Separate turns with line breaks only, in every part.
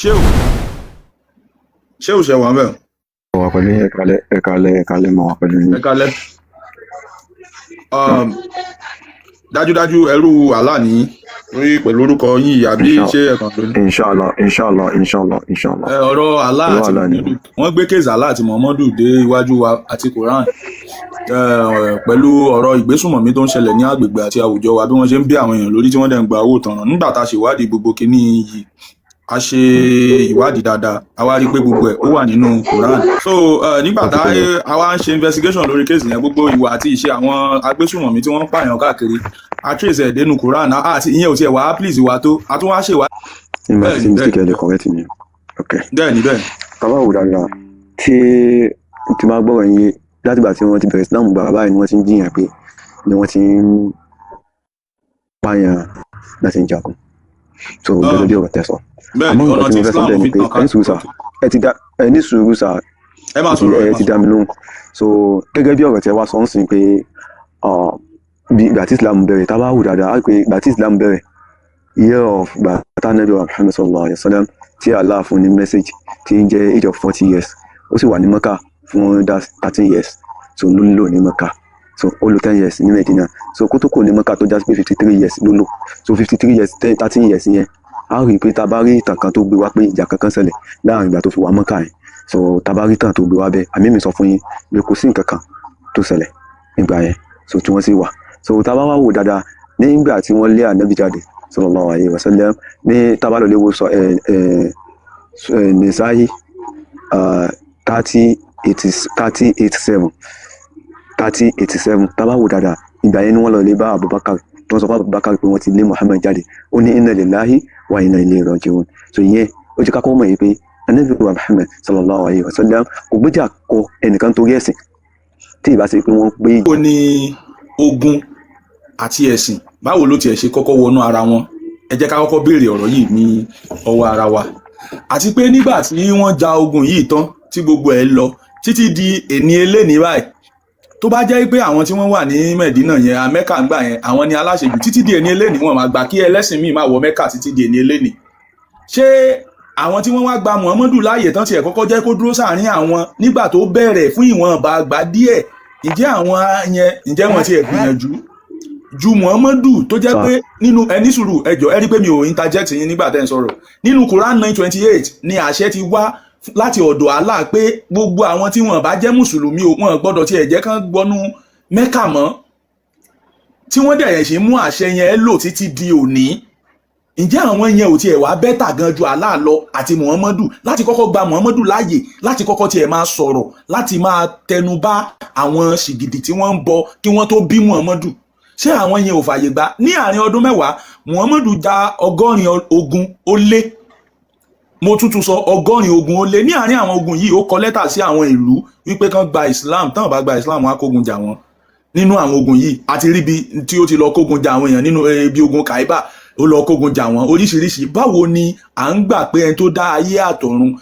Ṣé ò ṣe wà mẹ́?
Wà pẹ̀lú yín. Ẹ̀kalẹ̀, ẹ̀kalẹ̀, ẹ̀kalẹ̀, mọ̀ wà pẹ̀lú yín.
Ẹ kálẹ́. Dájúdájú ẹrú Allah ní lórí pẹ̀lú orúkọ yín yìí, àbí ṣé ẹ̀kan lónìí?
Inshallah, inshallah, inshallah, inshallah.
Ẹ, ọ̀rọ̀ Allah
ẹrú
àti
Allah ni.
Muhammadu, wọ́n gbé case Allah àti Muhammadu dé iwájú wa àti Quran, pẹ̀lú ọ̀rọ̀ ìgbésùnmọ̀mí tó ń ṣẹlẹ̀ ní agbègbè àti àwùjọ wa, bí wọ́n ṣe ń bí àwọn èèyàn lórí tí wọ́n dẹ̀ ń gba owó ìtanràn. Nígbà tá a ṣèwádìí gbogbo kinní yìí, a ṣe ìwádìí dáadáa, a wá rí i pé gbogbo ẹ̀ ó wà nínú Quran. So nígbà tá a wá ń ṣe investigation lórí case yẹn, gbogbo ìwà àti ìṣe àwọn agbésùnmọ̀mí tí wọ́n ń pààyàn káàkiri, a trace ẹ̀ dénú Quran. Àti ìyẹn ò tiẹ̀ wá please wa tó, a tún wá ṣèwádìí.
Tí n bá ti
Bẹ́ẹ̀ni.
ṣe mistake, ẹ lè correct mi. Ok.
Bẹ́ẹ̀ni.
Tá bá wò dáadáa, tí máa gbọ́rọ̀ yín, látìgbà tí wọ́n ti bẹ̀rẹ̀ Islam gbàrà báyìí ni wọ́n ti ń jiyàn pé ni wọ́n ti ń pààyàn láti ń jagun. So gẹ́gẹ́ bí ọ̀rọ̀ tẹ́ sọ.
Bẹ́ẹ̀ni.
Àmọ́
Ọ̀nà
nǹkan tí
tí
mo fẹ́ sọ
Islam
bẹ́ẹ̀ ni
fi
pé
tàn ká
ẹ ní sùúrù sà, ẹ ti dá, ẹ ní sùúrù sà.
Ẹ máa
ẹ ti
sọ̀rọ̀, ẹ
ẹ
máa
ti dá
sọ̀rọ̀.
Mi lóhùn. So gẹ́gẹ́ bí ọ̀rọ̀ tẹ́ wá sọ ń sìn pé bí ìgbà tí Islam bẹ̀rẹ̀, tá a bá wò dáadáa, á rí pé ìgbà tí Islam bẹ̀rẹ̀, year of ìgbà tá Ànábì wa Muhammad sallallahu alayhi wa sallam, tí Allah fún ní message, tí ń jẹ́ age of 40 years, ó sì wà ní Mecca fún that 13 years. So ló lò ní Mecca, so ó lò 10 years ní Medina. So kó tó kò ní Mecca, tó já sí pé 53 years ló lò. So 53 years, 10, 13 years yẹn, a rí i pé tá a bá rí ìtàn kan tó gbé wá pé ìjà kankan ṣẹlẹ̀ láàrin ìgbà tó fi wà Mecca yẹn, so tá a bá rí ìtàn tó gbé wá bẹ́ẹ̀, àmì mi sọ fún yín pé kò sí nǹkan kan tó ṣẹlẹ̀ nígbà yẹn. So tí wọ́n sì wà, so tá a bá wá wò dáadáa, nígbà tí wọ́n lé Ànábì jáde sallallahu alayhi wa sallam, ní tá a bá lọ léwo sọ ẹ ẹ ẹ Nisa'i 30 80 30 87 30 87, tá a bá wò dáadáa, ìgbà yẹn ni wọ́n lọ lé bá Abubakar, tí wọ́n sọ fún Abubakar pé wọ́n ti lé Muhammad jáde. Ó ní inna lillahi wa inna ilayhi raji'un. So ìyẹn ó jẹ́ ká kọ́ mọ̀ yìí pé Ànábì wa Muhammad sallallahu alayhi wa sallam kò gbéjà kọ ẹnìkan torí ẹ̀sìn, tí ìbá ṣe pé wọ́n gbé
Báwo ni ogun àti ẹ̀sìn, báwo ló tiẹ̀ ṣe kọ́kọ́ wọnú ara wọn? Ẹ jẹ́ ká kọ́kọ́ béèrè ọ̀rọ̀ yìí ní ọwọ́ ara wa. Àti pé nígbà tí wọ́n ja ogun yìí tán, tí gbogbo ẹ̀ lọ títí di èní eléni báyìí, tó bá jẹ́ pé àwọn tí wọ́n wà ní Mẹ̀dínà yẹn, Mẹ́kà ń gbà yẹn, àwọn ni aláṣejù, títí di èní eléni wọn máa gbà kí ẹlẹ́sìn míì máa wọ Mẹ́kà títí di èní eléni. Ṣé àwọn tí wọ́n wá gba Muhammadu láàyè tán tiẹ̀ kọ́kọ́ jẹ́ kó dúró sáàrin àwọn nígbà tó bẹ̀rẹ̀ fún ìwọ̀nba àgbà díẹ̀, ǹjẹ́ àwọn yẹn, ǹjẹ́ wọ́n tiẹ̀ gbìyànjú ju Muhammadu tó jẹ́ pé nínú ẹni sùúrù ẹjọ́, ẹ rí pé mi ò interject yín nígbà tẹ́ ń sọ̀rọ̀. Nínú Quran 9:28 ni àṣẹ ti wá láti ọ̀dọ̀ Allah pé gbogbo àwọn tí wọ́n bá jẹ́ mùsùlùmí o, wọ́n gbọ́dọ̀ tiẹ̀ jẹ́ kán gbọ́nú Mẹ́kà mọ́, tí wọ́n dẹ̀ ṣe mú àṣẹ yẹn lò títí di òní. Ǹjẹ́ àwọn yẹn ò tiẹ̀ wá better gan ju Allah lọ àti Muhammadu, láti kọ́kọ́ gba Muhammadu láàyè láti kọ́kọ́ tiẹ̀ máa sọ̀rọ̀, láti máa tẹnu bá àwọn ṣìgìdì tí wọ́n ń bọ kí wọ́n tó bí Muhammadu? Ṣé àwọn yẹn ò fààyè gbà? Ní àárín ọdún 10, Muhammadu ja 80 ogun ó lé. Mo tútù sọ, 80 ogun ó lé. Ní àárín àwọn ogun yìí, ó kọ lẹ́tà sí àwọn ìlú wípé kán gba Islam, tán bá gba Islam, wọn á kógun jà wọ́n. Nínú àwọn ogun yìí, àti ríbi tí ó ti lọ kógun jà àwọn èèyàn nínú ibi ogun Kaiba, ó lọ kógun jà wọ́n oríṣiríṣi. Báwo ni à ń gbà pé ẹni tó dá ayé àtọ̀run,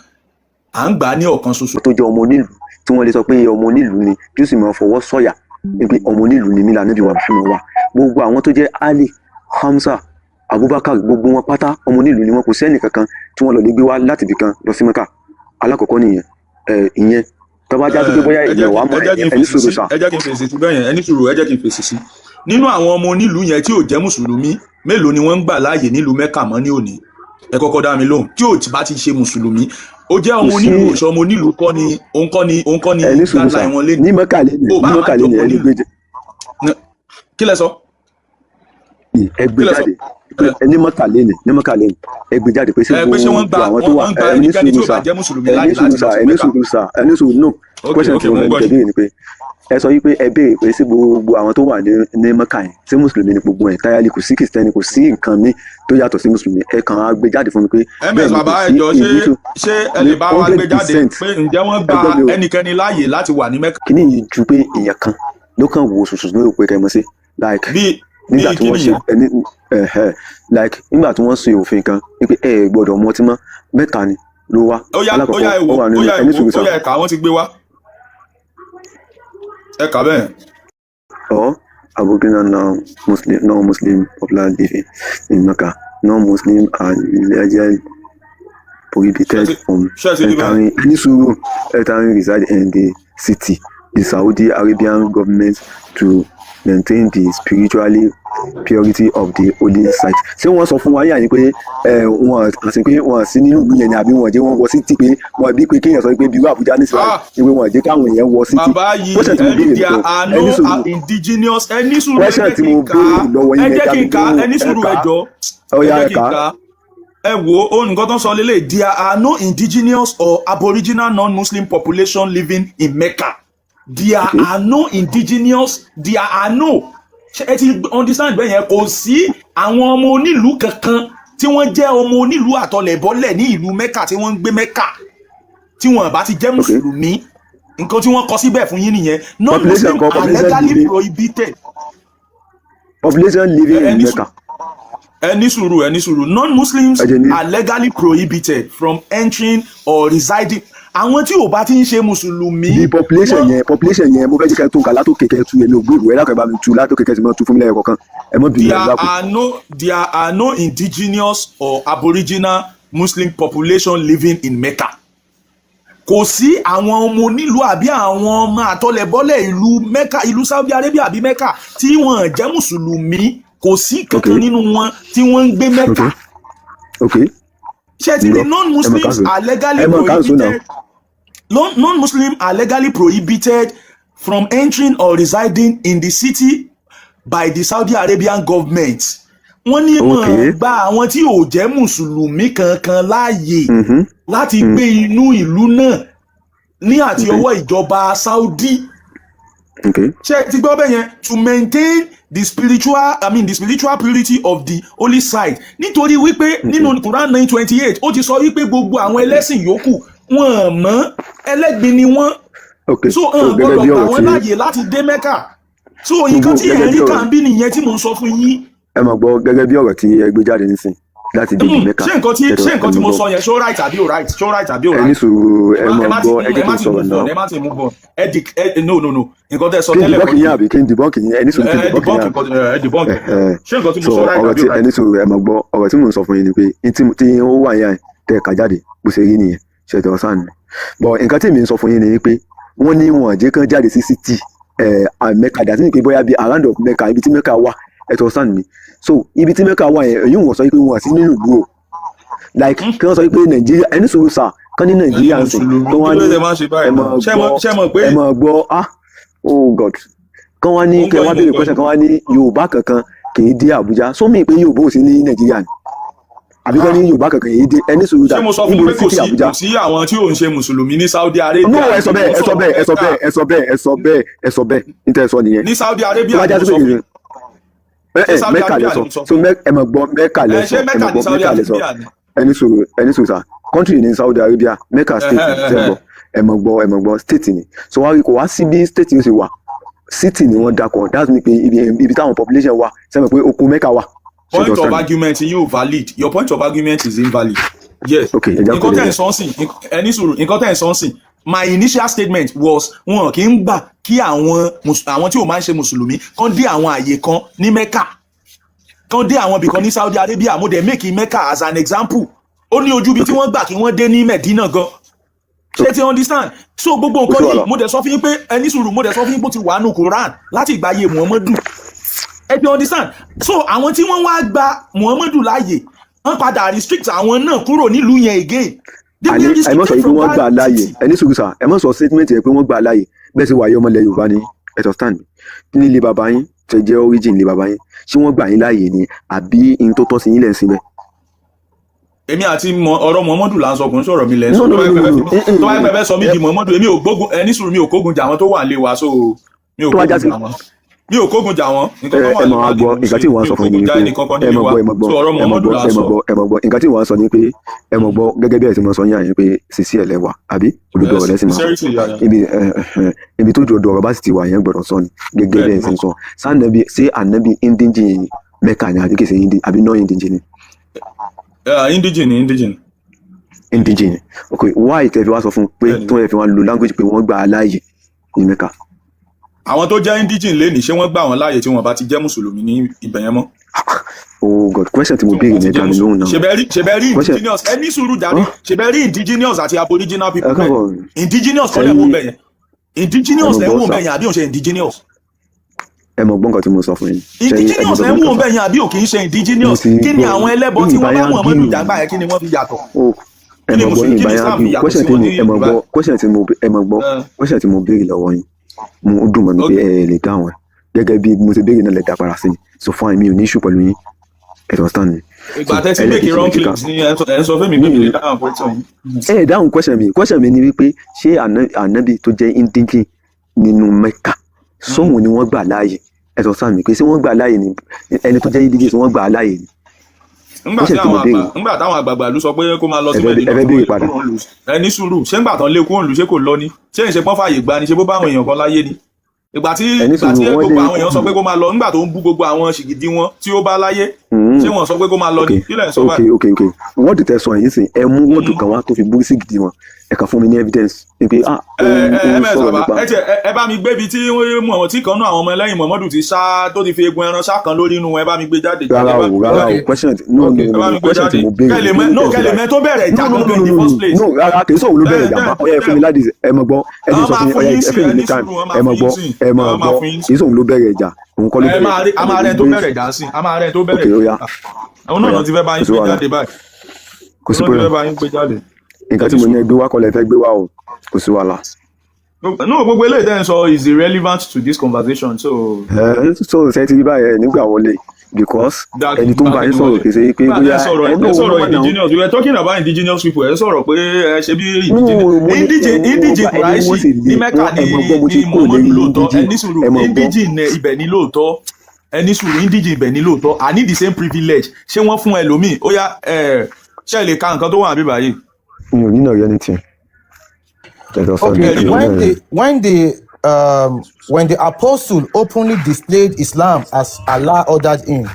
à ń gbà á ní ọ̀kan ṣoṣo?
Tó jẹ́ ọmọ onílùú, tí wọ́n lè sọ pé ọmọ onílùú ni, tí ó sì máa fọwọ́ sọ̀yà pé ọmọ onílùú ni mí, l'Ànábì wa Muhammad wa. Gbogbo àwọn tó jẹ́ Ali, Hamza, Abubakar, gbogbo wọn pátá, ọmọ onílùú ni wọn. Kò sẹ́nì kankan tí wọ́n lọ lè gbé wá láti ibì kan lọ sí Mẹ́kà. Alákọ̀ọ́kọ́ nìyẹn. Ẹ ìyẹn tó bá já sí pé bóyá ìyẹn wàá mọ
Ẹ jẹ́ kí n
ẹni
fèsì
sùúrù
sí.
sà.
Ẹ jẹ́ kí n fèsì sí bẹ́ẹ̀ yẹn. Ẹni sùúrù, ẹ jẹ́ kí n fèsì sí. Nínú àwọn ọmọ onílùú yẹn tí ò jẹ́ mùsùlùmí, mélòó ni wọ́n ń gbà láàyè nílùú Mẹ́kà mọ́ ní òní? Ẹ kọ́kọ́ dá mi lóhùn. Tí ò bá ti ṣe mùsùlùmí, ó jẹ́ ọmọ
Kò sí.
onílùú, òṣọ ọmọ onílùú kọ́ ni òun kọ́ ni òun kọ́ ni
Ẹni sùúrù sà.
guideline wọn lé
Ní Mẹ́kà lé ní
Ó bá
ní
máa
Mẹ́kà lé ní
jọmọ
ẹni
onílùú.
gbé
Kí lẹ sọ?
Ẹ gbé
Kí lẹ sọ?
jáde pé ní Mẹ́kà lé ní ní Mẹ́kà lé ní, ẹ gbé jáde pé sí
Ẹ pé ṣé wọ́n
gbogbo
gba
àwọn tó wà
wọ́n gba
ẹni
ẹnikẹ́ni tí
sùúrù
ò bá
sà
jẹ́ mùsùlùmí
ẹni
láàyè
sùúrù
láti
sà
lọ sí
ẹni
Mẹ́kà?
sùúrù sà, ẹni sùúrù. No question
Ok,
tí mo
mo ń
fẹ́
gbọ́
jẹ́
yín.
béèrè ni pé ẹ sọ wípé ẹ béèrè pé sí gbogbo àwọn tó wà ní Mẹ́kà yẹn, sí mùsùlùmí ni gbogbo ẹ̀ táyálì, kò sí kìrìsìtẹ́nì, kò sí nǹkan mi tó yàtọ̀ sí mùsùlùmí. Ẹ kàn á gbé jáde fún mi pé
Ms
bẹ́ẹ̀ ni kò
Bàbá,
sí
ẹ jọ̀ọ́, ṣé
ìlú tó
ṣé ẹ
ní
lè bá wa gbé
hundred
jáde
percent
pé ǹjẹ́ wọ́n gba
Ẹ gbọ́ mi o.
ẹnikẹ́ni láàyè láti wà ní Mẹ́kà?
Kíní yìí ju pé èèyàn kan ló kàn wò sùsù lórí pé kẹ́ mọ̀ sí like
Bí
nígbà
bí
tí
kí
wọ́n ṣe
nìyẹn?
ẹni ẹ̀hẹ́, like nígbà tí wọ́n ṣe òfin kan wípé ẹ gbọ́dọ̀ mu ọtí mọ́, mẹ́ta ni ló wá.
Ó yá, ó
Alákọ̀ọ́kọ́
yá, ẹ
ó
wò
wà
ó
nínú
yá, ẹ
ẹni
wò
sùúrù
ó
sà.
yá, ẹ kà, wọ́n ti gbé wá, ẹ kà bẹ́ẹ̀.
Or Aboriginal non-Muslim, non-Muslim popular living in Mecca. Non-Muslim are legal. Prohibited from
Ṣé ẹ ti rí báyìí?
entering any sùúrù, entering, reside in the city. The Saudi Arabian government to maintain the spiritually purity of the holy site. Ṣé wọ́n sọ fún wa yà ni pé ẹ wọn àti pé wọn sí nínú ìlú yẹn ni, àbí wọn jẹ́ wọn wọ city, pé wọn bí pé kéèyàn sọ pé bí irú Àbújá ní ìsìlámù
Ah.
ni pé wọn jẹ́ káwọn èèyàn wọ city?
Bàbá yìí,
Question tí mo
ẹni
béèrè
there
nìkan,
are
ẹni
no
sùúrù.
indigenous, ẹni sùúrù, ẹ
Question
jẹ́
tí
kí
mo
n kà
béèrè
á,
lọ́wọ́
ẹ
yín, ẹ
jẹ́
dá
kí
mi
n kà á,
lóhùn.
ẹni
Ẹ
sùúrù,
kà
ẹ
á.
jọ,
Ó
ẹ
yá,
jẹ́
ẹ
kí n
kà á.
kà á. Ẹ wo ó, nǹkan tó ń sọ lélẹ̀: there are no indigenous or aboriginal non-Muslim population living in Mecca. There are no indigenous, there are no, ṣé ẹ ti understand bẹ́ẹ̀ yẹn? Kò sí àwọn ọmọ onílùú kankan tí wọ́n jẹ́ ọmọ onílùú àtọlẹ̀bọ́lẹ̀ ní ìlú Mecca, tí wọ́n ń gbé Mecca, tí wọ́n bá ti jẹ́ mùsùlùmí. Nǹkan tí wọ́n kọ síbẹ̀ fún yín nìyẹn.
Population
Non-Muslim
kan,
are
population
legally
living
prohibited.
Population living in
Ẹni
Mecca.
Ẹ ní sùúrù, ẹ ní sùúrù. Non-Muslims
Ẹ jẹ́ ní-
are legally prohibited from entering or residing. Àwọn tí ò bá ti ń ṣe mùsùlùmí,
The population
wọ́n
yẹn, population yẹn, mo fẹ́ jẹ́ kẹ́ tún kà látòkè, kẹ́ tú. Èmi ò gbúròó ẹ lákẹ́, bá mi tú látòkè, kẹ́ sì máa tú fún mi lẹ́yìn kọ̀ọ̀kan. Ẹ mọ́ bínú, ẹ
there
dákun.
are no there are no indigenous or aboriginal Muslim population living in Mecca. Kò sí àwọn ọmọ onílùú àbí àwọn ọmọ àtọlẹ̀bọ́lẹ̀ ìlú Mecca, ìlú Saudi Arabia àbí Mecca, tí wọ́n jẹ́ mùsùlùmí. Kò sí kankan nínú wọn tí wọ́n ń gbé Mecca.
Ok.
Ṣé ti rí?
Ǹgbọ́.
Non-Muslims
Ẹ mọ̀
are legally
ẹ mọ̀ káńsù náà.
prohibited. Non-Muslim are legally prohibited from entering or residing in the city by the Saudi Arabian government. Wọ́n ní wọ́n gba àwọn tí ò jẹ́ mùsùlùmí kankan láàyè láti gbé inú ìlú náà ní àti ọwọ́ ìjọba Saudi. Ṣé ẹ ti gbọ́ bẹ́ẹ̀ yẹn? To maintain the spiritual, I mean, the spiritual purity of the holy site, nítorí wípé nínú Quran 9:28, ó ti sọ wípé gbogbo àwọn ẹlẹ́sìn yòókù, wọn mọ́, ẹlẹ́gbin ni wọ́n. So
So
hàn
gẹ́gẹ́
gbọ́dọ̀
bí
gbà
ọ̀rọ̀
wọ́n
tí
láàyè láti dé Mecca. So nǹkan tí ẹ̀
gẹ́gẹ́
ń
bí
rí
ọ̀rọ̀
kàn bí nìyẹn tí mò ń sọ fún yín.
Ẹ mọ̀ gbọ́, gẹ́gẹ́ bí ọ̀rọ̀ tí ẹ gbé jáde nísìn láti dé Mecca.
Ṣé nǹkan tí ṣé nǹkan
Ẹ
tí
mọ̀
mo
gbọ́.
sọ yẹn, ṣó right àbí ò right? Ṣó right àbí ò
Ẹ ní
right?
sùúrù, ẹ
ẹ
mọ̀
má ti
gbọ́, ẹ
ẹ
jẹ́ kí
má
n
ti
sọ̀rọ̀
move
náà.
on, ẹ má ti move on. Ẹ di ẹ, no, no, no, nǹkan tẹ́ sọ
Kí n
tẹ́lẹ̀
debunk
kọ́
yín àbí kí n debunk yín? Ẹ ní sùúrù, kí n
ẹ
debunk yín
debunk
àbí?
nǹkan, ẹ debunk. Ṣé nǹkan tí mo
So
sọ right
ọ̀rọ̀
àbí
tí
ò right?
Ẹ ní sùúrù, ẹ mọ̀ gbọ́, ọ̀rọ̀ tí mò ń sọ fún yín ni pé ní tí ó wà yẹn tẹ́ ẹ kà jáde, bó ṣe rí nìyẹn, ṣètò ọ̀sán ni. But nǹkan tí mi ń sọ fún yín ni pé wọ́n ní wọn jẹ́ kán jáde sí city ẹ̀ Mecca, dàtí ní pé bóyá bíi around of Mecca, ibi tí Mecca wà, ẹ̀ tó ọ̀sán ni. So ibi tí Mecca wà yẹn, èyí wọ́n sọ pé wọ́n sí nínú ìlú o, like kí wọ́n sọ pé Nàìjíríà, ẹni sùúrù sà, kán ní Nàìjíríà ń sìn
Mùsùlùmí
kí wọ́n
kí ló
ní
dé máa ń ṣe báyìí
ẹ
náà?
máa
Ṣé mọ̀
gbọ́
ṣé mọ̀ pé
ẹ máa gbọ́. Ah, oh God, kán wá ní
Mo ń
kẹ
gbọ́
wá
yín, mo
béèrè
ń gbọ́
question,
yín.
kán wá ní Yorùbá kankan kì í dé Àbújá, sómi pé Yorùbá ò sí ní Nàìjíríà ni, àbí kán ní Yorùbá kankan kì í dé? Ẹni sùúrù dà.
Ṣé mo sọ fún
Níbo
yín
ní
pé kò
city
sí
Àbújá?
kò sí àwọn tí ò ń ṣe mùsùlùmí ní Saudi Arabia?
No, ẹ sọ bẹ́ẹ̀, ẹ sọ bẹ́ẹ̀, ẹ sọ bẹ́ẹ̀, ẹ sọ bẹ́ẹ̀, ẹ sọ bẹ́ẹ̀, ẹ sọ bẹ́ẹ̀, níta ẹ sọ nìyẹn.
Ní Saudi
Tó
Arabia
bá
ni
já
mo
sí
sọ
pé
fún yín.
ẹ
Ṣé
ẹ
Saudi
Mecca lẹ
Arabia
sọ
ni mo sọ
so
fún yín?
Ẹ mọ̀ gbọ́, Mecca lẹ
Ẹ
sọ
ṣé
ẹ
Mecca
mọ̀
ní
gbọ́,
Saudi
Mecca lẹ sọ.
Arabia ni?
Ẹni sùúrù, ẹni sùúrù sà. Country ní Saudi Arabia, Mecca state ní tẹ́ gbọ́. Ẹ mọ̀ gbọ́, ẹ mọ̀ gbọ́, state ni. So wá rí, kò wá sí bí state yóò ṣe wà, city ni wọ́n dakọ̀. That's mean pé ibi táwọn population wà, sẹ́mi pé oko Mecca wà.
Point of
Understand?
argument yóò valid. Your point of argument is invalid, yes.
Ok, ẹ já
Nǹkan
kò
tẹ̀
lè
ń sọ sìn, ẹni sùúrù, nǹkan tẹ̀ ń sọ sìn, my initial statement was wọn kì í gbà kí àwọn tí ò máa ń ṣe mùsùlùmí kán dé àwọn àyè kan ní Mecca, kán dé àwọn ibìkan ní Saudi Arabia. Mo dẹ̀ make Mecca as an example. Ó ní ojú ibi tí wọ́n gbà kí wọ́n dé ní Medina gan. Ṣé ti understand? So gbogbo nǹkan
Kò sí
yìí
wàhálà.
mo dẹ̀ sọ fún yín pé, ẹni sùúrù, mo dẹ̀ sọ fún yín pé ó ti wà nù Quran láti ìgbà ayé Muhammadu. Ẹ ti understand? So àwọn tí wọ́n wá gba Muhammadu láàyè, wọ́n padà restrict àwọn náà kúrò nílùú yẹn again. They
Àní
were
ẹ mọ̀ sọ
restricted
pé
from
wọ́n gbà
that
láàyè.
city.
Ẹni sùúrù sà, ẹ mọ̀ sọ statement yẹn pé wọ́n gbà láàyè. Bẹ́ẹ̀ sì wáyé, ọmọlẹ̀ Yorùbá ni, ẹ tó stand nílé bàbá yín tẹ jẹ́ origin ilé bàbá yín, ṣé wọ́n gbà yín láàyè ni, àbí in tó tọ́ sí yín lẹ̀ ń síbẹ̀?
Èmi àti ọ̀rọ̀ Muhammadu là ń sọ, kò ń sọ̀rọ̀ mi lẹ́ ń sọ.
No, no,
Tó bá
no,
yẹ
no,
pé
no.
tó bá yẹ pé fẹ́ sọ mí di Muhammadu, èmi ò gbógun, ẹni sùúrù, mi ò kógun jà àwọn tó wà nílé wa. So mi ò
Tó bá
kógun
já sí
jà wọ́n, mi ò kógun jà wọ́n. Nǹkan
ẹ
tó wà
ẹ
nílé
máa
wa ni
gbọ́
mò ń
nǹkan
ṣe.
tí wọ́n
Mi
sọ
ò
fún yín
kógun
ni
jà
pé
ẹnì kankan
ẹ
nílé
mọ̀
wa.
gbọ́, ẹ mọ̀ gbọ́,
So ọ̀rọ̀
ẹ mọ̀
Muhammadu
gbọ́,
là ń
ẹ mọ̀
sọ.
gbọ́, ẹ mọ̀ gbọ́, nǹkan tí wọ́n sọ ni pé, ẹ mọ̀ gbọ́, gẹ́gẹ́ bí ẹ ti mọ̀ sọ yín àyín pé sisi ẹ̀ lẹ́wà àbí òdodo ọ̀rọ̀ lẹ́sìn máa sọ.
Sincerity, yeah.
Ibi ẹ ẹ ibi tó ju ọ̀rọ̀ bá sì ti wà yẹn gbọ́dọ̀ sọ ni gẹ́gẹ́ bí ẹ ṣe ń sọ. Sànàbí, ṣé ànábì indigene Mẹ́kà ni, àbí kìí ṣe indigene, àbí non indigene?
Indigene, indigene.
Indigene, ok. Why tẹ́ fi wá sọ fún pé
Bẹ́ẹ̀ni.
tó yẹ fi wá lo language pé wọ́n gbà á láàyè ní Mẹ́kà?
Àwọn tó jẹ́ indigene lénìí, ṣé wọ́n gbà wọ́n láàyè tí wọ́n bá ti jẹ́ mùsùlùmí ní ibẹ̀ yẹn mọ́?
Oh God, question tí mo
Tí
béèrè
wọ́n
ní
ti
ẹ
jẹ́
dá mi lóhùn náà.
Ṣèbẹ̀rí
Question.
indigenous, ẹ ní sùúrù jáde.
Huh?
Ṣèbẹ̀rí indigenous àti aboriginal
Ẹ
people bẹ́ẹ̀.
káàbọ̀.
Indigenous kọ́ lẹ̀ wò
Ẹ̀yin
bẹ́ẹ̀ yẹn. Indigenous
ẹ mọ̀
lẹ̀ ń
gbọ́
wò
sà.
bẹ́ẹ̀ yẹn, àbí òun ṣe indigenous?
Ẹ mọ̀ gbọ́ nǹkan tí mo sọ fún yín. Ṣé ẹ
Indigenous
sọ
lẹ̀ ń
fún
wò
mi
bẹ́ẹ̀ yẹn, àbí ò kì í ṣe
mo
indigenous?
ti
Kí ni
gbọ́
àwọn ẹlẹ́bọ tí
yín
wọ́n bá
ìbáyá
Muhammadu
gíìmù.
jàgbá yẹn, kí ni wọ́n fi yàtọ̀?
Oh, ẹ
Kí ni
mọ̀ gbọ́
mùsùlùmí,
yín
kí ni
ìbáyá
Islam fi
gíìmù.
yàtọ̀
Question
sí
tí
wọn
mo
ní
ẹ mọ̀
Dubai?
gbọ́, question tí mo ẹ mọ̀ gbọ́, question tí mo béèrè lọ́wọ́ yín, mo ó dùn mọ́ mi pé ẹ lè dáhùn ẹ̀. Gẹ́gẹ́ bí mo ṣe béèrè náà lẹ dá padà sí mi. So fine, mi ò ní issue pẹ̀lú yín. Ẹ ti understand mi?
Ìgbà
So
tẹ́ ti make
ẹlẹ́kejì
wrong
ní kíkà.
claims ni ẹ ń sọ fún mi
Mi
pé mi lè
ò
dáhùn question yìí.
ẹ dáhùn question mi. Question mi ni wípé ṣé ànábì tó jẹ́ indigene nínú Mẹ́kà, sóhun ni wọ́n gbà láàyè? Ẹ sọ sáà mi pé ṣé wọ́n gbà láàyè ni, ẹni tó jẹ́ indigene, ṣé wọ́n gbà láàyè ni?
Ńgbà tí
Question tí mo
àwọn àgbà
béèrè.
Ńgbà táwọn àgbààgbà ló sọ pé kó máa lọ
Ẹ
sí
fẹ́
Mẹ̀dínà
ẹ fẹ́
tí
béèrè
wọ́n lé
padà.
kúrò ńlùú. Ẹ ní sùúrù, ṣé ńgbà tán lé kúrò ńlùú, ṣé kò lọ ni? Ṣé ìṣe pọ́n fààyè gbà ni? Ṣé bó bá àwọn èèyàn kan láyé ni? Ìgbà tí
Ẹ ní
ìgbà tí
sùúrù, wọ́n
gbogbo
lé
àwọn èèyàn sọ pé kó máa lọ, ńgbà tó ń bú gbogbo àwọn ṣìgìdì wọn tí ó bá láyé, ṣé wọ́n sọ pé kó máa lọ
Ok.
ni? Kí lẹ̀ ń sọ
Ok.
báyìí?
Ok, word tẹ sọ yìí sìn, ẹ mú word kan wá tó fi bú sí gidi wọn. Ẹ kàn fún mi ní evidence ni pé ah,
Ẹ
ó
ẹ
ń
ms
sọ̀rọ̀
bàbá
nípa
ẹ tiẹ̀ ẹ bá mi gbé ibi tí wọ́n mú àwọn tí kan náà, àwọn ọmọ ẹlẹ́yìn Muhammadu ti sá, tó ti fi egun ẹran sá kan lórí inú wọn, ẹ bá mi gbé jáde.
Rárá
Ẹ bá
o,
mi gbé
rárá o.
jáde.
Question, no, no,
Ẹ
no,
bá
no.
mi gbé
Question tí
jáde
mo béèrè
kẹ́ lè
ni
mọ̀
pé
no
tẹ̀sí
kẹ́ lè
báyìí.
mọ̀ tó bẹ̀rẹ̀ ìjà
No, no, no,
gangan in
no,
the
no,
first place.
no, rárá, kì í sọ̀rọ̀ ló bẹ̀rẹ̀
Tẹ́
ìjàmbá.
tẹ́
Ọ̀yá, ẹ fún mi ládìí, ẹ mọ̀ gbọ́, ẹ ti
Wọ́n
sọ
máa
fún mi.
fún
Ọ̀yá,
yín
ẹ
sí.
fún mi
Ẹ
ní
ní
time.
sùúrù, wọ́n máa
Ẹ mọ̀
fún yín
gbọ́,
sí.
ẹ mọ̀
Wọ́n máa
gbọ́,
fún yín
kì í sọ̀rọ̀ ló bẹ̀rẹ̀ ìjà, òun kọ́ ló
Ẹ
bẹ̀rẹ̀
máa
ìjà.
rí, a
Ẹ
máa
lè
rẹ tó
gbé.
bẹ̀rẹ̀ ìjà sí, a máa rẹ tó
Ok.
bẹ̀rẹ̀
Ó yá.
Àwọn náà
Ó yá,
ti fẹ́ bá
kò
yín
sí
gbé
wàhálà.
jáde báyìí.
Kò sí
Òun náà ti fẹ́
problem.
bá yín gbé jáde.
Nǹkan
Ẹ
tí
ní
mo ní
sùúrù.
ẹ gbé wá kọ́ lẹ fẹ́ gbé wá o, kò sí wàhálà.
No, gbogbo eléyìí tẹ́ ń sọ is irrelevant to this conversation, so.
Ẹ so ṣe ti rí báyẹn nígbà wọlé because ẹni tó ń bá yín sọ̀rọ̀ kì í ṣe pé
Nígbà tẹ́
bóyá
ń sọ̀rọ̀
ẹ
ẹ
náà
sọ̀rọ̀
wọ́n náà.
indigenous, we were talking about indigenous people. Ẹ sọ̀rọ̀ pé ẹ ṣe bí
No,
indigenous
mo ní
indigene
wọ́n
indigene
bá ẹni wọ́n
Quraishi
sì
ní
lè
Mecca
wọ́n
ní
ẹ mọ̀ gbọ́, mo ti
ní
kúrò
Muhammadu
lérí
lóòótọ́. Ẹ
indigene.
ní sùúrù.
Ẹ mọ̀ gbọ́.
Indigene ibẹ̀ ní lóòótọ́. Ẹ ní sùúrù, indigene ibẹ̀ ní lóòótọ́. I need the same privilege. Ṣé wọ́n fún ẹlòmíì? Ó yá, ẹ ṣe lè ka nǹkan tó wà níbí báyìí?
Mi ò ní náà rí anything. Ẹ sọ mi
Okay,
mi ò ní
when
náà rí.
the when the um when the apostle openly displayed Islam as Allah ordered him.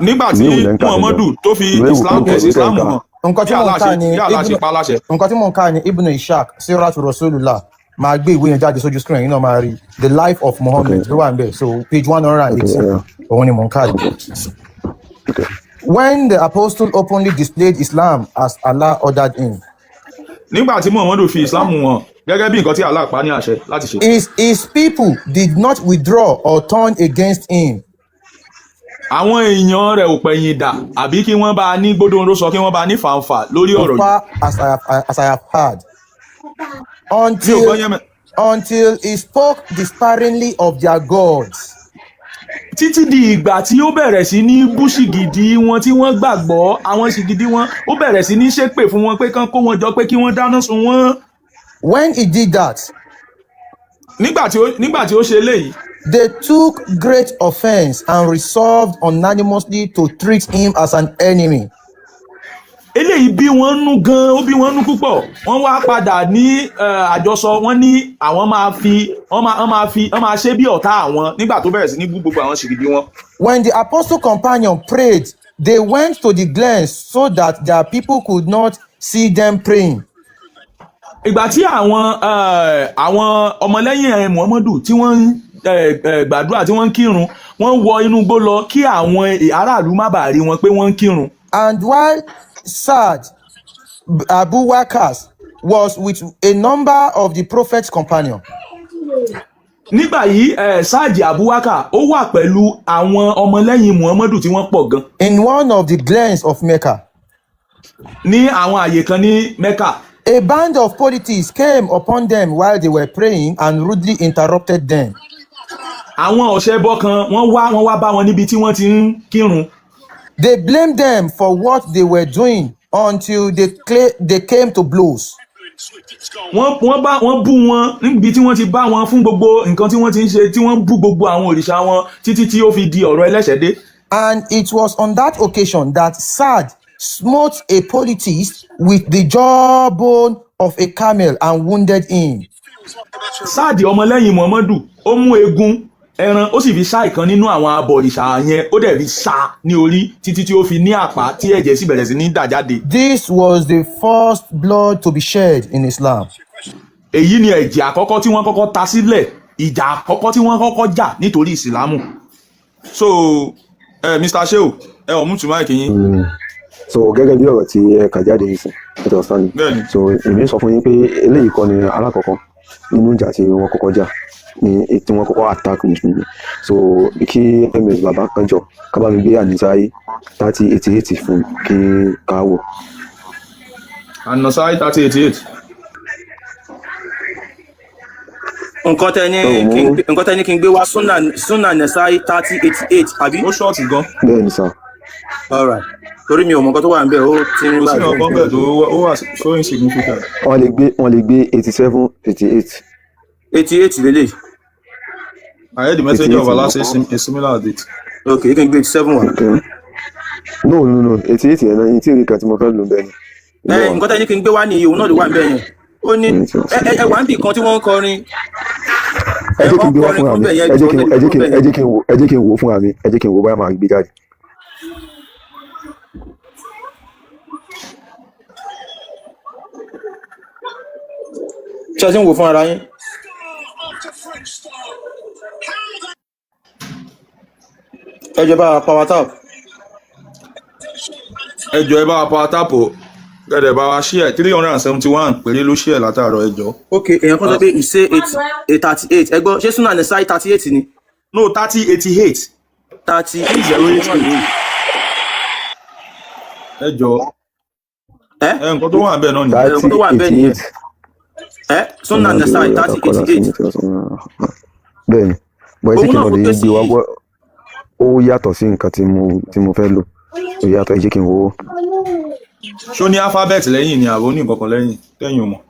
Nígbà tí
Ìwé wo lẹ́ ń kà gangan?
Muhammadu tó fi
Ìwé wo
Islam
ìwé
ẹ̀sìn
wo tẹ́ ń
Islam
kà?
hàn
Nǹkan
bí
tí mò ń
Allah
kà
ṣe
ní
bí Allah ṣe
Ibn
pa á láṣẹ.
Nǹkan tí mò ń kà ní Ibn Ishaq, Siratu Rasulullah. Máa gbé ìwé yẹn jáde sójú screen yìí náà, máa rí The Life of Muhammad ló wà níbẹ̀. So page 118 òun ni mò ń kà yìí.
Okay.
When the apostle openly displayed Islam as Allah ordered him,
Nígbà tí Muhammadu fi Islam hàn gẹ́gẹ́ bí nǹkan tí Allah pa ní àṣẹ láti ṣe,
his people did not withdraw or turn against him.
Àwọn èèyàn rẹ̀ ò pẹ̀yìn dà àbí kí wọ́n bá a ní gbódòǹró sọ, kí wọ́n bá a ní fàǹfà lórí
So
ọ̀rọ̀ yìí.
far as I have heard,
Mi ò gbọ́
until
yẹn mẹ́.
until he spoke disparagingly of their gods.
Títí di ìgbà tí ó bẹ̀rẹ̀ sí ní bú ṣìgìdì wọn tí wọ́n gbàgbọ́, àwọn ṣìgìdì wọn, ó bẹ̀rẹ̀ sí ní ṣépè fún wọn pé kán kó wọn jọ, pé kí wọ́n dáná sun wọ́n.
When he did that,
Nígbà tí ó ṣe eléyìí,
they took great offense and resolved unanimously to treat him as an enemy.
Eléyìí bí wọ́n nú gan, ó bí wọ́n nú púpọ̀. Wọ́n wá padà ní àjọsọ, wọ́n ní àwọn máa fi wọ́n máa ṣe bí ọ̀tá àwọn nígbà tó bẹ̀rẹ̀ sí ní bú gbogbo àwọn ṣìgìdì wọn.
When the apostle companion prayed, they went to the glens so that their people could not see them praying.
Ìgbà tí àwọn ọmọlẹ́yìn Muhammadu tí wọ́n ń gbàdúrà, tí wọ́n ń kírun, wọ́n wọ inú igbó lọ kí àwọn aráàlú má bàa rí wọn pé wọ́n ń kírun.
And while Saad Abu Wakas was with a number of the prophet's companions,
Nígbà yìí, Sáàdì Abubakar ó wà pẹ̀lú àwọn ọmọlẹ́yìn Muhammadu tí wọ́n pọ̀ gan
in one of the glens of Mecca,
ní àwọn àyè kan ní Mecca,
a band of polytheists came upon them while they were praying and rudely interrupted them.
Àwọn ọ̀ṣẹ́bọ kan wọ́n wá bá wọn níbi tí wọ́n ti ń kírun.
They blamed them for what they were doing until they came to blows.
Wọ́n bá wọ́n bú wọn níbi tí wọ́n ti bá wọn fún gbogbo nǹkan tí wọ́n ti ń ṣe, tí wọ́n ń bú gbogbo àwọn òrìṣà wọn títí tí ó fi di ọ̀rọ̀ ẹlẹ́ṣẹ̀ dé.
And it was on that occasion that Saad smote a polytheist with the jawbone of a camel and wounded him.
Sáàdì ọmọlẹ́yìn Muhammadu, ó mú egun ẹran, ó sì fi ṣá ìkan nínú àwọn abọ̀rìṣà yẹn, ó dẹ̀ fi ṣá ní orí títí tí ó fi ní àpá, tí ẹ̀jẹ̀ sì bẹ̀rẹ̀ sí ní dà jáde.
This was the first blood to be shed in Islam.
Èyí ni ẹ̀jẹ̀ àkọ́kọ́ tí wọ́n kọ́kọ́ ta sílẹ̀, ìjà àkọ́kọ́ tí wọ́n kọ́kọ́ jà nítorí ìsìlámù. So Ẹ Mr. Sheu, ẹ unmute mic yín.
So gẹ́gẹ́ bí ọ̀rọ̀ tí ẹ kà jáde yìí sìn, ẹ tọ̀ sani.
Bẹ́ẹ̀ni.
So èmi sọ fún yín pé eléyìí kọ́ ni alákọ̀ọ́kọ́ nínú ìjà tí wọ́n kọ́kọ́ jà ní tí wọ́n kọ́kọ́ attack mùsùlùmí. So kí ms bàbá kan jọ ká bá mi gbé Ànísáyé 3088 fún kí ká wò.
An-Nasa'i 3088.
Nǹkan tẹ ní
So
kí n
mo
nǹkan tẹ ní kí n gbé wá, Sunnah Nasai 3088, àbí?
Ó short gan.
Bẹ́ẹ̀ ni sir.
Alright, torí mi ò mọ nǹkan tó wà níbẹ̀, ó ti ń
Kò sí
báyìí.
nǹkan bẹ́ẹ̀ tó ó wà so insignificant.
Wọ́n lè gbé 87 88.
88 lélẹ̀.
I heard the
Eighty
messenger
eight
of Allah
ni.
say a similar date.
Ok, kí n gbé 87 wá.
Okay. No, no, no, 88 yẹn náà, tí ìrìkà tí mo fẹ́ lò bẹ́ẹ̀ ni.
Ẹ nǹkan tẹ ní kí n gbé wá nìyí, òun náà ló wà níbẹ̀ yẹn. Ó ní ẹ wà níbì kan tí wọ́n ń kọrin.
Ẹ
Ẹ
jẹ́ kí
wọ́n
n gbé wá
kọrin
fúnra
kan
mi.
bẹ̀ yẹn,
Ẹ jẹ́ kí
jọ
n ẹ jẹ́ kí n
bẹ̀
ẹ
yẹn.
jẹ́ kí n wò ẹ jẹ́ kí n wò fúnra mi, ẹ jẹ́ kí n wò bóyá màá gbé jáde.
Ṣé ẹ ti ń wò fún ara yín? Ẹ jọ̀ọ́, bá wa power tap.
Ẹ jọ̀ọ́, ẹ bá wa power tap o, gẹ̀dẹ̀ bá wa share. 371 péré ló share látàárọ̀, ẹ jọ̀ọ́.
Ok, èèyàn kan sọ pé ìṣe 838. Ẹ gbọ́, ṣé Sunnah Nasai 38 ni?
No, 3088.
30
088. Ẹ jọ̀ọ́.
Ẹ
Ẹ nǹkan tó wà níbẹ̀ náà nìyẹn.
nǹkan
30
tó wà níbẹ̀
88.
nìyẹn. Ẹ Sunnah Nasai 3088.
Bẹ́ẹ̀ ni, bọ́ ẹ jẹ́
Òun
kí n
náà
lọ
ló
lè
gbé
gbé wá
sí.
gbọ́. Ó yàtọ̀ sí nǹkan tí mo fẹ́ lò, ó yàtọ̀. Ẹ jẹ́ kí n wò ó.
Ṣó ní alphabet lẹ́yìn ni àbó ní nǹkan kan lẹ́yìn tẹ́yìn ò mọ̀?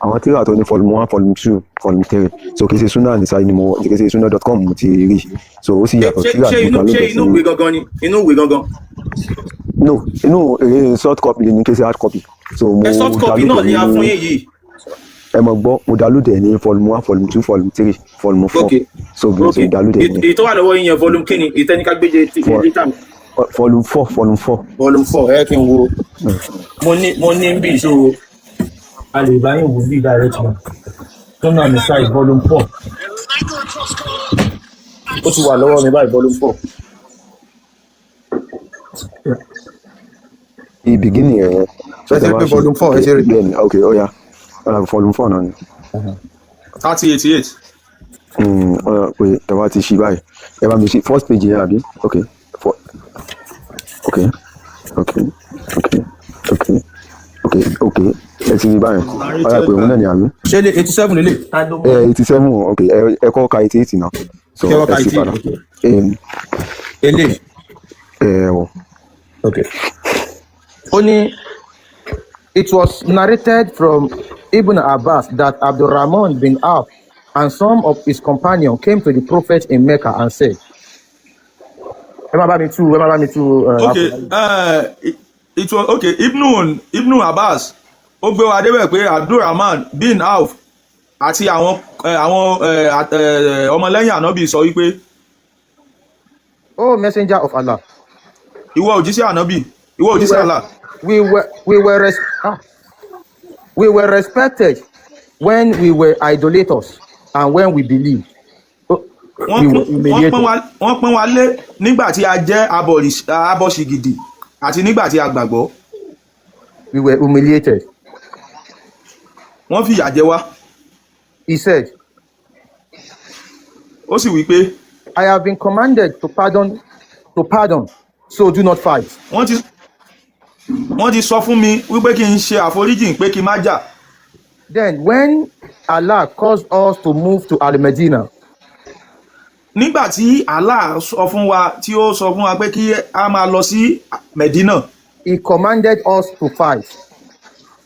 Àwọn tíra tó ní volume 1, volume 2, volume 3, so kì í ṣe Sunnah Nisai ni mo, kì í ṣe sunnah.com mo ti rí, so ó sì
Ṣé
yàtọ̀.
ṣé
Tíra
ṣé inú
nìkan ló
ṣé
bẹ̀ sí.
Inú ìwé gangan ni? Inú ìwé gangan?
No, inú èrè soft copy ni, kì í ṣe hard copy, so mo
Ẹ soft copy
download
náà ni
ẹ̀
a
ní
fún yín yìí.
Ẹ mọ̀ gbọ́, mo download ẹ̀ ní volume 1, volume 2, volume 3, volume 4.
Ok.
So bí mo
Ok,
ṣe download ẹ̀ ní
èyí tó wà lọ́wọ́ yín yẹn, volume kíni ìtẹ́níká gbéje ti later?
Volume 4, volume 4.
Volume 4. Ẹ kí n wo, mo ní ń bì, so a lè bá yín wò bí direct one. Sunnah Nasai volume 4, ó ti wà lọ́wọ́ mi báyìí, volume 4.
The beginning ẹ̀ so
Ẹ ti
tẹ
rí
bá
pé
ṣe
volume 4,
ok.
ẹ ti rí.
Bẹ́ẹ̀ ni, ok, ó yá, ọ̀rọ̀ volume 4 náà ni.
3088.
Ọ̀rọ̀ pé tẹ bá ti ṣí báyìí, ẹ bá mi ṣí first page yẹn, àbí? Ok, for ok, ẹ ti rí báyìí, ọ̀rọ̀ pé òun náà ni, àbí?
Ṣé lè 87 lélẹ̀?
Ẹ 87, ok, ẹ kọ́ ka 88 náà, so
Kí wọ́n
ẹ
ka
sì
88?
padà.
Ok, eléyìí.
Ẹ wọ.
Ok. Ó ní,
It was narrated from Ibn Abbas that Abdurrahman bin Auf and some of his companions came to the Prophet in Mecca and said, ẹ má bá mi tú, ẹ má bá mi tú.
Ok, it was, okay, Ibnu Abbas ó gbé wa débẹ̀ pé Abdulrahman bin Auf àti àwọn ọmọlẹ́yìn ànábì sọ wípé,
O Messenger of Allah,
ìwọ òjíṣẹ́ ànábì, ìwọ
we
òjíṣẹ́
were
Allah,
we were respected when we were idolaters, and when we believed, oh,
wọ́n
we were
pọ́n wọ́n pọ́n
humiliated.
wa, wọ́n pọ́n wa lé nígbà tí a jẹ́ abọ̀ṣìgìdì àti nígbà tí a gbàgbọ́,
We were humiliated.
Wọ́n fìyà jẹ wá.
He said,
Ó sì wí pé,
I have been commanded to pardon, so do not fight.
Wọ́n ti sọ fún mi wípé kí n ṣe àforíjìn, pé kí n má jà.
Then, when Allah caused us to move to Al Medina,
Nígbà tí Allah sọ fún wa, tí ó sọ fún wa pé kí a máa lọ sí Medina,
He commanded us to fight,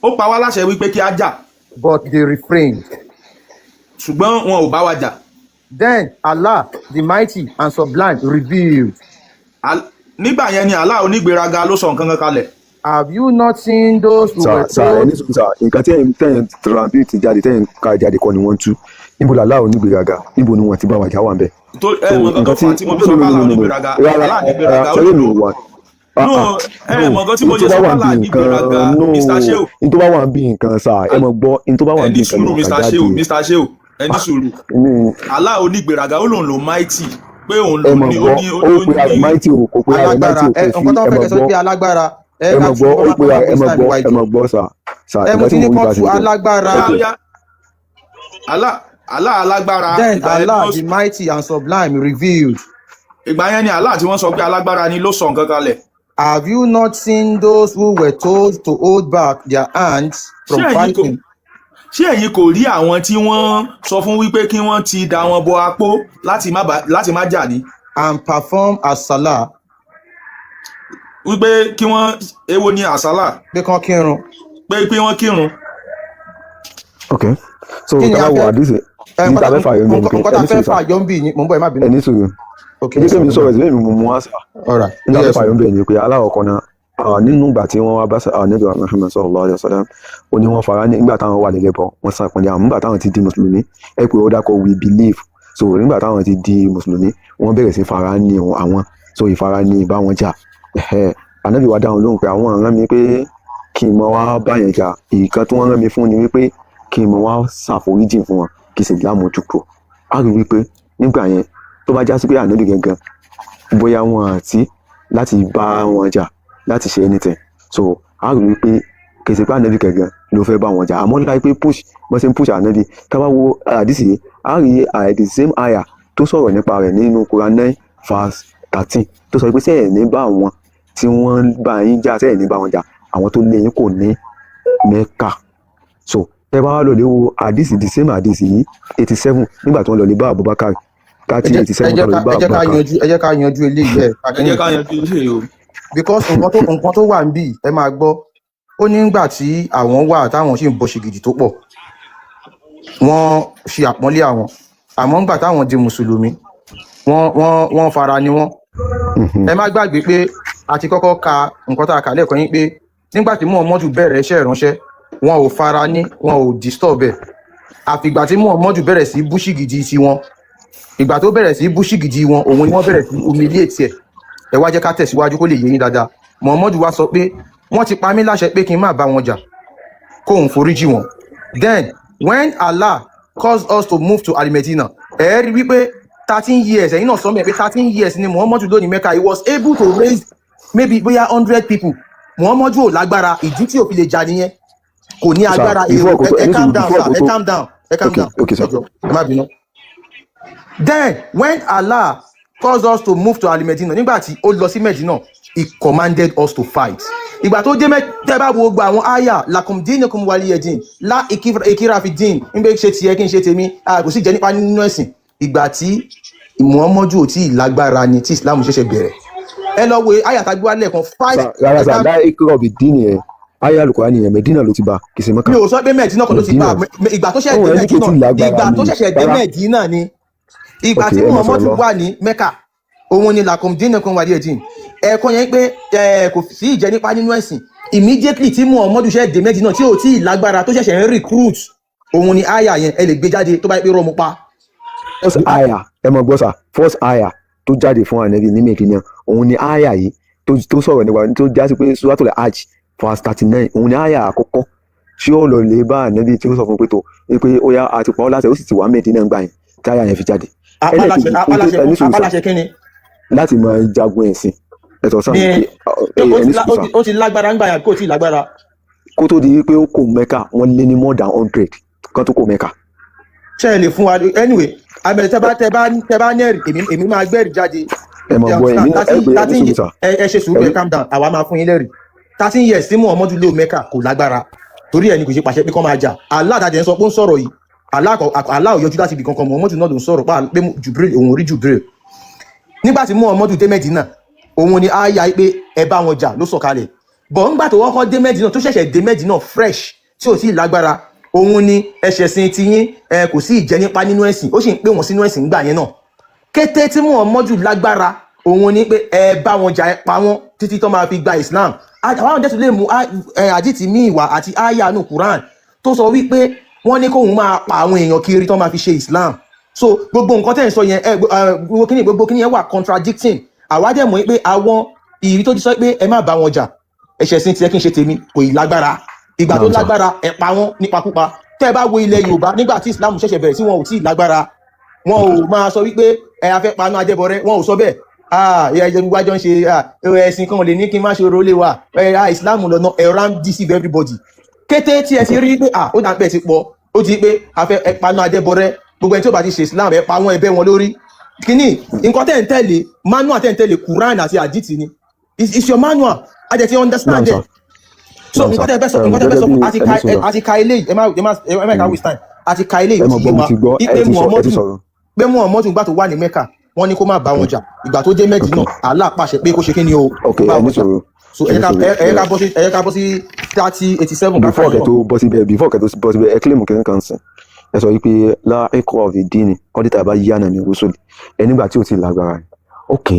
ó pa wá láṣẹ wípé kí a jà,
but they refrained.
Ṣùgbọ́n wọn ò bá wa jà.
Then Allah, the Mighty and Sublime, revealed,
Nígbà yẹn ni Allah onígbéraga ló sọ nǹkan kan kalẹ̀.
Have you not seen those who
Sà
were
sà, ẹ
told
ní sùn sà, nǹkan tí ẹ̀yin tẹ̀yin translate jáde, tẹ̀yin ká jáde kọ́ ni wọ́n tú. Níbo làlá onígbéraga, níbo ni wọ́n ti bá wa jà wà ń bẹ̀?
Tó ẹ
So
mọ nǹkan tó
nǹkan tí
fà á tí mo fi sọ
no
pé
no
Allah
no no no
onígbéraga,
rárá.
Allah onígbéraga ó
Sọrí mi
lòdò
wà ah
No,
ah
ẹ
no
mọ nǹkan tí mo
ní tó
ṣe
bá
sọ pé
wà
Allah
bí nǹkan
onígbéraga,
no
Mr. Sheu.
Ní tó bá wà bí nǹkan sà, ẹ mọ̀ gbọ́, ní tó bá wà
Ẹ
bí
ní
nǹkan ni
sùúrù,
wọ́n kà
Mr.
jáde.
Sheu, Mr. Sheu, ẹ ní sùúrù.
Ní
Allah onígbéraga ó lòun lò mighty. Pé òun
Ẹ
ló
mọ̀
ní ó
gbọ́,
ní ó
ó pe ara
ní
mighty o, kò pe ara
Alágbára
mighty o,
ẹ
kò fi.
nǹkan tó
Ẹ
fẹ́
mọ̀
kẹ́ sọ
gbọ́,
pé alágbára ẹ
ẹ
ká
mọ̀
tú
gbọ́,
kọ́
ó
má
pe
kọ́ má
ara, ẹ
waste
mọ̀
time
gbọ́,
wa
ẹ
ìjọ.
mọ̀ gbọ́, sà sà,
Ẹ mo
nǹkan
ti
tí
ní
mò ń
kán
gbà
tú
sí pé
alágbára.
Óyá
ok.
óyá, Allah, Allah alágbára.
Then
Ìgbà yẹn ni
Allah
wọ́n
the mighty and sublime revealed,
ìgbà yẹn ni Allah tí wọ́n sọ pé alágbára ni ló sọ nǹkan kalẹ̀.
Have you not seen those who were told to hold back their hands
Ṣé
from
ẹ̀yin kò
fighting
ṣé ẹ̀yin kò rí àwọn tí wọ́n sọ fún wípé kí wọ́n ti da wọn bọ apó láti má jà ní
and perform as salah?
Wípé kí wọ́n, èwo ni àsálà?
Pé kán kírun.
Pé wọ́n kírun.
Ok, so
Kí ni
tá
a
bá wo
fẹ́
àdìsí
ẹ
ní
nǹkan
tá fẹ́ fàyọ ń bẹ̀ ni pé
nǹkan
ẹ
tá
ní
fẹ́
sùúrù sà,
fàyọ ń bì ní, mò ń bọ̀, ẹ má bínú.
Ẹ ní sùúrù.
Ok,
Ẹ jẹ́ kí mi
sọ
sọ̀rọ̀ sí mi, mú mú wá sà.
Alright.
Ní tá
Ó
fẹ́
yẹ
fàyọ
sọ.
ń bẹ̀ ni pé aláwọ̀kọ́ náà, nínú ìgbà tí wọ́n wá bá Ànábì wa Muhammad sallallahu alaihi wasallam, ó ní wọ́n fara ní nígbà táwọn wà lẹ́lẹ́bọ, wọ́n sàpọ̀nlé àwọn. Nígbà táwọn ti di mùsùlùmí, ẹ pé ó dákọ̀ "we believe". So nígbà táwọn ti di mùsùlùmí, wọ́n bẹ̀rẹ̀ sí fara ní àwọn, so ìfara ní bá wọn jà. Ẹ̀hẹ́. Ànábì wa dáhùn lóhùn pé àwọn rán mi pé kí n mọ wá bá yẹn jà, ìkan tí wọ́n rán mi fún ni wípé kí n mọ wá ṣàforíjì fún wọn, kí n sì lámójúkúrò. Á rí wípé nígbà yẹn, tó bá já sí pé Ànábì gangan bóyá wọn àti láti bá wọn jà, láti ṣe anything, so a rí wípé kì í ṣe pé Ànábì gangan ló fẹ́ bá wọn jà, àmọ́ láì pé push, wọ́n ṣe ń push Ànábì. Tá bá wo àdìsí yìí, a rí the same aya tó sọ̀rọ̀ nípa rẹ̀ nínú Quran 9 verse 13, tó sọ pé sẹ́yìn ní bá àwọn tí wọ́n bá yín jà, sẹ́yìn ní bá wọn jà, àwọn tó lé yín kò ní Mẹ́kà. So ẹ bá wá lọ lè wo àdìsí, the same àdìsí yìí, 87, nígbà tí wọ́n lọ lè bá Abubakar,
Ẹ
30
jẹ́
eighty
ẹ
seven
jẹ́
tó lọ
ká
lè bá
ẹ jẹ́ ká
Abubakar.
yanjú, ẹ jẹ́ ká yanjú eléyìí ẹ
Ẹ jẹ́ ká yanjú ilé o.
Because nǹkan tó wà níbí, ẹ máa gbọ́, ó ní nígbà tí àwọn wà táwọn sì ń bọ ṣìgìdì tó pọ̀, wọ́n ṣe àpọ́nlé àwọn, àmọ́ nígbà táwọn di mùsùlùmí, wọ́n fara ni wọ́n. Ẹ má gbàgbé pé a ti kọ́kọ́ ka nǹkan tá a kà lẹ́ẹ̀kan yín pé nígbà tí Muhammadu bẹ̀rẹ̀ iṣẹ́ ìránṣẹ́, wọn ò fara ní, wọn ò disturb ẹ̀, àfìgbà tí Muhammadu bẹ̀rẹ̀ sí bú ṣìgìdì tiwọn. Ìgbà tó bẹ̀rẹ̀ sí bú ṣìgìdì wọn, òun ni wọ́n bẹ̀rẹ̀ sí humiliate ẹ̀. Ẹ wá jẹ́ ká tẹ̀síwájú kó lè yé yín dáadáa. Muhammadu wá sọ pé wọ́n ti pa mí láṣẹ pé kí n má bá wọn jà, kóun foríjì wọn. Then when Allah caused us to move to Al-Medina, ẹ rí wípé 13 years, ẹ̀yin náà sọ mẹ́ pé 13 years ni Muhammadu lò ní Mecca. He was able to raise maybe bóyá 100 people. Muhammadu ò lágbára, ìdí tí ò fi lè jà nìyẹn, kò ní
Sir,
agbára
before
èrò.
kò tó
Ẹ
ẹni
calm
sùúrù,
down,
before
sir.
kò
Ẹ
tó
calm down, ẹ calm
Okay.
down.
Okay, sir.
Ẹ jọ̀ọ́, ẹ má bínú. Then when Allah caused us to move to Al-Medina, nígbà tí ó lọ sí Medina, he commanded us to fight. Ìgbà tó dé mẹ, tẹ́ bá wo gbogbo àwọn aya, lakum dinukum waliya din, la ikira fi din, ń bẹ ṣe tiẹ̀ kí n ṣe tèmi, a kò sì jẹ́ nípa nínú ẹ̀sìn. Ìgbà tí Muhammadu ò tí ì lágbára ni, tí Islam ṣẹ̀ṣẹ̀ bẹ̀rẹ̀. Ẹ lọ wo aya tá a gbé wá lẹ́ẹ̀kan, five.
Sir, rárá sir, láì kúrò bí dín nìyẹn, ayé Alukura nìyẹn, Medina ló ti bá, kì í ṣe Mẹ́kà.
Mi ò sọ pé Medina kan ló ti bá.
Medina.
Ìgbà tó ṣẹ̀ṣẹ̀
Ohun
dé
ẹni kò
Medina
tí ì lágbára
ìgbà tó
ni
ṣẹ̀ṣẹ̀ dé
rárá.
Medina ni, ìgbà
Ok,
tí
ẹ máa sọ̀rọ̀
Muhammadu
lọ.
wà ní Mecca, òun ni lakum dinukum waliya din. Ẹ̀ẹ̀kan yẹn pé ẹ kò sí ìjẹ nípa nínú ẹ̀sìn. Immediately tí Muhammadu ṣẹ̀ dé Medina, tí ò tí ì lágbára, tó ṣẹ̀ṣẹ̀ ń recruit, òun ni aya yẹn. Ẹ lè gbé jáde tó bá yẹ pé rọmú pa.
First aya, ẹ mọ̀ gbọ́ sà, first aya tó jáde fún Ànábì ní Medina, òun ni aya yìí tó sọ̀rọ̀ nípa, tó já sí pé Suratul Hajj verse 39, òun ni aya àkọ́kọ́ tí ó lọ lè bá Ànábì, tí ó sọ fún pé tó pé ó yá àti pa ọ́ láṣẹ. Ó sì ti wà Medina ńgbà yẹn tí aya yẹn fi jáde.
Apáláṣẹ
Ẹlẹ́ẹ̀kejì,
apáláṣẹ
ẹni sùúrù sà.
Apáláṣẹ kí ni?
Láti máa jagun ẹ̀sìn, ẹ̀tọ́ sáà
ní
ní
ó
ẹni
ti
sùúrù sà.
Ó ti lágbára ńgbà yẹn, kò tí ì lágbára?
Kó tó di wípé ó kò Mẹ́kà, wọ́n lé ní more than 100 kan tó kò Mẹ́kà.
Ṣe ẹ lè fún wa? Anyway, abẹ tẹ bá nẹ́rì, èmi máa gbẹ́rì jáde.
Ẹ mọ̀ gbọ́, èmi náà ẹ pé ẹni sùúrù sà.
Ẹ ṣe sùúrù, ẹ calm down, àwa máa fún yín lẹ́rìí. 13 years tí Muhammadu lò Mẹ́kà, kò lágbára, torí ẹ̀ ni kò ṣe pàṣẹ pé kọ́ máa jà. Allah àtàjẹ́ ń sọ pé ó ń sọ̀rọ̀ yìí, Allah Allah ò yọjú láti ibì kankan. Muhammadu náà ló ń sọ̀rọ̀ pa pé Jubril, òun ò rí Jubril. Nígbà tí Muhammadu dé Mẹ́dínà, òun ni aya pé ẹ bá wọn jà ló sọ̀kalẹ̀ bọ̀. Ńgbà tó kọ́kọ́ dé Mẹ́dínà, tó ṣẹ̀ṣẹ̀ dé Mẹ́dínà fresh, tí ò tí ì lágbára, òun ni ẹ̀ṣẹ̀ sin tiyín, ẹ kò sí ìjẹ nípa nínú ẹ̀sìn, ó sì ń pè wọ́n sínú ẹ̀sìn ńgbà yẹn náà. Kété tí Muhammadu lágbára, òun ni pé ẹ bá wọn jà, ẹ pa wọn títí tó máa fi gba Islam. Àwọn àwọn jẹ́sùn lè mú àdìtì míì wá àti aya nù Quran tó sọ wípé wọ́n ní kóun máa pa àwọn èèyàn kiri tó máa fi ṣe Islam. So gbogbo nǹkan tẹ́ ń sọ yẹn, ẹ gbogbo kíní yẹn wà contradicting. Àwa dẹ̀ mọ̀ pé àwọn ìrí tó ti sọ pé ẹ má bá wọn jà, ẹ̀ṣẹ̀ sin tiẹ̀ kí n ṣe tèmi, kò ì lágbára. Ìgbà tó
Naam, sir.
lágbára, ẹ pa wọ́n nípakúpa. Tẹ́ ẹ bá wo ilẹ̀ Yorùbá nígbà tí Islam ṣẹ̀ṣẹ̀ bẹ̀rẹ̀, tí wọn ò tí ì lágbára, wọn ò máa sọ wípé Ẹ a fẹ́ paná ajẹ́bọrẹ́, wọn ò sọ bẹ́ẹ̀. Ah, ẹ ẹ wájọ ń ṣe, ah, ẹ̀sìn kan ò lè ní kí n má ṣe oró lé wa. Ẹ ah, Islam lọ́nà ẹ̀rọ ń deceive everybody. Kété tí ẹ ti rí pé, ah, ó dà pé ẹ ti pọ̀, ó ti pé a fẹ́ ẹ paná ajẹ́bọrẹ́, gbogbo ẹni tí ó bá ti ṣe Islam, ẹ pa wọn, ẹbẹ wọn lórí. Kíní nǹkan tẹ́ ń tẹ̀lé, manual tẹ́ ń tẹ̀lé, Quran àti hadith ni. It's your manual, a jẹ́ ti understand
Naam
it.
sir.
So
Naam
nǹkan
sir.
tẹ́ fẹ́ sọ, nǹkan tẹ́ fẹ́
Gẹ́gẹ́
sọ,
bí
àti
ẹni
ka
sọ̀rọ̀.
àti ka eléyìí, ẹ má ká waste time. Àti ka eléyìí,
Ẹ
ó
mọ̀
ti yé
gbọ́, mo
wa
ti gbọ́,
ipe
ẹ ti sọ, ẹ ti
Muhammadu,
sọ̀rọ̀.
pé Muhammadu gbà tó wà ní Mecca, wọ́n ní kó má bá wọn jà. Ìgbà tó dé Mẹ́dínà, Allah pàṣẹ pé kó ṣe kí ni o, kó bá
Ẹ ní
wọn jà.
sọ̀rọ̀.
So ẹ
Ẹ ní
jẹ́ ká
sọ̀rọ̀.
ẹ jẹ́ ká bọ́ sí, ẹ jẹ́ ká bọ́ sí 3087 ká
Before
kà
kẹ́
yín
tó bọ́ síbẹ̀, before kẹ́ tó bọ́ síbẹ̀, ẹ claim kìíní kan sìn. Ẹ sọ wípé la ikraha fi dini qad tabayyana min rusul. Ẹ nígbà tí ò ti lágbára ni. Ok,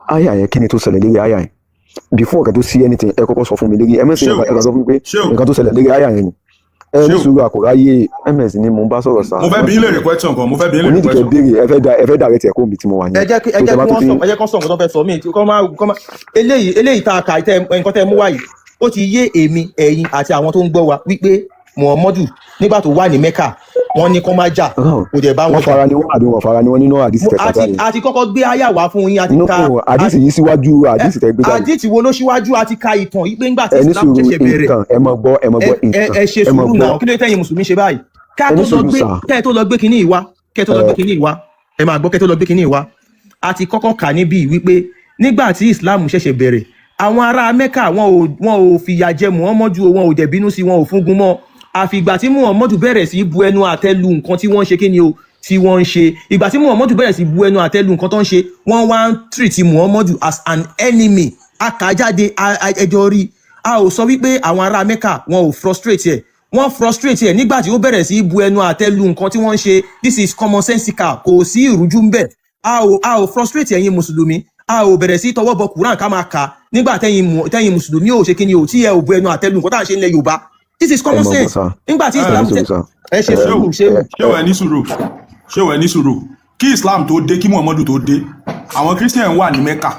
àyà yẹn, kí ni tó ṣẹlẹ̀ lérí àyà yẹn? Before kẹ́ tó sí anything, ẹ kọ́kọ́ sọ fún mi lérí ẹ mẹ́sìn.
Ṣé o
Ẹ kàn sọ fún mi pé
ṣé o
nǹkan tó ṣẹlẹ̀ lérí àyà yẹn ni. Ẹ ní
Ṣé o
sùúrù, àkùráyé ms ni mo ń bá sọ̀rọ̀ sá.
Mo fẹ́ bi yín léèrè question kan, mo fẹ́ bi yín léèrè
Onídìí kẹ́
question.
béèrè, ẹ fẹ́ direct ẹ̀ kó mi tí mo wà
Ẹ
yẹn.
jẹ́ kí ẹ
Tó
jẹ́
tẹ
kí
bá tó
wọ́n
ti
sọ, ẹ jẹ́ kí wọ́n sọ nǹkan tó fẹ́ sọ mí kọ́ máa eléyìí tá a kà, tẹ nǹkan tẹ mú wá yìí, ó ti yé èmi, ẹ̀yin àti àwọn tó ń gbọ́ wa wípé Muhammadu nígbà tó wà ní Mecca, wọ́n ní kó má jà, kò dẹ̀ bá
Wọ́n
wọn jà.
fara ni wọ́n àbí wọ́n fara ni wọ́n nínú àdìsí tẹ̀
Àti
kàtà yẹn?
àti kọ́kọ́ gbé àyà wá fún yín, àti
No,
ka
àdìsí yìí síwájú àdìsí tẹ̀ gbé jáde.
Àdìtì wo ló síwájú? Àti ka ìtàn yìí pé ńgbà tí
Ẹ ní
Islam
sùúrù.
ṣẹ̀ṣẹ̀ bẹ̀rẹ̀.
Ìtàn, ẹ mọ̀ gbọ́, ẹ mọ̀
Ẹ
gbọ́
ẹ
ìtàn.
Ẹ ṣe
Ẹ mọ̀
sùúrù
gbọ́.
náà. Kí ló dé tẹ̀yin mùsùlùmí ṣe báyìí? Ká
Ẹ ní
tó lọ
sùúrù
gbé
sà.
Kẹ́ tó lọ gbé kinní ìwá, kẹ́ tó lọ gbé kinní ìwá, ẹ máa gbọ́, kẹ́ tó lọ gbé kinní ìwá, a ti kọ́kọ́ kà níbí wípé nígbà tí Islam ṣẹ̀ṣẹ̀ bẹ̀rẹ̀, àwọn ará Mẹ́kà wọn ò fìyà jẹ Muhammadu, wọn ò dẹ̀ bínú sí, wọn ò fúngun mọ́, àfìgbà tí Muhammadu bẹ̀rẹ̀ sí bu ẹnu àtẹ́ lu nǹkan tí wọ́n ń ṣe. Kí ni o tí wọ́n ń ṣe? Ìgbà tí Muhammadu bẹ̀rẹ̀ sí bu ẹnu àtẹ́ lu nǹkan tó ń ṣe, wọ́n wá ń treat Muhammadu as an enemy. A kà á jáde, ẹjọ́ rí. A ò sọ wípé àwọn ará Mẹ́kà wọn ò frustrate ẹ̀. Wọ́n frustrate ẹ̀ nígbà tí ó bẹ̀rẹ̀ sí bu ẹnu àtẹ́ lu nǹkan tí wọ́n ń ṣe. This is common sensical, kò sí ìrújú ń bẹ̀. A ò frustrate ẹ̀yin mùsùlùmí. A ò bẹ̀rẹ̀ sí tọwọ́ bọ Quran ká máa kà nígbà tẹ́yin mùsùlùmí ò ṣe kí ni o, tí ẹ ò bu ẹnu àtẹ́ lu nǹkan tá à ń ṣe nílẹ̀ Yorùbá. This is
Ẹ
common
mọ̀ gbọ́
sense.
sà.
Nígbà tí
Ẹ ní
Islam
sùúrù
tẹ
sà.
Ẹ ṣe
Ẹ
sùúrù, ṣé
ẹ
Ṣé wẹ̀ ní sùúrù, ṣé wẹ̀ ní sùúrù? Kí Islam tó dé, kí Muhammadu tó dé, àwọn Christian wà ní Mecca,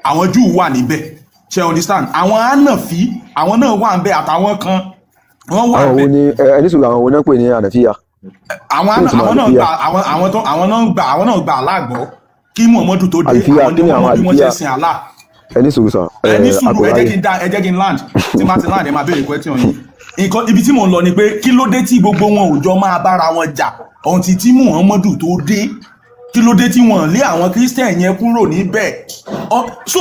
àwọn Jew wà níbẹ̀, ṣe understand? Àwọn Hanafi, àwọn náà wà níbẹ̀, àtàwọn kan wọ́n wà
Àwọn wo
níbẹ̀.
ni ẹ ní sùúrù, àwọn wo náà pè ní ànàfíà?
Àwọn
Kí ni ìtumọ̀
àwọn náà
àlùfíà?
gba àwọn tó àwọn náà gba Allah gbọ́ kí Muhammadu tó dé.
Àlùfíà,
Àwọn
kí
ni
ni
wọ́n
àwọn
mọ bí wọ́n ṣe
àlùfíà?
sin Allah.
Ẹ ní sùúrù sà.
Ẹ
Ẹ
ní sùúrù, ẹ jẹ́
àkùráyé.
kí n dá, ẹ jẹ́ kí n land. Tí n bá ti land, ẹ máa béèrè question yìí. Nǹkan ibi tí mò ń lọ ni pé kí ló dé tí gbogbo wọn ò jọ máa bára wọn jà ọ̀ǹtí tí Muhammadu tó dé? Kí ló dé tí wọ́n lé àwọn Christian yẹn kúrò níbẹ̀? So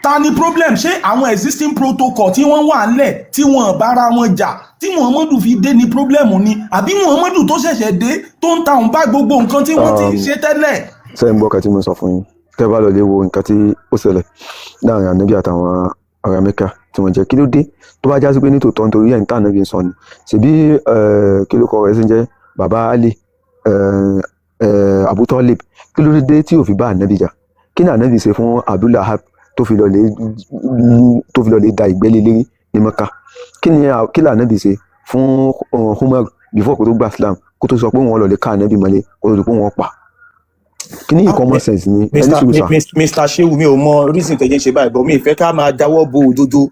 ta ni problem? Ṣé àwọn existing protocol tí wọ́n wà ńlẹ̀ tí wọ́n bára wọn jà tí Muhammadu fi dé ni problem ni, àbí Muhammadu tó ṣẹ̀ṣẹ̀ dé tó ń ta òun bá gbogbo nǹkan tí wọ́n ti ń ṣe tẹ́lẹ̀?
Sẹ́yìn gbọ́ kan tí mo sọ fún yín, tẹ́ bá lọ lè wo nǹkan tí ó ṣẹlẹ̀ láàrin ànábì àtàwọn ará Mẹ́kà tí wọ́n jẹ́, kí ló dé tó bá jásí pé nítòótọ́ nítorí ẹ̀ ń tà ànábì ń sọ ni? Ṣèbí kí ló kọ rẹ̀ sí ń jẹ́ bàbá Ali, Abu Talib, kí ló dé tí ò fi bá ànábì jà? Kí ni ànábì ṣe fún Abu Lahab tó fi lọ lè da ìgbẹ́ lé lérí ní Mẹ́kà? Kí ni ànábì ṣe fún Umar before kó tó gba Islam, kó tó sọ pé wọ́n lọ lè ká ànábì mọ́lé, kó tó di pé wọ́n pa? Kí ni common sense ni? Ẹni
Mr.
sùúrù sà.
Mr. Shehu, mi ò mọ reason tẹ̀yẹ́ ṣe báyìí, but mi ì fẹ́ ká máa dáwọ́ bo òdodo.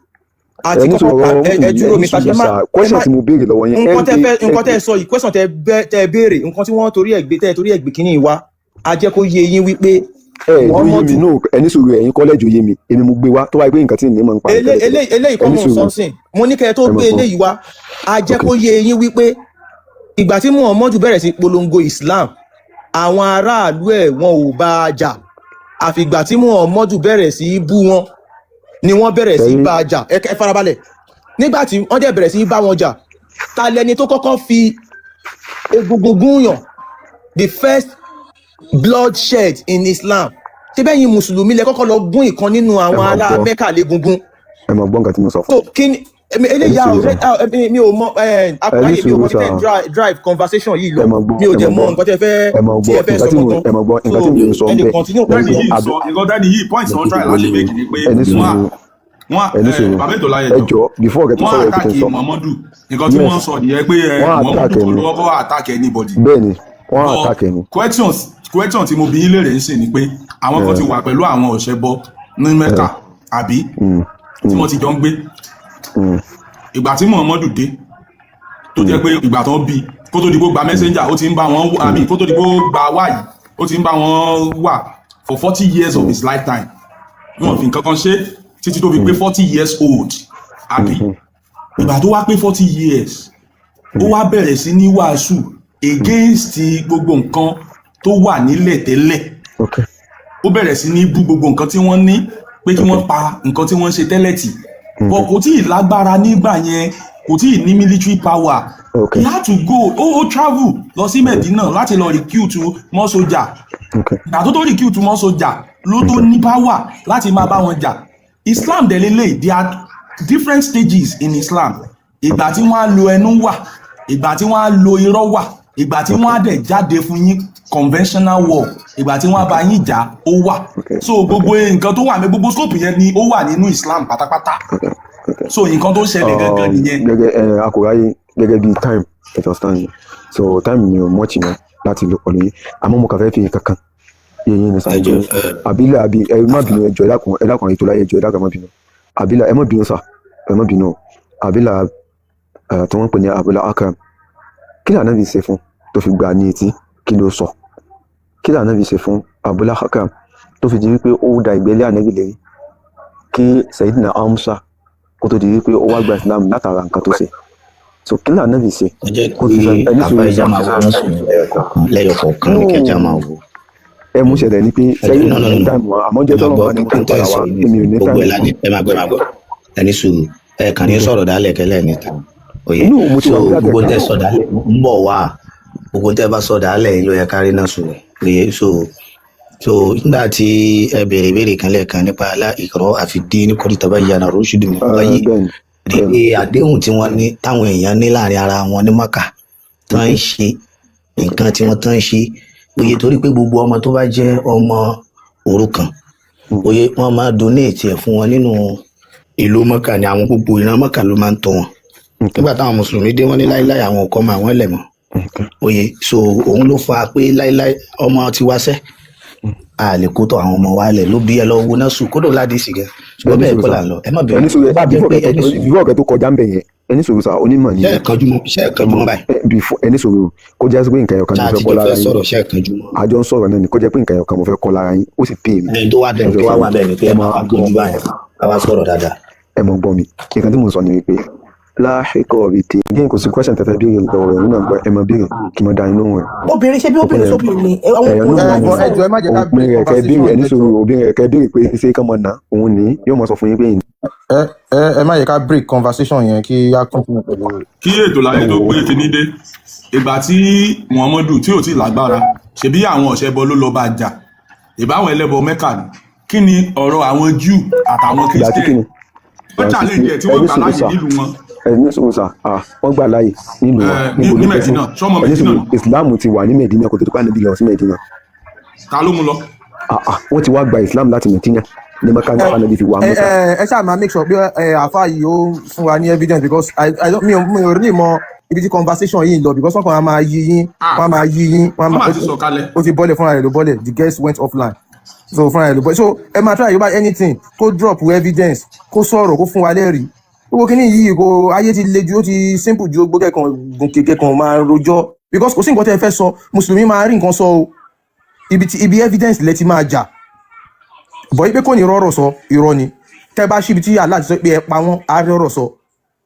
A ti
Ẹni
kọ́kọ́
sọ̀rọ̀.
kà ẹ dúró,
Ẹni
Mr.
sùúrù
Ẹ má
sà. Question tí mo béèrè lọ́wọ́ yẹn,
nǹkan tẹ
ẹ
fẹ́, nǹkan tẹ sọ yìí, question tẹ béèrè, nǹkan tí wọ́n torí ẹ̀ gbé tẹ torí ẹ̀ gbé kínní wá, a jẹ́ kó yé yín wípé
ẹ ló yé mi.
Muhammadu
No, ẹni sùúrù, ẹ̀yin kọ́lẹ́jì òye mi, èmi mo gbé wá. Tó wáyé pé nǹkan tí ní mọ̀ ń pa ní tẹ́lẹ̀ tẹ́lẹ̀.
Eléyìí kọ́
Ẹni
mò ń
sùúrù.
sọ sìn, mo ní kẹ́ ẹ tó
Ẹ mọ̀
gbé
gbọ́.
eléyìí wá, a jẹ́
Ok.
kó yé yín wípé ìgbà tí Muhammadu bẹ̀rẹ̀ sí polongo Islam, àwọn aráàlú ẹ̀ wọn ò bá a jà, àfìgbà tí Muhammadu bẹ̀rẹ̀ sí í bú wọn ni wọ́n bẹ̀rẹ̀ sí í
Sẹ́yìn
bá a jà. Ẹ farabalẹ̀. Nígbà tí wọ́n dẹ̀ bẹ̀rẹ̀ sí í bá wọn jà, ta lẹni tó kọ́kọ́ fi egungun gúnyàn, the first bloodshed in Islam? Ṣé bẹ́ẹ̀ yín mùsùlùmí lẹ kọ́kọ́ lọ gún ìkan nínú
Ẹ
àwọn
máa
ará
gbọ́.
Mẹ́kà légungun?
Ẹ máa gbọ́ nǹkan tí mo sọ
So
fún.
kí ni
Ẹni
eléyà
sùúrù sà.
mi ò mọ
Ẹni
akọ̀ráyè, mi ò
sùúrù
mọ bí
sà.
tẹ́ ń drive conversation yìí lọ.
Ẹ máa gbọ́.
Mi ò
Ẹ
dẹ̀
máa
mọ
gbọ́.
nǹkan tẹ́ fẹ́
Ẹ máa
tí
gbọ́
ẹ fẹ́
nǹkan
sọ
tí mo
gangan.
Ẹ máa gbọ́
So
nǹkan tí mo sọ
ẹ
ń
lè
bẹ̀
continue.
Tẹ́ni
lẹ́yìn
yìí
àbí
sọ nǹkan tẹ́ni yìí, point wọ́n try láti make ni pé
Ẹni
wọ́n
sùúrù.
Wọ́n
Ẹni sùúrù.
Bàbá ètò láyé
Ẹ
jọ
jọ, before kẹ́ tó
wọ́n
sọ̀rọ̀, ẹ
attack
ti sọ.
Muhammadu. Nǹkan tí
Yes.
wọ́n sọ nìyẹn pé
Wọ́n
Muhammadu
attack
kọ́
ẹni.
ló kọ́kọ́ attack anybody.
Bẹ́ẹ̀ ni, wọ́n
But
attack ẹni.
question tí mo bi yín léèrè ń sìn ni pé àwọn kan ti wà pẹ̀lú àwọn ọ̀ṣẹ́bọ ní Mẹ́kà, àbí, tí wọ́n ti jọ ń gbé. Ìgbà tí Muhammadu dé, tó jẹ́ pé ìgbà tó bí, kó tó di kó gba messenger, ó ti ń bá wọn, àmì kó tó di kó gba wáyìí, ó ti ń bá wọn wà. for 40 years of his lifetime. Wọn fi nǹkan kan ṣe títí tó fi pé 40 years old, àbí? Ìgbà tó wá pé 40 years, ó wá bẹ̀rẹ̀ sí ní wàásù against gbogbo nǹkan tó wà nílẹ̀ tẹ́lẹ̀. Ó bẹ̀rẹ̀ sí ní bú gbogbo nǹkan tí wọ́n ní, pé kí wọ́n pa nǹkan tí wọ́n ṣe tẹ́lẹ̀ tì, but kò tí ì lágbára nígbà yẹn, kò tí ì ní military power. He had to go, ó travel lọ sí Medina láti lọ recruit mọ́ sójà. Ìgbà tó recruit mọ́ sójà ló tó ní power láti máa bá wọn jà. Islam dẹ̀ lélẹ̀, there are different stages in Islam. Ìgbà tí wọ́n á lo ẹnu wà, ìgbà tí wọ́n á lo irọ́ wà, ìgbà tí wọ́n á dẹ̀ jáde fún yín, conventional war, ìgbà tí wọ́n á bá yín jà ó wà. So gbogbo nǹkan tó wà ní gbogbo scope yẹn ni ó wà nínú Islam pátápátá. So nǹkan tó ṣẹlẹ̀ gangan nìyẹn.
Gẹ́gẹ́ ẹ akọ̀ráyé, gẹ́gẹ́ bí time, you understand me? So time mi ò much mọ́ láti lò pẹ̀lú yín, àmọ́ mo kàn fẹ́ fi nǹkan kan yé yín ní sáà.
Ẹ
pé
jọ̀ọ́, ẹ
àbílẹ̀ àbí ẹ má bínú, ẹ jọ̀ọ́, ẹ dákun, ẹ dákun, ètò láyé, ẹ jọ̀ọ́, ẹ dákun, ẹ má bínú. Àbílẹ̀, ẹ má bínú sà, ẹ má bínú o. Àbílẹ̀ ẹ tí wọ́n ń pè ní Abul Akram, kí ni Ànábì ṣe fún tó fi gbà ní etí? Kí ló sọ? Kí ni Ànábì ṣe fún Abul Akram tó fi di wípé ó da ìgbélé Ànábì lérí kí Sayyidina Hamza kó tó di wípé ó wá gba Islam látara nǹkan tó ṣe? So kí ni Ànábì ṣe
Ẹ jẹ́
kó fi
kí
sọ ẹni
àbá
sùúrù
ẹja
sà.
máa wo náà sùn lẹ́yọkọ̀ọ̀kan lẹ́yọkọ̀ọ̀kan ní kẹjá máa wo.
Ẹ mú ṣẹlẹ̀ ni pé
Ẹ jẹ́
sẹ́yìn
no, no,
ní
no, no.
time wa, àmọ́
Ẹ
jẹ́
máa
tọ́lọ́
gbọ́
bá ní
gbogbo
kí n
tẹ́ ẹ
padà
sọ
wá,
yìí
èmi ò ní
gbogbo
time
ẹ̀ lánìí. Ẹ máa gbọ́, ẹ máa gbọ́, ẹ ní sùúrù, ẹ kàn ní sọ̀rọ̀ dálẹ̀ kẹ́lẹ́ níta òye.
Inú mo ti
So
wà nígbà
gbogbo
tẹ̀ka.
tẹ́ sọ dálẹ̀ ń bọ̀ wá, gbogbo tẹ́ bá sọ dálẹ̀ ló yẹ kárí náà sùn òye. So nígbà tí ẹ béèrè ìbéèrè kan lẹ́ẹ̀kan nípa alá ìkọ̀rọ̀ àfi dín ní kọ́ni tàbá yànnà rúṣùdì mi wáyé
Bẹ́ẹ̀ni, bẹ́ẹ̀ni.
Rí àdéhùn tí wọ́n ní, táwọn èèyàn ní láàrin ara wọn ní Maka tán ń ṣe nǹkan tí wọ́n tán ń ṣe oye, torí pé gbogbo ọmọ tó bá jẹ́ ọmọ òrukàn oye, wọ́n máa donate ẹ̀ fún wọn nínú ìlú Maka ní àwọn gbogbo ìran Maka ló máa ń tọ́ wọn. Nígbà táwọn mùsùlùmí dé, wọ́n ní láíláí, àwọn ọkọ máa wọ́n lẹ̀ mọ́ oye. So òun ló fa pé láíláí ọmọ ti wáṣẹ́ a lè kó tọ àwọn ọmọ wa lẹ̀ ló bí ẹ lọ wo náà sùn kódò ládìí sí gan, ṣùgbọ́n
Ẹni
bẹ́ẹ̀
sùúrù
kọ́
sà.
là ń lọ. Ẹ má bẹ̀rù
Ẹni sùúrù.
tó bá jẹ́
Before
pé
kẹ́
ẹni
tó
sùúrù.
Before kẹ́ tó kọjá ń bẹ̀ yẹn, ẹni sùúrù sà, onímọ̀ ni.
Ṣé ẹ kanjú mọ́? Ṣé ẹ kanjú mọ́ báyìí?
Ẹ before ẹni sùúrù, kó jẹ́ pé nǹkan ẹyọkan
Ṣáà
ni mo fẹ́
àtijọ́
kọ́
fẹ́
lára yín.
sọ̀rọ̀, ṣé ẹ kanjú mọ́?
Àjọ ń sọ̀rọ̀ náà ni, kó jẹ́ pé nǹkan ẹyọkan mo fẹ́ kọ́ lára yín, ó sì pè mí.
Ẹni tó wá bẹ́ẹ̀
Ẹjọ́
tó wá
sọ
wà bẹ́ẹ̀ ni pé
ẹ
ẹ máa
máa
wá
gbọ́.
kanjú báyìí, ká wá sọ̀rọ̀ dáadáa.
Ẹ mọ̀ gbọ́ mi, nǹkan tí mò ń sọ ni wípé láàkọ́ bíi tí again, kò sí question tẹ́fẹ́ béèrè lọ́wọ́ rẹ̀ nínú àgbọ̀, ẹ máa béèrè kí n máa dá yín lóhùn rẹ̀.
Obìnrin, ṣé bí obìnrin sóbìnrin ni àwọn
Ẹ̀yọ́
ọkùnrin
náà
láti
Ẹ
sọ̀rọ̀.
jọ̀ọ́, ẹ má jẹ́ ká
òpin
break
rẹ̀ kẹ́ béèrè
conversation.
Ẹni
Ẹ
sùúrù,
jọ̀ọ́.
obìnrin rẹ̀ kẹ́ béèrè pé ṣé kán mọ̀ ná òun ní yóò máa sọ fún yín pé
Ẹ má yẹ ká break conversation yẹn, kí á continue pẹ̀lú rẹ̀.
Kí ètò láyé tó gbé kinní dé, ìgbà tí Muhammadu tí ò tí lágbára, ṣebí àwọn ọ̀ṣẹ́bọ ló lọ bá jà, ìbáwọn ẹlẹ́bọ Mẹ́kà ni. Kí ni ọ̀rọ̀ àwọn Júù àtàwọn
ìgbà tí
Christian
kìíní
ó challenge ẹ̀ tí wọ́n
ẹni
gbà
sùúrù
láàyè
sà.
nílùú wọn?
Ẹni sùúrù sà. Ah, wọ́n gbà láàyè nílùú wọn?
Ẹ, ní
Níbo
ní
ló fẹ́ fún
Medina, sọmọ
ẹni
Medina
sùúrù, Islam ti wà ní Medina kó tó tó pa Ànábì lọ sí Medina.
Ta ló mú lọ?
Ah ah, wọ́n ti wá gba Islam láti Medina ní Mẹ́kà ní Ànábì fi wà
Ẹ
Mẹ́kà.
ẹ ṣáà máa make sure pé ẹ àfa yìí ó fún wa ní evidence, because I don't, mi ò really mọ ibi tí conversation yìí ń lọ, because wọ́n kàn máa yí yín,
Ah,
wọ́n máa yí yín, wọ́n
wọ́n
máa
máa ti sọ kalẹ̀.
Ó ti bọ́lẹ̀ fúnra rẹ̀ ló bọ́lẹ̀. The guest went offline, so fúnra rẹ̀ ló bọ́lẹ̀. So ẹ máa try yorùbá anything, kó drop evidence, kó sọ̀rọ̀, kó fún wa lẹ́rìí. Gbogbo kínní yìí kò, ayé ti le ju, ó ti simple ju gbogbo kẹkàn gòkè kẹkàn máa rojọ́, because kò sí nǹkan tẹ́ ẹ fẹ́ sọ. Mùsùlùmí máa rí nǹkan sọ o, ibi tí ibi evidence lẹ ti máa jà bọ̀ yí pé kò ní rọ́rọ̀ sọ, irọ́ ni. Tẹ́ bá síbi tí Allah ti sọ pé ẹ pa wọ́n, á rọ́rọ̀ sọ.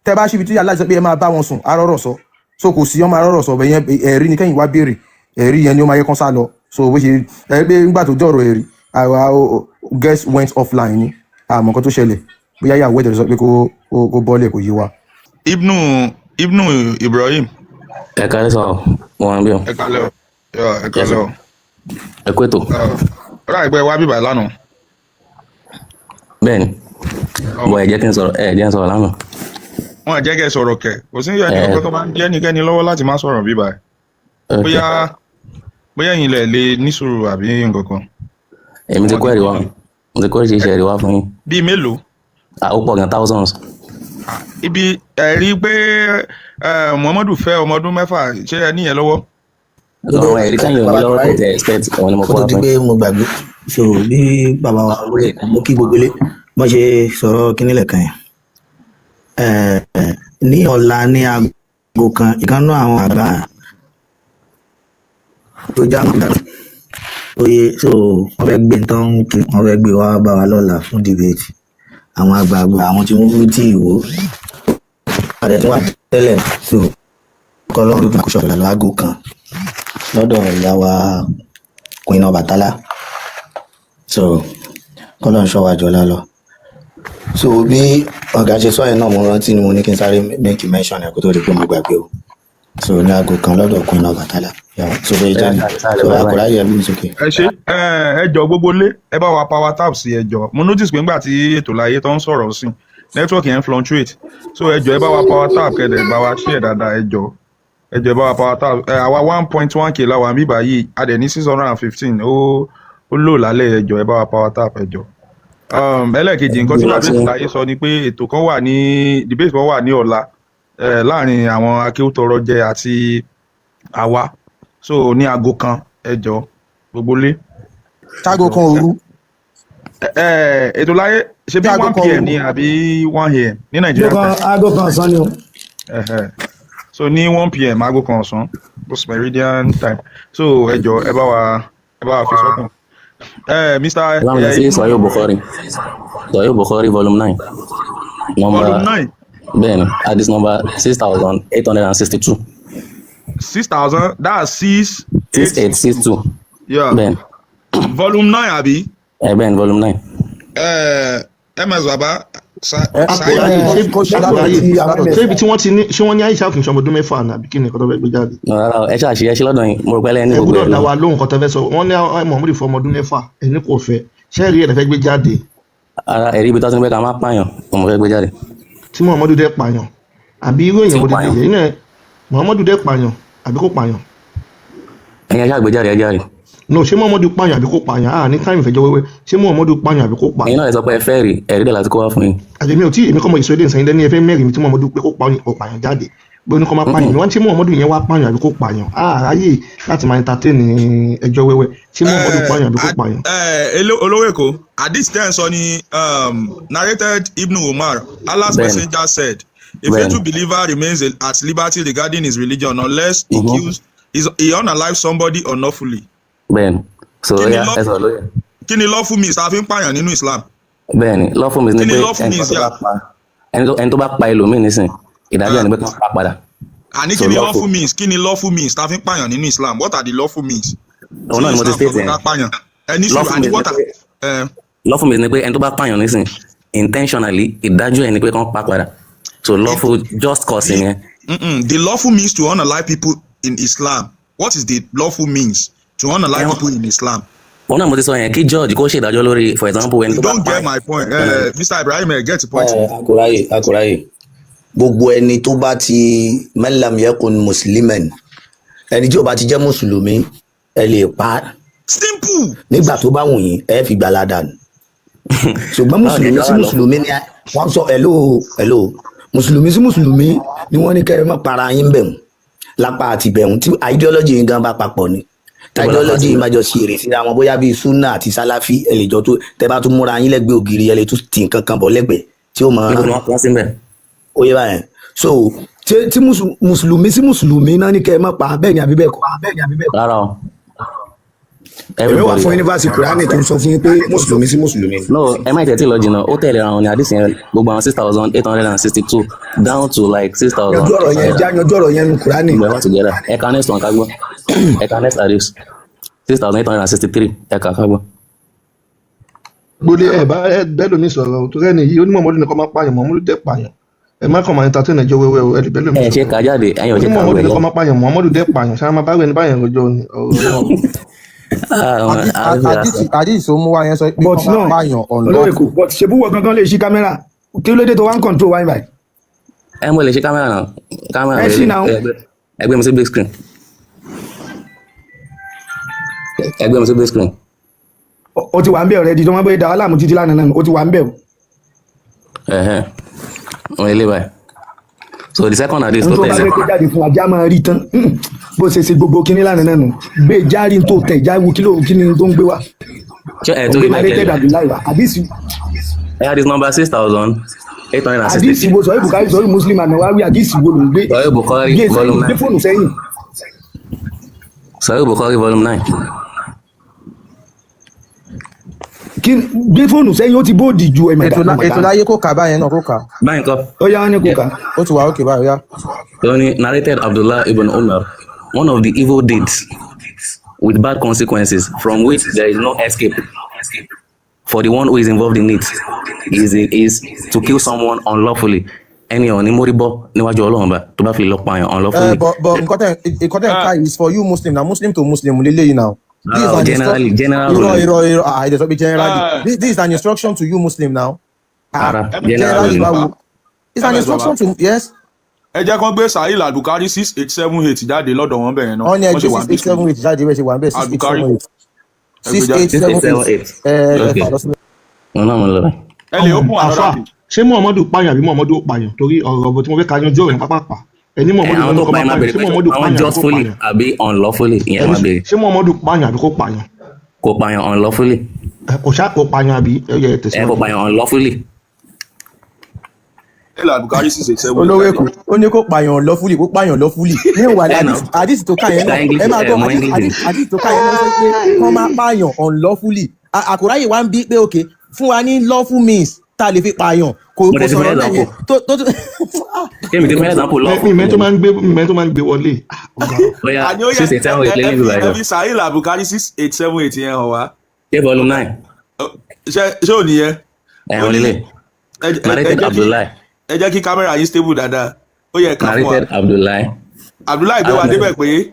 Tẹ́ bá síbi tí Allah ti sọ pé ẹ máa bá wọn sùn, á rọ́rọ̀ sọ. So kò sí ọmọ rọ́rọ̀ sọ bẹ́ẹ̀ yẹn. Ẹ̀rí ni kẹ́yìn wá béèrè, ẹ̀rí yẹn ni ó máa yẹ kán sá lọ. So bó ṣe ẹ pé nígbà tó dọ̀rọ̀ ẹ̀rí, àwa guest went offline ni, àmọ́ nǹkan tó ṣẹlẹ̀, bóyá ìyàwó ẹ̀dẹ̀ sọ pé kó bọ́lẹ̀, kò yé wa.
Ibnu Ibrahim.
Ẹ kálẹ́ sọ, mo wà ń bí o.
Ẹ kálẹ́ o. Yọ, ẹ
Yes,
kálẹ́
sir.
o.
Ẹ kú ètò.
Ó dà pé wá bíbà lánàá.
Bẹ́ẹ̀ni, bọ̀ ẹ jẹ́ kí n sọ̀rọ̀, ẹ jẹ́ n sọ̀rọ̀ lánàá.
Wọn à jẹ́ kẹ́ ẹ sọ̀rọ̀ kẹ̀, kò sí ẹni
Ẹ
kankan tó máa ń jẹ́ ẹnikẹ́ni lọ́wọ́ láti má sọ̀rọ̀ bíbà ẹ̀.
Ok.
Bóyá ẹ̀yin lẹ̀ lè ní sùúrù àbí nǹkan kan.
Èmi ti
Wọn
kó
ti
ẹ̀rí wá, mo ti kó oríṣiríṣi ẹ̀rí wá fún yín.
Bíi mélòó?
Ah, ó pọ̀ gan, thousands.
Ibi ẹ̀rí pé Muhammadu fẹ́ ọmọ ọdún 6, ṣé ẹ níyẹn lọ́wọ́?
Àwọn ẹ̀rí táyìn ò ní lọ́wọ́ tẹ̀ tẹ̀ expect, òun ni mo
Kó
kó
tó
wá
di
fún
pé
yín.
mo gbàgbé, so bí bàbá wa olóyè, mo kí gbogbo ilé wọ́n ṣe sọ̀rọ̀ kíní lẹ́ẹ̀kan yẹn. Ní ọ̀la ní aago 1, ìkànnú àwọn àgbà tó já Oye, so wọ́n fẹ́ gbé tán kí wọ́n fẹ́ gbé wá bá wa lọ́la fún debate. Àwọn àgbààgbà, àwọn tí wọ́n tí ì wò àdẹ tó wà tẹ́lẹ̀, so kọ́lọ́run tó kó ṣọ̀rọ̀ láago 1 lọ́dọ̀ ìyá wa Queen Ọbàtálá. So kọ́lọ́run ṣọ́ wa jọlá lọ. So bí ọ̀gá ṣe sọ yẹn náà, mo rántí ni mo ní kí n sáré make mention ẹ̀ kó tó di pé mo gbàgbé o. So ní aago 1 lọ́dọ̀ Queen Ọbàtálá. So bẹ́ẹ̀ jẹ́ ni so àkùráyè ẹ̀mí sókè.
Ẹ ṣe, ẹ jọ, gbogbo lé, ẹ bá wa power tap sí. Ẹ jọ, mo notice pé nígbà tí ètò láyé tó ń sọ̀rọ̀ sí, network yẹn fluctuate, so ẹ jọ, ẹ bá wa power tap, kẹdẹ bá wa share dáadáa. Ẹ jọ, ẹ jọ, ẹ bá wa power tap. Ẹ àwa 1.1K la wà níbí báyìí, a dẹ̀ ní 615. Ó lò lálẹ́. Ẹ jọ, ẹ bá wa power tap, ẹ jọ. Ẹlẹ́ẹ̀kejì, nǹkan tí bàbá ètò láyé sọ ni pé ètò kan wà ní, debate kan wà ní ọ̀la láàrin àwọn akéwòtọrọ jẹ àti àwa, so ní aago 1. Ẹ jọ, gbogbo lé.
Tágo 1 òru?
Ẹ ètò láyé ṣe bí
Tágo
1
kan
pm
òru.
ní àbí 1 am ní Nàìjíríà
Aago kan
time?
Aago 1 ọ̀sán ni o.
Ẹhẹ́. So ní 1 pm, aago 1 ọ̀sán, post meridian time. So ẹ jọ, ẹ bá wa fi sọ́kàn. Ẹ Mr.
Ẹ bá mi lọ
ẹ
sí
Ibnu
Sahih Bukhari, Sahih Bukhari volume 9 number
Volume 9.
Bẹ́ẹ̀ni, hadith number 6862.
6,000, that's six
six
eight
eight six two.
Yeah.
Bẹ́ẹ̀ni.
Volume 9, àbí?
Ẹ bẹ́ẹ̀ni, volume 9.
Ẹ ms baba sa
Akùráyè,
Saheed.
ṣé
Kò ṣe látọ̀
Akùráyè,
ti àwọn
ṣé ibi
ms
tí wọ́n ti ní, ṣé wọ́n ní Aisha kì í ṣe ọmọ ọdún 6 ní, àbí kí ni nǹkan tó fẹ́ gbé jáde?
No, rárá o, ẹ ṣáà ṣe, ẹ ṣe lọ́dọ̀ yín, mo rò pé ẹlẹ́ni
Ẹ
gbogbo
gbọ́dọ̀
ẹ̀
dá
lọ.
wa lóhùn nǹkan tó fẹ́ sọ. Wọ́n ní Muhammadu fún ọmọ ọdún 6, ẹni kò fẹ́. Ṣé ẹ̀rí ẹ̀ lẹ fẹ́ gbé jáde?
Ara ẹ̀rí ibi tó ti ń pẹ́ ká má pààyàn, mo fẹ́ gbé jáde.
Tí Muhammadu dẹ̀ pààyàn, àbí irú
Tí
èèyàn
ó
wo lè
pààyàn.
yẹ nínú ẹ̀? Muhammadu dẹ̀ pààyàn àbí kò pààyàn?
Ẹ̀yin ẹ ṣáà gbé jáde, ẹ jáde.
No, ṣé Muhammadu pààyàn àbí kò pààyàn? Ah, ní time ìfẹ̀jọ́ wẹ́wẹ́, ṣé Muhammadu pààyàn àbí kò
Ẹ̀yin
pààyàn?
náà lè sọ pé ẹ fẹ́ rí ẹ̀rí dẹ̀ láti kó wá fún yín.
Àti èmi ò tí, èmi kọ́ mọ ìsọ ilé ìsẹ́yìn lẹ́ni ẹ fẹ́ mẹ́rin mi tí Muhammadu pé kó pààyàn, kò pààyàn jáde, pé ó ní kó máa pààyàn. Wọ́n tí Muhammadu yẹn wá pààyàn àbí kò pààyàn? Ah, ráyè láti máa entertain ẹjọ́ wẹ́wẹ́. Ṣé Muhammadu pààyàn àbí kò pààyàn?
Olówó Èkó, hadith ten sọ ni, narrated Ibn Umar, Allah's messenger said, a faithful believer remains at liberty regarding his religion unless he kills he unalive somebody unlawfully.
Bẹ́ẹ̀ni, so
Kí ni
ó yá, ẹ sọ̀rọ̀ lóye.
Kí ni lawful means tá a fi ń pààyàn nínú Islam?
Bẹ́ẹ̀ni, lawful means ni
Kí ni
pé
lawful
ẹni
means
tó bá
yà?
pa ẹni tó bá pa ẹlòmíì nísìn, ìdájọ́ ẹni pé kán pa padà.
Àní
So
kí ni
lawful
lawful means? Kí ni lawful means tá a fi ń pààyàn nínú Islam? What are the lawful means
Òun
tí
náà ni mo ti
Islam sọ
state
pé
yẹn.
ká pààyàn? Ẹ ní sùúrù.
Lawful
Àní
means ni
what
pé
are
lawful means ni pé ẹni tó bá pààyàn nísìn intentionally, ìdájọ́ ẹni pé kán pa padà. So lawful just cause
the
yẹn.
The lawful means to unalive people in Islam. What is the lawful means to unalive people in Islam?
Òun náà mo ti sọ yẹn, kí judge kó ṣèdájọ́ lórí, for example, ẹni
You
tó bá
don't get
pààyàn.
my point. Mr. Ibrahim, get the point.
Ẹ akùráyè, akùráyè, gbogbo ẹni tó bá ti man lam yakun musliman, ẹni tí ó bá ti jẹ́ mùsùlùmí, ẹ lè pa á.
Simple.
Nígbà tó bá wù yín, ẹ fi gbà ládàá nù. Ṣùgbọ́n
Báwo ni
mùsùlùmí
ẹjọ́
sí
wà lawful?
mùsùlùmí ni wọ́n sọ. Hello, hello, mùsùlùmí sí mùsùlùmí ni wọ́n ní kẹ́ ẹ má para yín bẹ̀rù lápá àti bẹ̀rù tí ideology yín gan bá papọ̀ ni, tí
Níbo lápá
ideology
àti
yín bá jọ ṣe èrè síra wọn, bóyá bíi sunna àti salafi, ẹ lè jọ tó tẹ bá tún múra yín lẹ́gbẹ̀ẹ́ ògiri, ẹ lè tún tì nǹkan kan bọ̀ lẹ́gbẹ̀ẹ́ tí ó mọ.
Níbo ni wọ́n kọ́ sí mbẹ̀?
Ó yẹ báyẹn. So tí mùsùlùmí sí mùsùlùmí náà ní kẹ́ ẹ má pa, bẹ́ẹ̀ ni àbí bẹ́ẹ̀ kọ́?
Rárá o.
Èmi wà
Everybody.
Fún yunifásitì Kùránì tó ń sọ fún yín pé mùsùlùmí sí mùsùlùmí ni.
No, ẹ má tẹ̀ tí lọ jìnnà, ó tẹ̀lé ra wọn ní àdìsí yẹn, gbogbo àwọn 6862 down to like 6,000.
Yanjú ọ̀rọ̀ yẹn, já yanjú ọ̀rọ̀ yẹn nu Kùránì.
Gbogbo ẹ̀ wá together. Ẹ̀ka next one ká gbọ́. Ẹ̀ka next hadith, 6863, ẹ̀ka ká gbọ́.
Gbólé ẹ bá ẹ bẹ́ẹ̀ lómi sọ̀rọ̀ tó rẹ́ni yìí, ó ní Muhammadu nìkan máa pààyàn, Muhammadu dẹ̀ pààyàn. Ẹ má kàn máa entertain ẹjọ́ wẹ́wẹ́ o, ẹ lè bẹ́ẹ̀ lómi
Ẹ ṣe
sọ̀rọ̀.
kà jáde, ẹ̀yin ò
Ó
ṣe
ní
kàwé
Muhammadu
ẹ̀
nìkan máa pààyàn, Muhammadu dẹ̀ pààyàn. Ṣáà máa bá rẹ̀ ní báyẹn rojọ́ ni ọ̀rọ̀ náà.
Àdìs tó mú wá yẹn sọ pé
But
kọ́ máa
no,
pààyàn
olórí
unlawful.
kò, but ṣe búwọ gangan lè ṣí kámẹ́rà, kí ló dé tó wá ń control wáyé báyìí?
Ẹ mo lè ṣe kámẹ́rà náà, kámẹ́rà
Ẹ
lè
ṣí náà.
Ẹgbẹ́ mi sí big screen, ẹgbẹ́ mi sí big screen.
O ti wà ń bẹ̀ already, tó wọ́n bẹ dà wá láàmú títí lánàá náà, o ti wà ń bẹ̀ o.
Ẹ̀hẹ́n, wọn ilé báyìí. So the second hadith
Ohun
tó
tó bá
tẹ̀lé.
fẹ́ gbé jáde fún ajá máa rí tán. Bó ṣe ṣe gbogbo kinní lánàá náà nù, gbé járí tó tẹ̀ jáwó, kí ló kí ni tó ń gbé wá?
Ṣé ẹ
Ó
tó
gbé
rí
narrated
Michael?
Abdullahi wa àdìsí.
Ẹ hadith number 6863.
Àdìsí wo? Sọ̀rọ̀ Bukari, sọ̀rọ̀ Muslim ànáwáwí, àdìsí wo ló ń gbé?
Sahih Bukhari
Gbé sẹ́yìn,
volume
gbé
9.
fóònù sẹ́yìn.
Sahih Bukhari volume 9.
Kí gbé fóònù sẹ́yìn, ó ti bóòdì ju ẹ̀.
Ètò ètò láyé kó kà báyẹn náà, kó kà.
Báyìí kọ́.
Ó yá, ní kó kà.
Ó ti wà ókè báyìí, ó yá.
Ó ní, narrated Abdullah ibn Umar, one of the evil deeds with bad consequences from which there is no escape for the one who is involved in it is to kill someone unlawfully. Ẹni ọ̀ ní mórí bọ́ níwájú Ọlọ́run bá tó bá fi lọ pààyàn unlawfully.
But nǹkan tẹ̀ ń ká is for you Muslim na, Muslim to Muslim lélẹ́yìí now. This is
Rárá o,
an
generally, general
irọ́
ruling.
Irọ́, irọ́, ah, ìdẹ̀ sọ pé generally.
Ah.
This is an instruction to you Muslim now. Ah,
Rárá, general
generally
ruling.
báwo? It's an
MS
instruction
Baba.
to, yes.
Ẹ jẹ́ kán gbé Sahih Al-Bukhari 6878 jáde lọ́dọ̀ wọn bẹ̀rẹ̀ náà.
Wọ́n ní
Wọ́n ṣe
ẹgbẹ́
wà
six eight seven eight jáde, bẹ́ẹ̀ ṣe wà ń bẹ́ẹ̀, six eight
Al-Bukhari.
seven eight.
Ẹ gbé
Six
jáde.
eight
Six
seven
eight seven
eight.
eight.
Ẹ ẹ
Okay.
fà lọ síbẹ̀.
Wọn náà mo lọ báyìí.
Ẹ lè open
Àfà,
another page.
ṣé Muhammadu pààyàn àbí Muhammadu ò pààyàn? Torí ọ̀rọ̀ ọ̀bọ̀ tí mo fẹ́ ka yanjú ọ̀rọ̀ yẹn pápápá, ẹni
Ẹ
Muhammadu
àwọn
ló ní
tó
kó
pa
má
ẹ máa
pààyàn,
béèrè
ṣé
pé
Muhammadu
àwọn
pààyàn àbí kò
justfully
pààyàn?
Àbí unlawfully, ìyẹn
Ẹni
máa béèrè.
ṣé Muhammadu pààyàn àbí kò pààyàn?
Kò pààyàn unlawfully.
Ẹ, kò ṣáà kò pààyàn àbí? Ẹ yẹ,
Ẹ kò
tẹ̀síwájú.
pààyàn unlawfully.
Sahih Al-Bukhari 6878
Olówó
jáde.
Èkó, ó ní kó pààyàn lawfully, kó pààyàn lawfully ní ìwà.
Ẹ nà.
Àdìsí tó kà yẹn
Ká
náà,
English
ẹ máa
ẹ
gbọ́
mọ
àdìsí
English.
Àdìsí tó kà yẹn náà sọ pé kán máa pààyàn unlawfully. Àkùráyè wa ń bí pé okay, fún wa ní lawful means tá a lè fi pààyàn, kò
Mo
kò
dẹ̀ ti fún
sọ̀rọ̀ bẹ́ẹ̀
example.
yẹn tó tó.
Kémi ti fún example
mi
lawful.
mẹ́ tó máa ń gbé mi mẹ́ tó máa ń gbé wọlé. Ah, ọ̀gá.
Bóyá
Àní ó yẹ
6878
ẹ
lẹ́yìn
fi
ìgbà
ẹ
yẹn.
fi Sahih Al-Bukhari 6878 yẹn hàn wá.
Ṣé volume 9?
Ṣé ò nìyẹn?
Ẹ
Ó
wọn
ní
lélẹ̀.
ẹ
Narrated
jẹ́ kí
Abdullahi.
ẹ jẹ́ kí kámẹ́rà yín stable dáadáa. Ó yẹ ká fún wa.
Narrated Abdullahi.
Abdullahi gbé wa
Allah's
débẹ̀ pé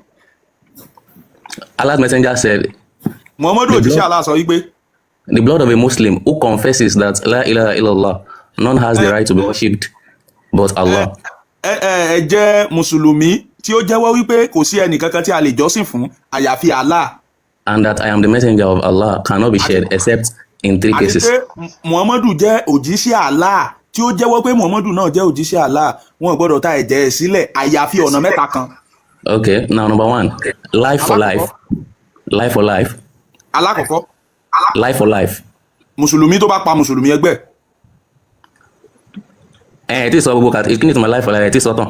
Allah's messenger said,
Muhammadu
the
òjíṣẹ́
blood,
Allah sọ wípé
the blood of a Muslim who confesses that La ilaha illallah, none has the right to be worshipped but Allah,
ẹ jẹ́ mùsùlùmí tí ó jẹ́wọ́ wípé kò sí ẹnì kankan tí a lè jọ́sìn fún àyàfi Allah,
and that I am the messenger of Allah cannot be
àti
shed except in three
àti
cases.
pé Muhammadu jẹ́ òjíṣẹ́ Allah, tí ó jẹ́wọ́ pé Muhammadu náà jẹ́ òjíṣẹ́ Allah, wọn ò gbọ́dọ̀ ta ẹ̀jẹ̀ ẹ̀ sílẹ̀ àyàfi ọ̀nà mẹ́ta kan.
Okay, now number one, life for
Alákọ̀ọ́kọ́,
life, life for life,
alákọ̀ọ́kọ́,
life for life.
Mùsùlùmí tó bá pa mùsùlùmí ẹgbẹ́.
Ẹ tí sọ gbogbo kàtí kí ni ìtumọ̀ life for life? Ẹ tí sọ tán.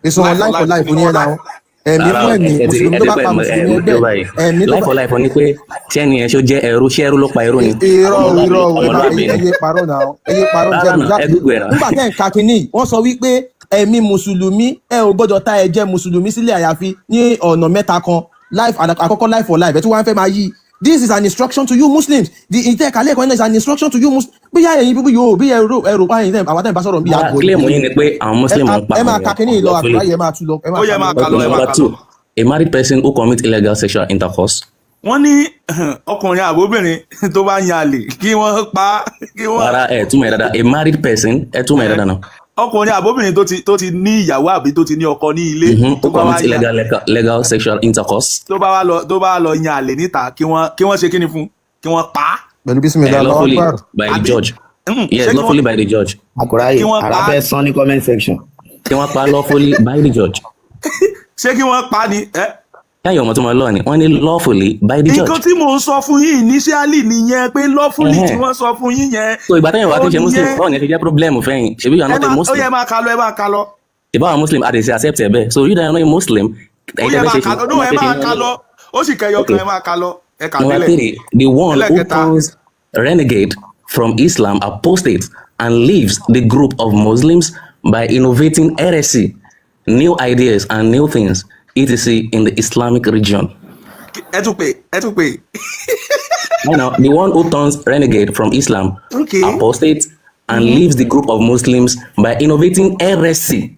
Ìsọ̀rọ̀
Life for
life for
life,
life oníyẹn náà, ẹ̀mí
Rárá
fún
o,
ẹ̀mí,
ẹ ti
mùsùlùmí
ẹ
tó
ti
bá
pẹ́
pa
ẹ
mùsùlùmí
ẹ
ẹgbẹ́,
báyìí.
ẹ̀mí tó
Life
bá
for life ní pé ṣé ẹni yẹn ṣó jẹ́ ẹrú, ṣé ẹrú ló pa ẹrú ni?
Irọ́ o,
Ọmọlúwàbí
irọ́ o, ẹ má
ọmọlúwàbí
ẹ
ni.
yé parọ́ náà, ẹ yé parọ́.
Rárá náà, ẹ gbogbo ẹ̀ náà.
Nígbà tẹ́ ń ka kínní yìí, wọ́n sọ wípé ẹ̀mí mùsùlùmí, ẹ ò gbọ́dọ̀ ta ẹ̀jẹ̀ mùsùlùmí sílẹ̀ àyàfi ní ọ̀nà mẹ́ta kan. Life àkọ́kọ́, life for life. Ẹ̀ tí wọ́n fẹ́ máa yí. This is an instruction to you Muslims. The ìtẹ́kàlẹ̀ ẹ̀kọ́ náà is an instruction to you Muslims. Bóyá ẹ̀yin bíbí yóò bí ẹ̀rọ ẹ̀rọ báyìí tẹ̀ àwọn tẹ̀ ń bá sọ̀rọ̀ bí
Ara
àgọ́
claim yín ni pé àwọn
ẹ
Muslim ń pa
ẹ máa
àwọn
ka kínní yìí lọ,
unlawfully.
àkùráyè, ẹ máa tú lọ, ẹ máa
Ó yẹ
kà
máa
lọ.
kà lọ,
Okay,
ẹ máa
number
kà lọ.
two, a married person who commits illegal sexual intercourse.
Wọ́n ní ọkùnrin àbóbìnrin tó bá yan àlè, kí wọ́n pa á, kí wọ́n
Rárá, ẹ túmọ̀ ẹ̀ dáadáa. A married person, ẹ túmọ̀ ẹ̀ dáadáa náà.
Ọkùnrin àbóbìnrin tó ti ní ìyàwó àbí tó ti ní ọkọ ní ilé,
Who
tó bá wá
commits
yan
illegal legal sexual intercourse.
tó bá wá lọ yan àlè níta, kí wọ́n ṣe kíni fún, kí wọ́n pa á.
Pẹ̀lú bísímillah, Allahu
Lawfully
Akbar.
by the
Àbí
judge.
ṣé
Yes,
kí wọ́n
lawfully by the judge.
Àkùráyè
kí wọ́n
ara
pa á
fẹ́ sán ní comment section.
Kí wọ́n pa á lawfully by the judge.
Ṣé kí wọ́n pa á ni ẹ.
Káyọ̀ ọmọ tó máa lọ ni wọ́n ní lawfully by the
Nǹkan
judge.
tí mò ń sọ fún yín initially nìyẹn pé lawfully tí wọ́n sọ fún yín yẹn.
So ìgbà tẹ́yìn wá
Ó
tí ń ṣe Muslim,
nìyẹn.
báwo ni ẹ ṣe jẹ́ problem fẹ́yìn? Ṣebí you are
Ẹ
not a
máa ó
Muslim.
yẹ, máa kà lọ, ẹ máa kà lọ.
Ìbá àwọn Muslim àti ṣe accept ẹ bẹ́ẹ̀. So you that are not a Muslim,
Ó
ẹ̀yin
yẹ
tẹ́ fẹ́
máa
ṣe
kà
ṣe
lọ, no, ẹ máa kà lọ, ó sì kẹyọ kan.
Okay.
Ẹ máa kà lọ, ẹ kà
Number
délẹ̀.
three, the one who
Ẹlẹ́kẹta.
turns renegade from Islam, apostate, and leaves the group of Muslims by innovating heresy, new ideas and new things, etc. in the Islamic region.
Ẹ tún pè, ẹ tún pè.
Now, the one who turns renegade from Islam, apostate, and leaves the group of Muslims by innovating heresy,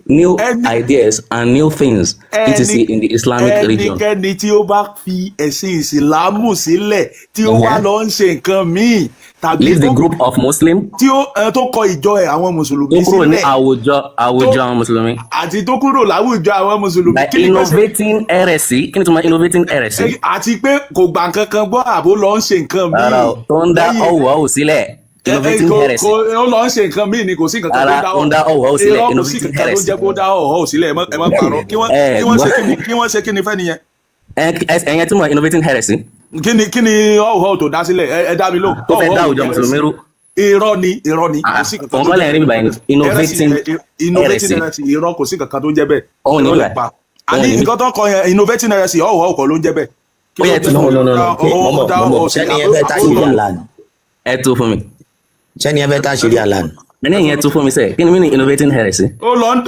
new ideas and new things, etc. in the Islamic region.
Ẹnikẹ́ni tí ó bá fi ẹ̀sìn ìsìlámù sílẹ̀, tí ó wá lọ ń ṣe nǹkan míì tàbí
Leaves the
tó
group of Muslim,
tí ó tó kọ ìjọ ẹ̀ àwọn mùsùlùmí
tó kúrò ní
sílẹ̀,
àwùjọ àwọn mùsùlùmí.
Àti tó kúrò láwùjọ àwọn mùsùlùmí,
By
kí ni kó ṣe?
innovating heresy, kí ni tó máa innovating heresy?
Àti pé kò gbà nǹkan kan gbọ́ àbó lọ ń ṣe nǹkan míì
Rárá o, tó ń dá
lẹ́yìn
ọ̀wọ̀ ọ̀wọ̀ sílẹ̀, innovating heresy.
Ó lọ ń ṣe nǹkan míì ni, kò sí nǹkan kan tó
Rárá,
dá
ó ń dá ọ̀wọ̀ ọ̀wọ̀ sílẹ̀,
Irọ́, kò sí
innovating
nǹkan kan tó
heresy.
jẹ́ kó dá ọ̀họ́ sílẹ̀. Ẹ má parọ́. Kí wọ́n
Ẹ
kí wọ́n ṣe
gbọ́.
kí wọ́n ṣe kí ni fẹ́ nìyẹn?
Ẹ̀yẹn túmọ̀ innovating heresy.
Kí ni ọ̀họ́ tó dá sílẹ̀? Ẹ dá mi lóhùn.
Tó fẹ́ dá
Ọ̀họ́
àwùjọ mùsùlùmí rú.
Irọ́ ni, irọ́ ni, kò sí nǹkan
Òun
tó
kọ́
jẹ́
lẹ́yìn rí bíbáyìí, innovating
innovating
heresy.
Heresy, irọ́, kò sí nǹkan kan tó ń jẹ́ bẹ́ẹ̀.
Òun ní
Irọ́ lè
bíbáyìí.
pa
Òun
àní
ní bí.
nǹkan tó kọ yẹn, innovating heresy, ọ̀họ́ ọkọ̀ ló ń jẹ́ bẹ́ẹ̀. Kí
Ó
ló
yẹ tú
dé?
fún mi.
No, no, no, no.
Ó
Mo bọ̀,
dá
mo bọ̀.
ó sì
Ṣẹ́ni ẹ fẹ́ táṣìírí Allah ni?
Ẹ tú fún mi.
Ṣẹ́ni ẹ fẹ́ táṣìírí Allah ni?
Ẹni ìyẹn tú fún mi sẹ, kí ni mí ní innovating heresy?
Ó lọ ń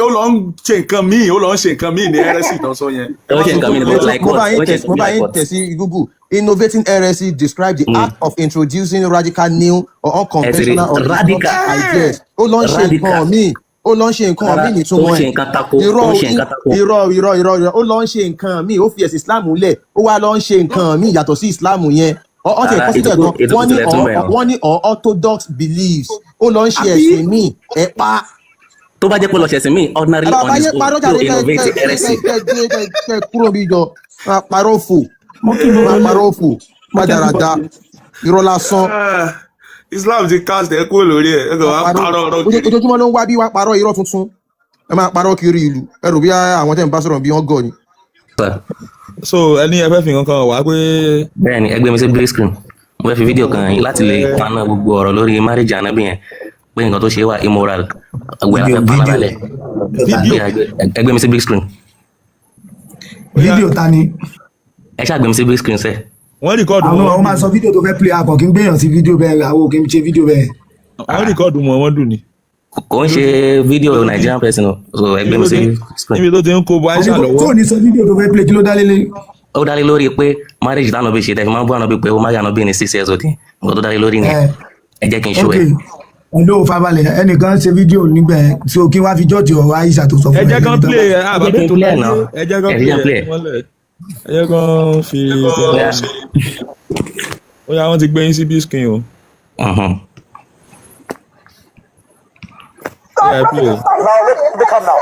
ṣe nǹkan míì, ó lọ ń ṣe nǹkan míì ní heresy tán sọ yẹn. Ẹ
Ó
má
ṣe
sọ
nǹkan
pé
míì ní
Mo
but like
mo
what?
bá
Ó
yín
ṣe
tẹ̀
nǹkan
mo
míì
bá
like
yín
what?
tẹ̀ sí Google. Innovating heresy describe the act of introducing radical new or
Ẹ ti rí
unconventional or
radical
disruptive ideas. Ó lọ ń ṣe nǹkan
radical
míì, ó lọ ń ṣe nǹkan
rárá
míì
ó ń
nítumọ̀
ṣe
ẹ̀.
nǹkan tako, ó
Irọ́
ń ṣe nǹkan tako.
Irọ́, irọ́, irọ́, irọ́. Ó lọ ń ṣe nǹkan míì, ó fi ẹ̀sìn Islam lẹ̀, ó wá lọ ń ṣe nǹkan míì yàtọ̀ sí Islam yẹn. Ọ tẹ̀
Rárá,
kọ́ síbẹ̀
ètùkú
gan,
ètùkú
wọ́n ní
tilẹ̀ tún bẹ̀ hàn.
wọ́n ní orthodox beliefs, ó lọ ń ṣe
Àbí
ẹ̀sìn míì, ẹ̀ pa.
Tó bá jẹ́ pé lọ ṣẹ̀sìn míì ordinarily
Bàbá
on his
yẹn
own
parọ́
tí ò
jáde, kẹ
innovate
kẹ kẹ
heresy.
kẹ kẹ kẹ kẹ kúrò bí jọ, máa parọ́ fò,
Mo kí gbogbo
máa
ilé.
parọ́ fò,
Mo kí
rádaràda,
everybody.
irọ́ lásán.
Ah, Islam ti cast ẹ kúrò lórí ẹ, ẹ kàn
Máa
wá
parọ́
parọ́ ọ̀rọ̀ kiri.
Ojoojúmọ́ ló ń wá bí wá parọ́ irọ́ tuntun. Ẹ máa parọ́ kiri ìlú, ẹ rò bí àwọn tẹ́ ń bá sọ̀rọ̀ bí wọ́n gọ̀ ni.
Sir,
So ẹni ẹ fẹ́ fi nǹkan kan wá pé
bẹ́ẹ̀ni, ẹ gbé mi sí blue screen. Mo fẹ́ fi fídíò kan yín láti lè paná gbogbo ọ̀rọ̀ lórí marriage ànábì yẹn, pé nǹkan tó ṣe wà immoral wẹ̀ la
Fídíò
fẹ́ paná
fídíò
lálẹ́.
ta ni?
Fídíò.
Ẹ gbé mi sí big screen.
Bóyá
Fídíò ta ni?
Ẹ ṣáà gbé mi sí big screen sẹ́.
Wọ́n record
Àwọn àwọn
Muhammadu
máa
ni.
Sọ fídíò tó fẹ́ play, akọ̀ kí n gbéyàn sí fídíò bẹ́ẹ̀, àwọn ò kí n ṣe fídíò bẹ́ẹ̀.
Wọ́n record Muhammadu ni.
Kò ń ṣe fídíò
Níbi tó ti
Nigerian person o, so ẹ gbé
níbi
mi
tó
sí
ti
screen.
Níbi tó ti ń kó bo
Àní
Aisha
kò tó
lọ́wọ́.
ò ní sọ fídíò tó fẹ́ play, kí ló dá lélẹ̀?
Ó dá lé lórí pé marriage tánà bí ṣe tẹ́ fi máa ń bú ànábì pé ó marry ànábì ní 6 years old yẹn, nǹkan tó dá lé lórí nìyẹn.
Ẹ
Ẹ jẹ́ kí n show
Ok,
ẹ.
Hello, fabalẹ̀, ẹnìkan ṣe fídíò nígbà yẹn, so kí wọ́n á fi jọ́ọ̀jì ọ̀rọ̀ Aisha tó sọ
Ẹ
fún ẹ
jẹ́ kán
lẹ́ni tán
play
bá
ẹ
Ẹ jẹ́
àbábẹ́
kí n
tó
play ẹ̀
láyé.
náà.
Ẹ jẹ́ kán
Ẹ
play
jẹ́
ẹ
play ẹ̀.
fi wọ́n lẹ̀, ẹ jẹ́ kán fi tiwọn
Bóyá
ṣe. Ó yá, wọ́n ti gbé yín sí big screen o. Ó yá, ẹ play ẹ.
Now let become now.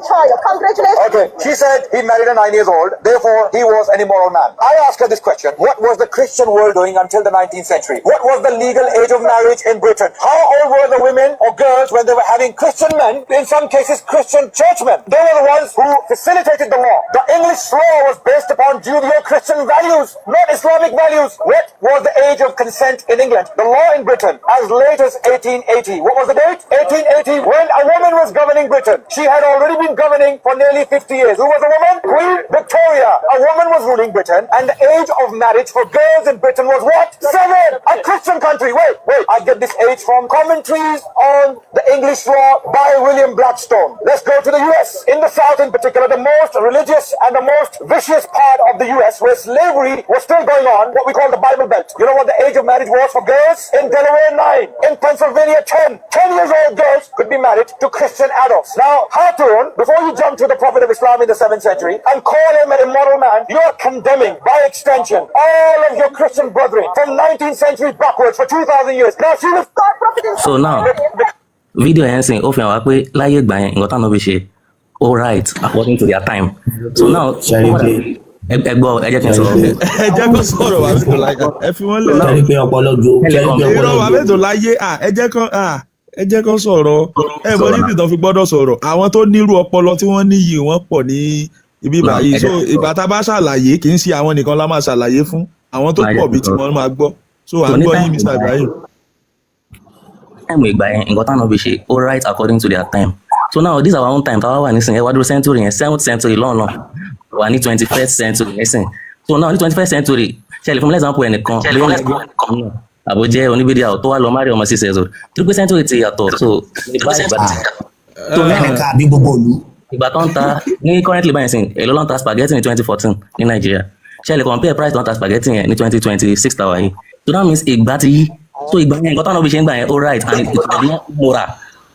Child. Congratulations.
Okay, she said he married a 9 years old, therefore he was an immoral man. I ask her this question: what was the Christian world doing until the 19th century? What was the legal age of marriage in Britain? How old were the women or girls when they were having Christian men, in some cases Christian churchmen? They were the ones who facilitated the law. The English law was based upon Judeo-Christian values, not Islamic values. What was the age of consent in England? The law in Britain, as late as 1880. What was the date? 1880, when a woman was governing Britain. She had already been governing for nearly 50 years. Who was the woman? Queen Victoria. A woman was ruling Britain, and the age of marriage for girls in Britain was what? 7. A Christian country. Wait, wait. I get this age from commentaries on the English law by William Blackstone. Let's go to the US. In the South in particular, the most religious and the most vicious part of the US, where slavery was still going on, what we call the Bible Belt. You know what the age of marriage was for girls? In Delaware, 9. In Pennsylvania, 10. 10 years old girls could be married to Christian adults. Now, Hatoon, before you jump to the Prophet of Islam in the 7th century and call him an immoral man, you are condemning, by extension, all of your Christian brethren from 19th century backwards for 2,000 years. Now, she was...
So now fídíò yẹn sìn, ó fi hàn wá pé láyé ìgbà yẹn, nǹkan táwọn fi ṣe ó right according to their time. So now
Ṣẹ́rí pé
ẹ gbọ́, ẹ jẹ́ kí n
ṣẹ́rí
sọ̀rọ̀.
pé
Ẹ jẹ́ kó sọ̀rọ̀, wà mẹ́tò láyé, ẹ fi wọ́n lẹ̀.
Ṣẹ́rí pé ọpọlọ ju
Ẹ lè
ṣẹ́rí pé
compare.
ọpọlọ
Irọ́, wà
ju
mẹ́tò láyé à, ẹ jẹ́ kán sọ̀rọ̀. Ẹ mọ
Sọ̀rọ̀
níbi
náà.
tán fi gbọ́dọ̀ sọ̀rọ̀. Àwọn tó nírú ọpọlọ tí wọ́n níyì, wọ́n pọ̀ ní ibi
Now
báyìí.
ẹ
So
jẹ́ kí n
ìgbà
sọ̀rọ̀.
tá a bá ṣàlàyé, kì í ṣe àwọn nìkan la máa ṣàlàyé fún, àwọn tó
Máa jẹ́
pọ̀
kí n
bíi tí
sọ̀rọ̀.
wọ́n máa gbọ́. So à
So
ń
ní
gbọ́ yín,
time
Mr.
ìgbà yẹn,
Ibrahim.
Time ìgbà yẹn, nǹkan táwọn fi ṣe ó right according to their time. So now this our own time táwa wà nísìnyí, ẹ wá dúró century yẹn, seventh century lọ́nà wà ní 21st century nísìn. So now ní 21st century, ṣe lè fún mi example ẹnìkan, bóyá ó jẹ́ ẹnìkan àbò jẹ́ oníbídíà tó wá lọ marry ọmọ 6 years old, torí pé century ti yàtọ̀. So ní báyìí ìgbà so now
Ẹnìkan àbí gbogbo ìlú?
Ìgbà tó ń ta ní currently báyìí sìn, èló ló ń ta spaghetti ní 2014 ní Nàìjíríà? Ṣe lè compare price tó ń ta spaghetti yẹn ní 2026 tàwa yìí? So that means ìgbà ti yí. So ìgbà yẹn, nǹkan táwọn òbí ṣe ń gbà yẹn ó right and it was not moral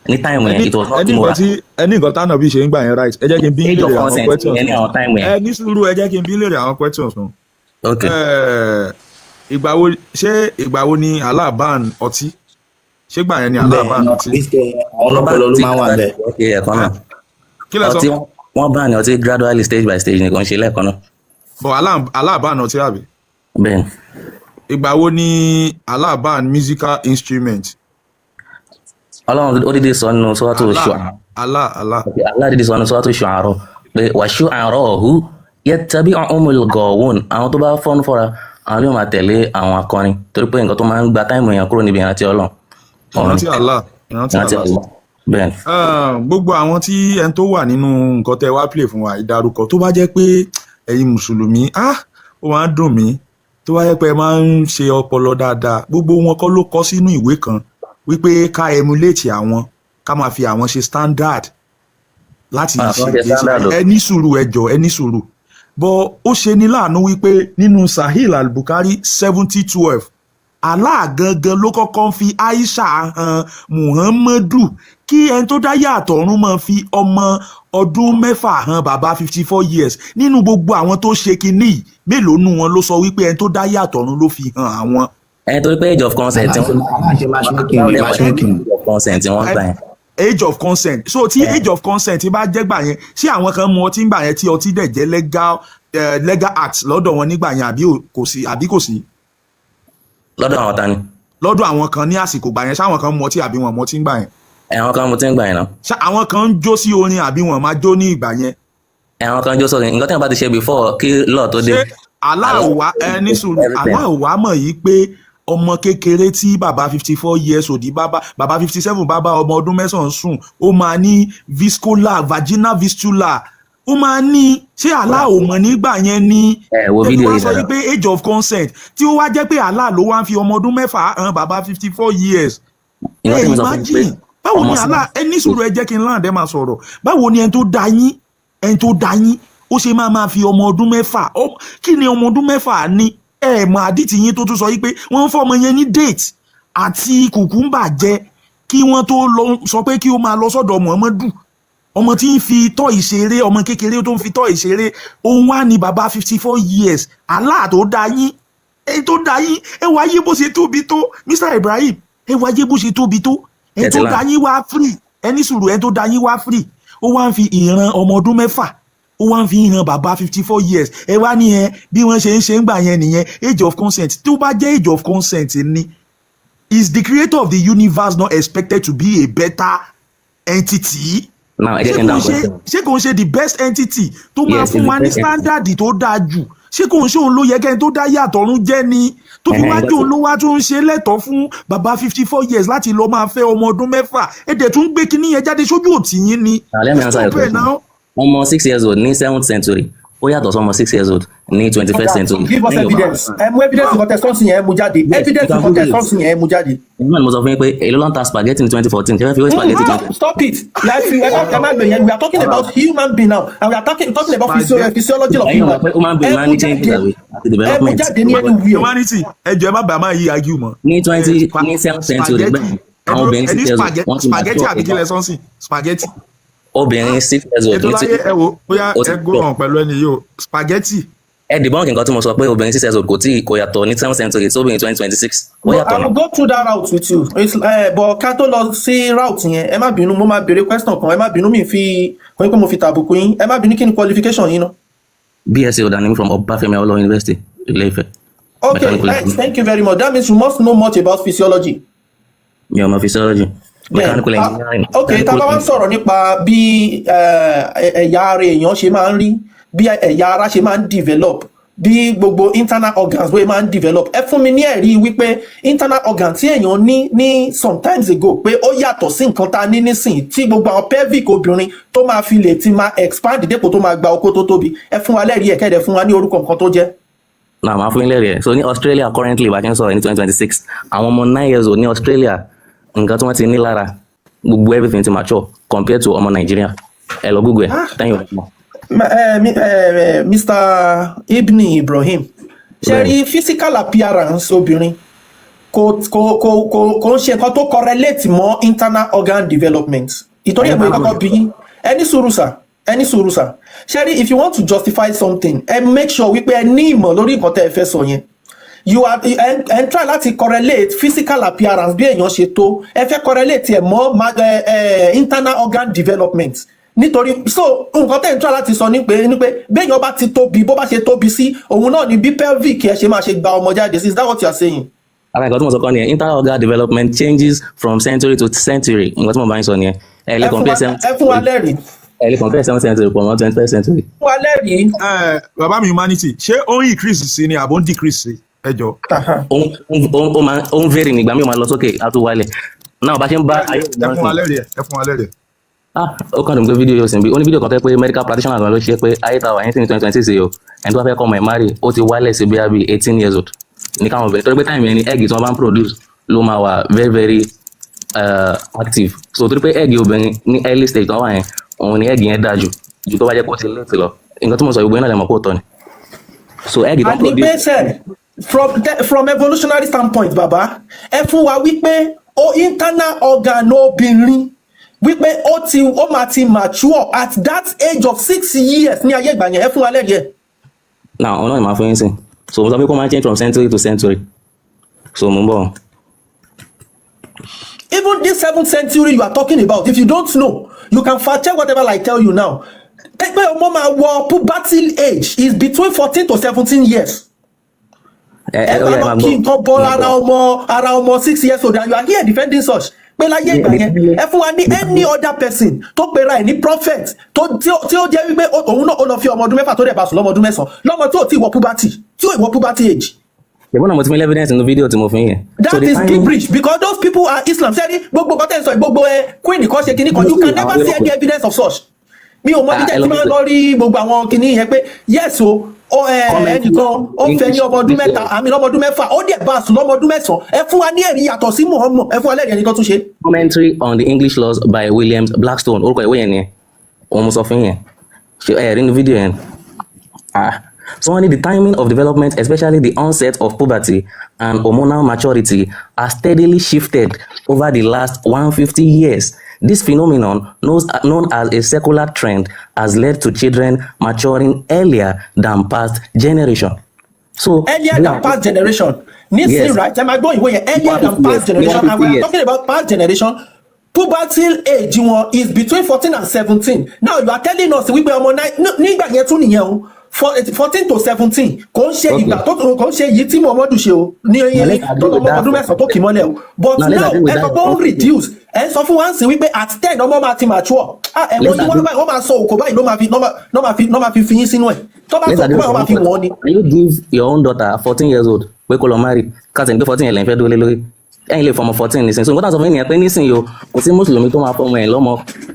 ní time yẹn.
Ẹni
It was not
ẹni nǹkan
moral.
tí ẹni nǹkan tánà bí ṣe ń gbà yẹn right, ẹ jẹ́ kí n bí
Age of
léèrè àwọn
consent
questions
yẹn ní
kan.
àwọn time yẹn.
Ẹ ní sùúrù, ẹ jẹ́ kí n bí léèrè àwọn questions kan.
Ok.
Ìgbà wo, ṣé ìgbà wo ni Allah ban ọtí? Ṣé gbà yẹn ni Allah
Bẹ́ẹ̀
ban
ni
ọtí?
Kristo, àwọn
Wọ́n bá
ọlọ́pọlọ ló
ọtí
máa ń wà bẹ́ẹ̀.
Ok, ẹ̀kan náà.
Kí lẹ sọ?
Ọtí, wọ́n bá ní ọtí gradually, stage by stage nìkan ṣe lẹ́ẹ̀kan náà.
But Allah ban ọtí, àbí?
Bẹ́ẹ̀ ni.
Ìgbà wo ni Allah ban musical instrument?
Ọlọ́run ó dídí sọ nínú Suratu
Allah
Shu'ara.
Allah Allah.
Ok, Allah dídí sọ nínú Suratu Shu'ara pé wa shu'ara'u yattabi'uhumul ghawun, àwọn tó bá fọ́nú fọ́ra, àwọn yóò máa tẹ̀lé àwọn akọrin, torí pé nǹkan tó máa ń gba time èèyàn kúrò níbi ìrántí Ọlọ́run òun ni
Ìrántí Allah, ìrántí
ìrántí
Allah.
Allah, bẹ́ẹ̀ ni.
Ah, gbogbo àwọn tí ẹni tó wà nínú nǹkan tẹ́ wá play fún wa ìdárúkọ, tó bá jẹ́ pé ẹ̀yin mùsùlùmí, ah, ó
Ó máa ń dùn mí tó wáyé pé ẹ máa ń ṣe ọpọlọ dáadáa. Gbogbo wọn kọ́ ló kọ sínú ìwé kan wípé ká emulate àwọn, ká máa fi àwọn ṣe standard láti
Ah,
ṣe
wọ́n ṣe standard o.
Ẹ ní sùúrù, ẹ jọ̀ọ́, ẹ ní sùúrù bọ́. Ó ṣe ní láàánú wípé nínú Sahih al-Bukhari 7012, Allah gangan ló kọ́kọ́ ń fi Aisha hàn Muhammadu. Kí ẹni tó dá yàtọ̀ ọ̀run máa fi ọmọ ọdún 6 hàn bàbá 54 years? Nínú gbogbo àwọn tó ṣe kinní yìí, mélòó nù wọn ló sọ wípé ẹni tó dá yàtọ̀ ọ̀run ló fi hàn àwọn?
Ẹ torí pé age of consent tí wọ́n
Aláṣẹ matchmaking ni, matchmaking.
Age of consent tí wọ́n gbà yẹn.
Age of consent. So tí age of consent bá jẹ́ gbà yẹn, ṣé àwọn kan mu ọtí gbà yẹn tí ọtí dẹ̀ jẹ́ legal act lọ́dọ̀ wọn nígbà yẹn, àbí kò sí, àbí kò sí?
Lọ́dọ̀ àwọn ta ni?
Lọ́dọ̀ àwọn kan ní àsìkò gbà yẹn, ṣáwọn kan mu ọtí àbí wọn mu ọtí gbà yẹn?
Ẹ, àwọn kan mo ti ń gbà yẹn náà.
Ṣá àwọn kan ń jó sí orin àbí wọn máa jó ní ìgbà yẹn?
Ẹ, àwọn kan jó sórin. Nǹkan tí wọ́n bá ti ṣe before kí law tó dé.
Ṣé aláwọ̀ ẹ ní sùúrù, aláwọ̀ mọ̀ yìí pé ọmọ kékeré tí bàbá 54 years old bàbá bàbá 57, bàbá ọmọ ọdún 9 sùn, ó máa ní viscola, vaginal fistula, ó máa ní? Ṣé Allah ò mọ̀ nígbà yẹn ni?
Ẹ wo
Tẹ́bí
fídíò
wá
yìí
sọ
dáadáa.
yìí pé age of consent, tí ó wá jẹ́ pé Allah ló wá ń fi ọmọ ọdún 6 hàn bàbá 54 years.
Nǹkan
Ẹ
tí mo sọ fún yín pé
imagine, báwo
ọmọ
ni
sí
Allah, ẹ ní sùúrù, ẹ jẹ́ kí n láǹdẹ́ máa sọ̀rọ̀. Báwo ni ẹni tó dá yín, ẹni tó dá yín, ó ṣe máa máa fi ọmọ ọdún 6, kí ni ọmọ ọdún 6 ní? Ẹ mọ àdìtì yín tó tún sọ yìí pé wọ́n ń fọmọ yẹn ní date àti cucumber jẹ kí wọ́n tó lọ sọ pé kí ó máa lọ sọ́dọ̀ Muhammadu. Ọmọ tí ń fi tọ́ ìṣeré, ọmọ kékeré tó ń fi tọ́ ìṣeré, òun wá ní bàbá 54 years. Allah tó dá yín, ẹni tó dá yín, ẹ wá yé bó ṣe tóbi tó. Mr Ibrahim, ẹ wá yé bó ṣe tóbi tó. Ẹni tó
Tẹ̀sílà.
dá yín wá free, ẹni sùúrù, ẹni tó dá yín wá free, ó wá ń fi ìran ọmọ ọdún 6, ó wá ń fi hàn bàbá 54 years. Ẹ wá ní ẹ bí wọ́n ṣe ń ṣe ń gbà yẹn nìyẹn, age of consent. Tó bá jẹ́ age of consent ni, is the creator of the universe not expected to be a better entity?
Now, ẹ jẹ́
Ṣé
kí n
kò ń
dáhùn
ṣe
question.
Ṣé kò ń ṣe the best entity tó máa
Yes,
fún
it's
wa
the
ní
best entity.
standard tó dáa jù? Ṣé kò ń ṣe òun ló yẹ kẹ́ni tó dá yàtọ̀ ọ̀run jẹ́ ni, tó fi wá
nǹkan
jẹ́ òun ló wá tún ń ṣe lẹ́tọ̀ọ́ fún bàbá 54 years láti lọ máa fẹ́ ọmọ ọdún 6? Ẹ dẹ̀ tún gbé kinní yẹn jáde sójú òtí yín ni.
Now, let me answer your
Stop it
question.
now.
Ọmọ 6 years old ní seventh century, ó yàtọ̀ sọmọ 6 years old ní 21st century.
Give us
Lẹ́yìn Yorùbá.
evidence. Ẹ mú evidence nǹkan tẹ sọ́ọ̀sì yẹn, ẹ mú jáde.
Yes, you
Evidence
can
nǹkan tẹ
Google it.
sọ́ọ̀sì yẹn, ẹ mú jáde.
Ìgbà ni mo sọ fún yín pé èló ló ń ta spaghetti ní 2014? Ṣé fẹ́ fi wé spaghetti 20?
Stop it. Like, ẹ má gbé yẹn. We are talking about human being now and we are talking about physiology of
Ẹ̀yin ò
human.
mọ̀ pé human being
Ẹ
máa
mú
ń ní changes
jáde.
àbí àti
Ẹ mú
development.
jáde ní anywhere.
Humanity, ẹ jọ̀ọ́, ẹ má bàa máa yí argue mọ́.
Ní twenty ní seventh century
Spaghetti.
bẹ́ẹ̀, àwọn obìnrin
Ẹni
6 years old wọ́n ti
spaghetti
mature
àbí kí lẹ sọ́nsìn, spaghetti?
Obìnrin 6 years old
Ètò
ní
láyé, ẹ wo bóyá
ó ti
ẹ go
mature.
on pẹ̀lú ẹni yìí o, spaghetti.
Ẹ debunk nǹkan tí mo sọ pé obìnrin 6 years old kò tí kò yàtọ̀ ní seventh century sí obìnrin 2026. Ó
No,
yàtọ̀
I will
náà.
go through that route with you. But ká tó lọ sí route yẹn, ẹ má bínú, mo máa béèrè question kan, ẹ má bínú, mi fi kò ní pé mo fi tàbùkù yín, ẹ má bínú. Kí ni qualification yín náà?
BSc Odani from Obafemi Awolowo University, Ilé-Ifẹ̀.
Okay,
Mechanical engineering.
thank you very much. That means you must know much about physiology.
Mi ò mọ physiology.
Then,
Mechanical engineering.
ok, tá a bá wá ń sọ̀rọ̀ nípa bí ẹ̀yà ara èèyàn ṣe máa ń rí, bí ẹ̀yà ara ṣe máa ń develop, bí gbogbo internal organs bóyá máa ń develop, ẹ fún mi ní ẹ̀rí wípé internal organ tí èèyàn ní ní sometimes ago pé ó yàtọ̀ sí nǹkan tá a ní nísìnyí, tí gbogbo àwọn pelvic obìnrin tó máa fi lè ti máa expand dépò tó máa gba okó tó tóbi. Ẹ fún wa lẹ́rìí ẹ̀, kẹ́ẹ̀dẹ̀ fún wa ní orúkọ nǹkan tó jẹ́.
Náà máa fún yín lẹ́rìí ẹ̀. So ní Australia currently, bá a ṣe ń sọ̀rọ̀ ní 2026, àwọn ọmọ 9 years old ní Australia, nǹkan tí wọ́n ti ní lára, gbogbo everything ti mature compared to ọmọ Nàìjíríà. Ẹ lọ Google ẹ̀ tẹ́yìn ò mọ̀.
Mr. Ibni Ibrahim, ṣe rí physical appearance obìnrin kò ń ṣe nǹkan tó correlate mọ́ internal organ development. Ìtorí ẹ̀ pé kọ́kọ́ bí yín. Ẹ ní sùúrù sà, ẹ ní sùúrù sà. Ṣe rí, if you want to justify something, ẹ make sure wípé ẹ ní ìmọ̀ lórí nǹkan tẹ́ ẹ fẹ́ sọ yẹn. You are ẹ ń try láti correlate physical appearance, bí èèyàn ṣe tó, ẹ fẹ́ correlate ẹ mọ́ internal organ development. Nítorí so nǹkan tẹ́ ń try láti sọ ní pé béèyàn bá ti tóbi, bó bá ṣe tóbi sí, òun náà ni bí pelvic ẹ ṣe máa ṣe gba ọmọ jáde sí. Is that what you are saying?
Ara nǹkan tí mo sọ kọ́ nìyẹn. Internal organ development changes from century to century. Nǹkan tí mo bá ń sọ nìyẹn. Ẹ lè
Ẹ fún
compare
wa
seven
ẹ fún wa lẹ́rìí.
Ẹ lè compare seventh century pọ̀ mọ́ 21st century.
Fún wa lẹ́rìí.
Ẹ bàbá mi humanity, ṣé ó ń increase sí ni àbó ń decrease sí? Ẹ jọ.
Ó máa ó ń vary. Nígbà míì ó máa lọ sókè, á tún wálẹ̀ náà. Bá ṣe ń bá ayé
Ẹ fún wa lẹ́rìí ẹ, ẹ fún wa lẹ́rìí ẹ.
Ah, ó kàn dùn pé fídíò yóò sì ń bí. Ó ní fídíò kan tẹ́ pé medical practitioner gan ló ṣe pé ayé ta wà yẹn sí ní 2026 yìí o, ẹni tó bá fẹ́ kọ́ ọmọ ẹ̀ marry, ó ti wálẹ̀ sí bí i 18 years old ní káwọn obìnrin, torí pé time yẹn ni egg tí wọ́n bá ń produce ló máa wà very very active. So torí pé egg obìnrin ní early stage tó wà yẹn, òun ni egg yẹn dáa jù ju tó bá jẹ́ pé ó ti late lọ. Nǹkan tí mo sọ, ìgbóyin náà lè mọ̀ pé òótọ́ ni. So egg tó ń
Àní
produce
pé sẹ from evolutionary standpoint, bàbá, ẹ fún wa wípé o internal organ obìnrin wípé ó máa ti mature at that age of 6 years ní ayé ìgbà yẹn. Ẹ fún wa lẹ́yìn ẹ̀.
Now, ọ̀nà ìmọ̀ fún yín sìn. So mo sọ pé kó máa change from century to century, so mo ń bọ̀.
Even this seventh century you are talking about, if you don't know, you can fact check whatever I tell you now pé ọmọ máa wọ puberty age is between 14 to 17 years.
Ẹ
Ẹ
ẹ ó
wá
yá, ẹ
lọ
máa
kí
gbọ́.
nǹkan bọ ara ọmọ, ara ọmọ 6 years old, and you are here defending such pé láyé ìgbà yẹn. Ẹ fún wa ní any other person tó pera ẹ̀ ní prophet tó tí ó jẹ́ wípé òun náà ó lọ fi ọmọ ọdún 6 tó dẹ̀ bá sùn lọ́mọ ọdún 9, lọ́mọ tí ò tí wọ puberty, tí ò wọ puberty age.
Ṣùgbọ́n náà mo ti fi evidence nínú fídíò tí mo fi yẹn. So
That
the
is
timing
gibberish, because those people are Islam. Sẹ́ni gbogbo nǹkan tẹ̀ ń sọ yìí, gbogbo ẹ queen kan ṣe kinní kan, you can never see any evidence of such. Mi ò mọ bí
Ah,
tẹ́
ẹ
ti
lọ
máa ń lọ rí gbogbo àwọn kinní yẹn pé yes o, ó ẹ
Comment
ẹnìkan ó fẹ́ ní
English
ọmọ ọdún 3, àmì lọ́mọ ọdún 6, ó dẹ̀ bá a sùn lọ́mọ ọdún 9. Ẹ fún wa ní ẹ̀rí yàtọ̀ sí Muhammad. Ẹ fún wa lẹ́rìí ẹni tó tún ṣe.
Commentary on the English Laws by Williams Blackstone, orúkọ ìwé yẹn nìyẹn. Òun mo sọ fún yẹn. Ṣe ẹ rí nínú fídíò yẹn? Ah, so wọ́n ní the timing of development, especially the onset of puberty and hormonal maturity, has steadily shifted over the last 150 years. This phenomenon, known as a secular trend, has led to children maturing earlier than past generation. So
Earlier than past generation nísìnyí?
Yes.
Right, ẹ máa gbọ́ ìwé yẹn, earlier than
150
past
years.
generation, and we
150
are
years.
talking about past generation, puberty age wọn is between 14 and 17. Now you are telling us wípé ọmọ nine nígbà yẹn tún nìyẹn o, 14 to 17, kò ń ṣe ìgbà tó kò ń ṣe èyí tí Muhammadu ṣe o ní
Now let's
tó
agree with
ọmọ
that.
ọdún 9 tó kì mọ́lẹ̀ o. But
Now let's
now
agree with
ẹ sọ
that.
pé ó ń reduce. Ẹ sọ fún wa ń sìn wípé at 10 ọmọ máa ti mature. Ah, ẹ
Let's
wojú wọn
agree.
báyìí, wọ́n máa sọ òkò báyìí ló máa fi ló máa fi fi yín sínú ẹ̀ tó bá
Let's
sọ òkò
agree
báyìí,
with
wọ́n máa fi
one
wọ́n ni.
Can you give your own daughter 14 years old pé kó lọ marry? Káàtì ní pé 14 yẹn lẹ́yìn fẹ́ dúró lé lórí. Ẹ̀yin lè fọmọ 14 nísìnyí. So nǹkan tá a sọ fún yín nìyẹn pé nísìnyí o, kò sí mùsùlùmí tó máa fọmọ ẹ̀ lọ́mọ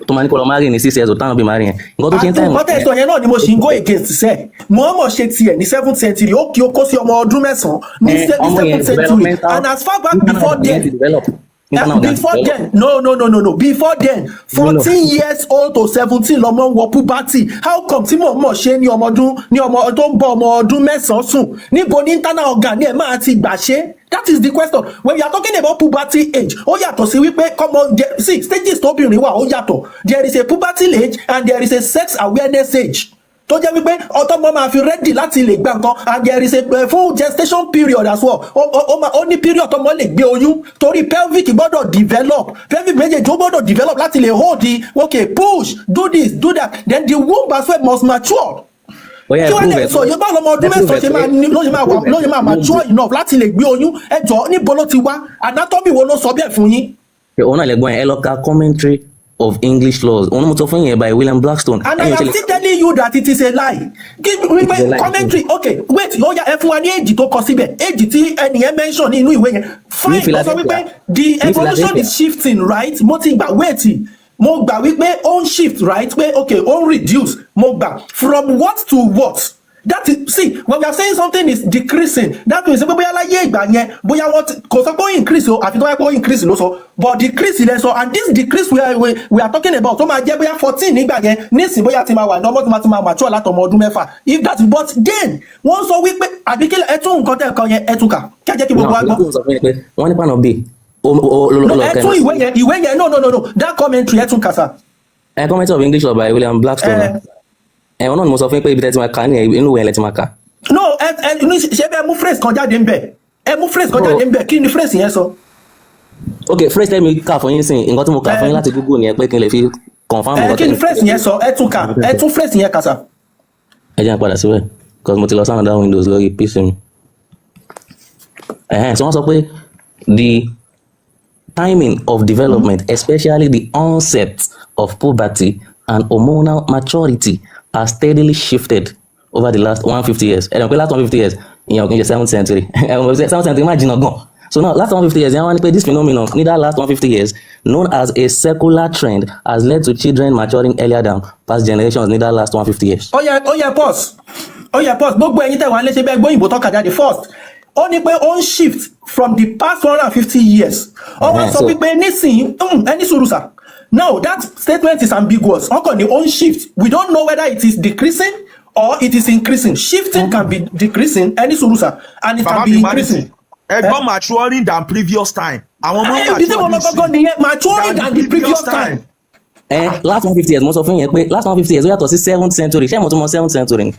tó máa ní kó lọ marry ní 6 years old táwọn bí marry yẹn. Nǹkan tó ṣe ń
Àti
time
nǹkan tẹ̀ sọ yẹn náà ni mo ṣì ń go against sẹ́. Muhammad ṣe tiẹ̀ ní seventh century, ó kí ó kó sí ọmọ ọdún 9 ní
ẹ
ní
ọmọ yẹn
seventh century
developmental
and as far back
internal
before
organ yẹn
then
ti develop. Internal organ ti
before
develop.
then, no, no, no, no, no, before then,
No, no.
14 years old to 17 lọmọ ń wọ puberty. How come tí Muhammad ṣe ní ọmọ ọdún ní ọmọ tó ń bọ ọmọ ọdún 9 sùn? Níbo ní internal organ ní ẹ máa ti gbà ṣe? That is the question. When we are talking about puberty age, ó yàtọ̀ sí wípé kọ́mọ see stages tóbìnrin wà, ó yàtọ̀. There is a puberty age and there is a sex awareness age tó jẹ́ wípé ọtọ́mọ máa fi ready láti lè gba nǹkan, and there is a full gestation period as well. Ó ní period tọmọ lè gbé oyún, torí pelvic gbọ́dọ̀ develop, pelvic méjèèjì ó gbọ́dọ̀ develop láti lè hold the, okay, push, do this, do that. Then the womb as well must mature.
Ó yá, ẹ
Kí wọ́n
prove
lè
ẹ
sọ yìí, báwo lọmọ ọdún
ẹ prove
9
ẹ
ṣe máa
pé
ní ló ṣe máa wà
prove ẹ
ló ṣe máa
pé
mature enough láti lè gbé oyún? Ẹ jọ, níbo ló ti wá? Anatomy wo ló sọ bẹ́ẹ̀ fún yín?
Òun náà lè gbọ́n yẹn. Ẹ lọ ka Commentary of English Laws, òun náà mo sọ fún yẹn, by William Blackstone.
And I
Ẹ̀yin ò
am
ṣe lè
still telling you that it is a lie. Give
It is
wípé
a lie.
commentary, okay, wait, ó yá, ẹ fún wa ní èjì tó kọ síbẹ̀, èjì tí ẹnìyẹn mention ní inú ìwé yẹn.
Ní
Fine, ó sọ
Philadelphia.
wípé the
Ní
evolution
Philadelphia.
is shifting, right? Mo ti gbà, wait, mo gbà wípé ó ń shift, right? Pé okay, ó ń reduce, mo gbà. From what to what? That is, see, when we are saying something is decreasing, that means pé bóyá láyé ìgbà yẹn, bóyá wọ́n ti kò sọ pé ó increase o, àfi tó wáyé pé ó increase ló sọ, but decrease lẹ sọ. And this decrease we are talking about, tó máa jẹ́ bóyá 14 nígbà yẹn, nísìnyí bóyá ti máa wà ní ọmọ tó máa ti mature látọmọ ọdún 6, if that. But then wọ́n sọ wípé àbí kí ẹ tún nǹkan tẹ̀ kan yẹn, ẹ tún kà kí ẹ jẹ́ kí gbogbo
Náà
wa gbọ́.
nǹkan tó ń sọ fún yín pé wọ́n ní pàánà bíi ó ó ló
No,
lọ
ẹ
kẹ́
tún ìwé yẹn, ìwé yẹn, no, no, no, no, that commentary, ẹ tún kà sá.
Ẹ Commentary of English Law by William Blackstone.
Ẹ
Ẹ òun náà ni mo sọ fún yín pé ibi tẹ́ ti máa kà ní inú ìwé yẹn lẹ ti máa kà.
No, ẹ ẹ ní ṣe bẹ́ẹ̀, mú phrase kan jáde ń bẹ̀, ẹ mú phrase kan
No.
jáde ń bẹ̀. Kí ni phrase yẹn sọ?
Ok, phrase tẹ́mi kà fún yín sìn, nǹkan tí mo kà fún yín
Ẹ
láti Google nìyẹn, pé kí n lè fi confirm
Ẹ
nǹkan
kí ni
tẹ́mi.
phrase yẹn sọ? Ẹ tún kà, ẹ tún phrase yẹn kà sá.
Ẹ jẹ́ n padà síbẹ̀ because mo ti lọ sí another windows lórí PC mi. Ẹ̀hẹ́n, so wọ́n sọ pé the timing of development, especially the onset of puberty and hormonal maturity, has steadily shifted over the last 150 years. Ẹ dẹ̀ mọ̀ pé last 150 years, ìyẹn ò kí n ṣe seventh century. Ẹ mọ̀ pé seventh century má jìnnà gan. So now, last 150 years, yẹn wá ní pé this phenomenon ní that last 150 years, known as a secular trend, has led to children maturing earlier than past generations ní that last 150 years.
Ó yẹ, ó yẹ, pause. Ó yẹ, pause. Gbogbo ẹ̀yin tẹ́ wà léṣe bẹ́ẹ̀ gbóyìnbó tọ́ka jáde first, ó ní pé ó ń shift from the past 150 years. Ó wá sọ wípé nísìnyí, ẹni sùúrù sà. Now that statement is ambiguous. Wọ́n kàn ní ó ń shift. We don't know whether it is decreasing or it is increasing. Shifting can be decreasing, ẹni sùúrù sà, and it can
Bàbá
be
mi,
increasing.
humanity, ẹgbọ́n, maturing than previous time, àwọn ọmọ
Ibi tí mo lọ
mature
gangan nìyẹn, maturing
than
than the previous time.
Last 150 years, mo sọ fún yẹn pé last 150 years ó yàtọ̀ sí seventh century. Ṣé mo tún mọ seventh century ni?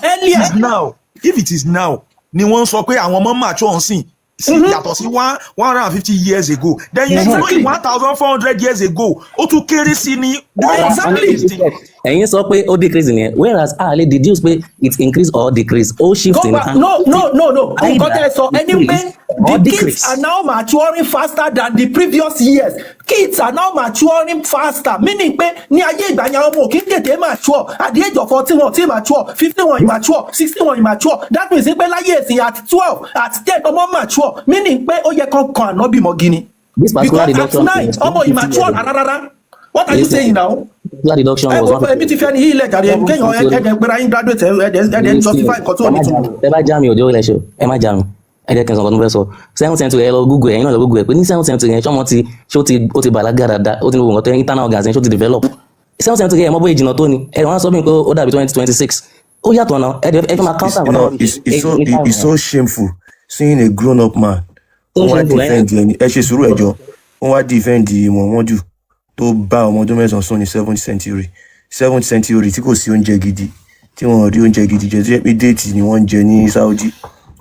Earlier.
Is now, if it is now ni wọ́n sọ pé àwọn ọmọ mature ń sìn sí yàtọ̀ sí 150 years ago, then you should know in 1,400 years ago, ó tún kéré sí ní during
Ẹ̀yin sọ pé ó decrease nìyẹn, whereas a lè deduce pé it increase or decrease, ó shift
Go
in.
back. No, no, no, no. Nǹkan tẹ́ ẹ sọ ẹni pé
Or
the kids
decrease.
are now maturing faster than the previous years. Kids are now maturing faster, meaning pé ní ayé ìgbà yẹn, àwọn ọmọ ò kí ń tètè mature. At the age of 14, wọn ti mature; 15, wọn mature; 16, wọn mature. That means pé láyé ìsìn, at 12, at 10, ọmọ mature, meaning pé ó yẹ kán kan ànábì mọ́gi ni.
This particular
Because at
deduction
9,
is
ọmọ
150
immature
years ago.
rárá rárá. What are you
This
saying now?
particular deduction
Ẹ
was
wo,
150.
èmi ti fẹ́ ní ilẹ̀ jàre. Kéèyàn ẹ̀ẹ́dẹ̀ pera yín graduate, ẹ̀ẹ́dẹ̀ justify nǹkan tó
Ẹ
ní
má já
ìtumọ̀.
mi, ẹ bá já mi, òjò ilẹ̀ ṣe o, ẹ má já mi. Ẹ jẹ́ kí n sọ nǹkan tó mo fẹ́ sọ. Seventh century, ẹ lọ Google ẹ, ẹ̀yin náà lọ Google ẹ pé ní seventh century yẹn, ṣọ́mọ ti ṣó ti ó ti bàlágà dáadáa, ó ti ní gbogbo nǹkan tó internal organs yẹn ṣó ti develop? Seventh century yẹn, mọ bóyá ìjìnà tó ni ẹ wọ́n á sọ mí pé ó dàbí 2026, ó yàtọ̀ náà. Ẹ ẹ fẹ́ máa
It's,
counter
you
nǹkan
know,
tó
it's so
ní
it,
time
it's
yẹn.
so shameful seeing a grown up man
So
ó wá
shameful, ẹ
defend ẹni. Ẹ ṣe sùúrù, ẹjọ. Ó wá defend Muhammadu tó bá ọmọ ọdún 9 sùn ní seventh century, seventh century tí kò sí oúnjẹ gidi, tí wọn rí oúnjẹ gidi jẹ, tó jẹ́ pé date ni wọ́n ń jẹ ní Saudi,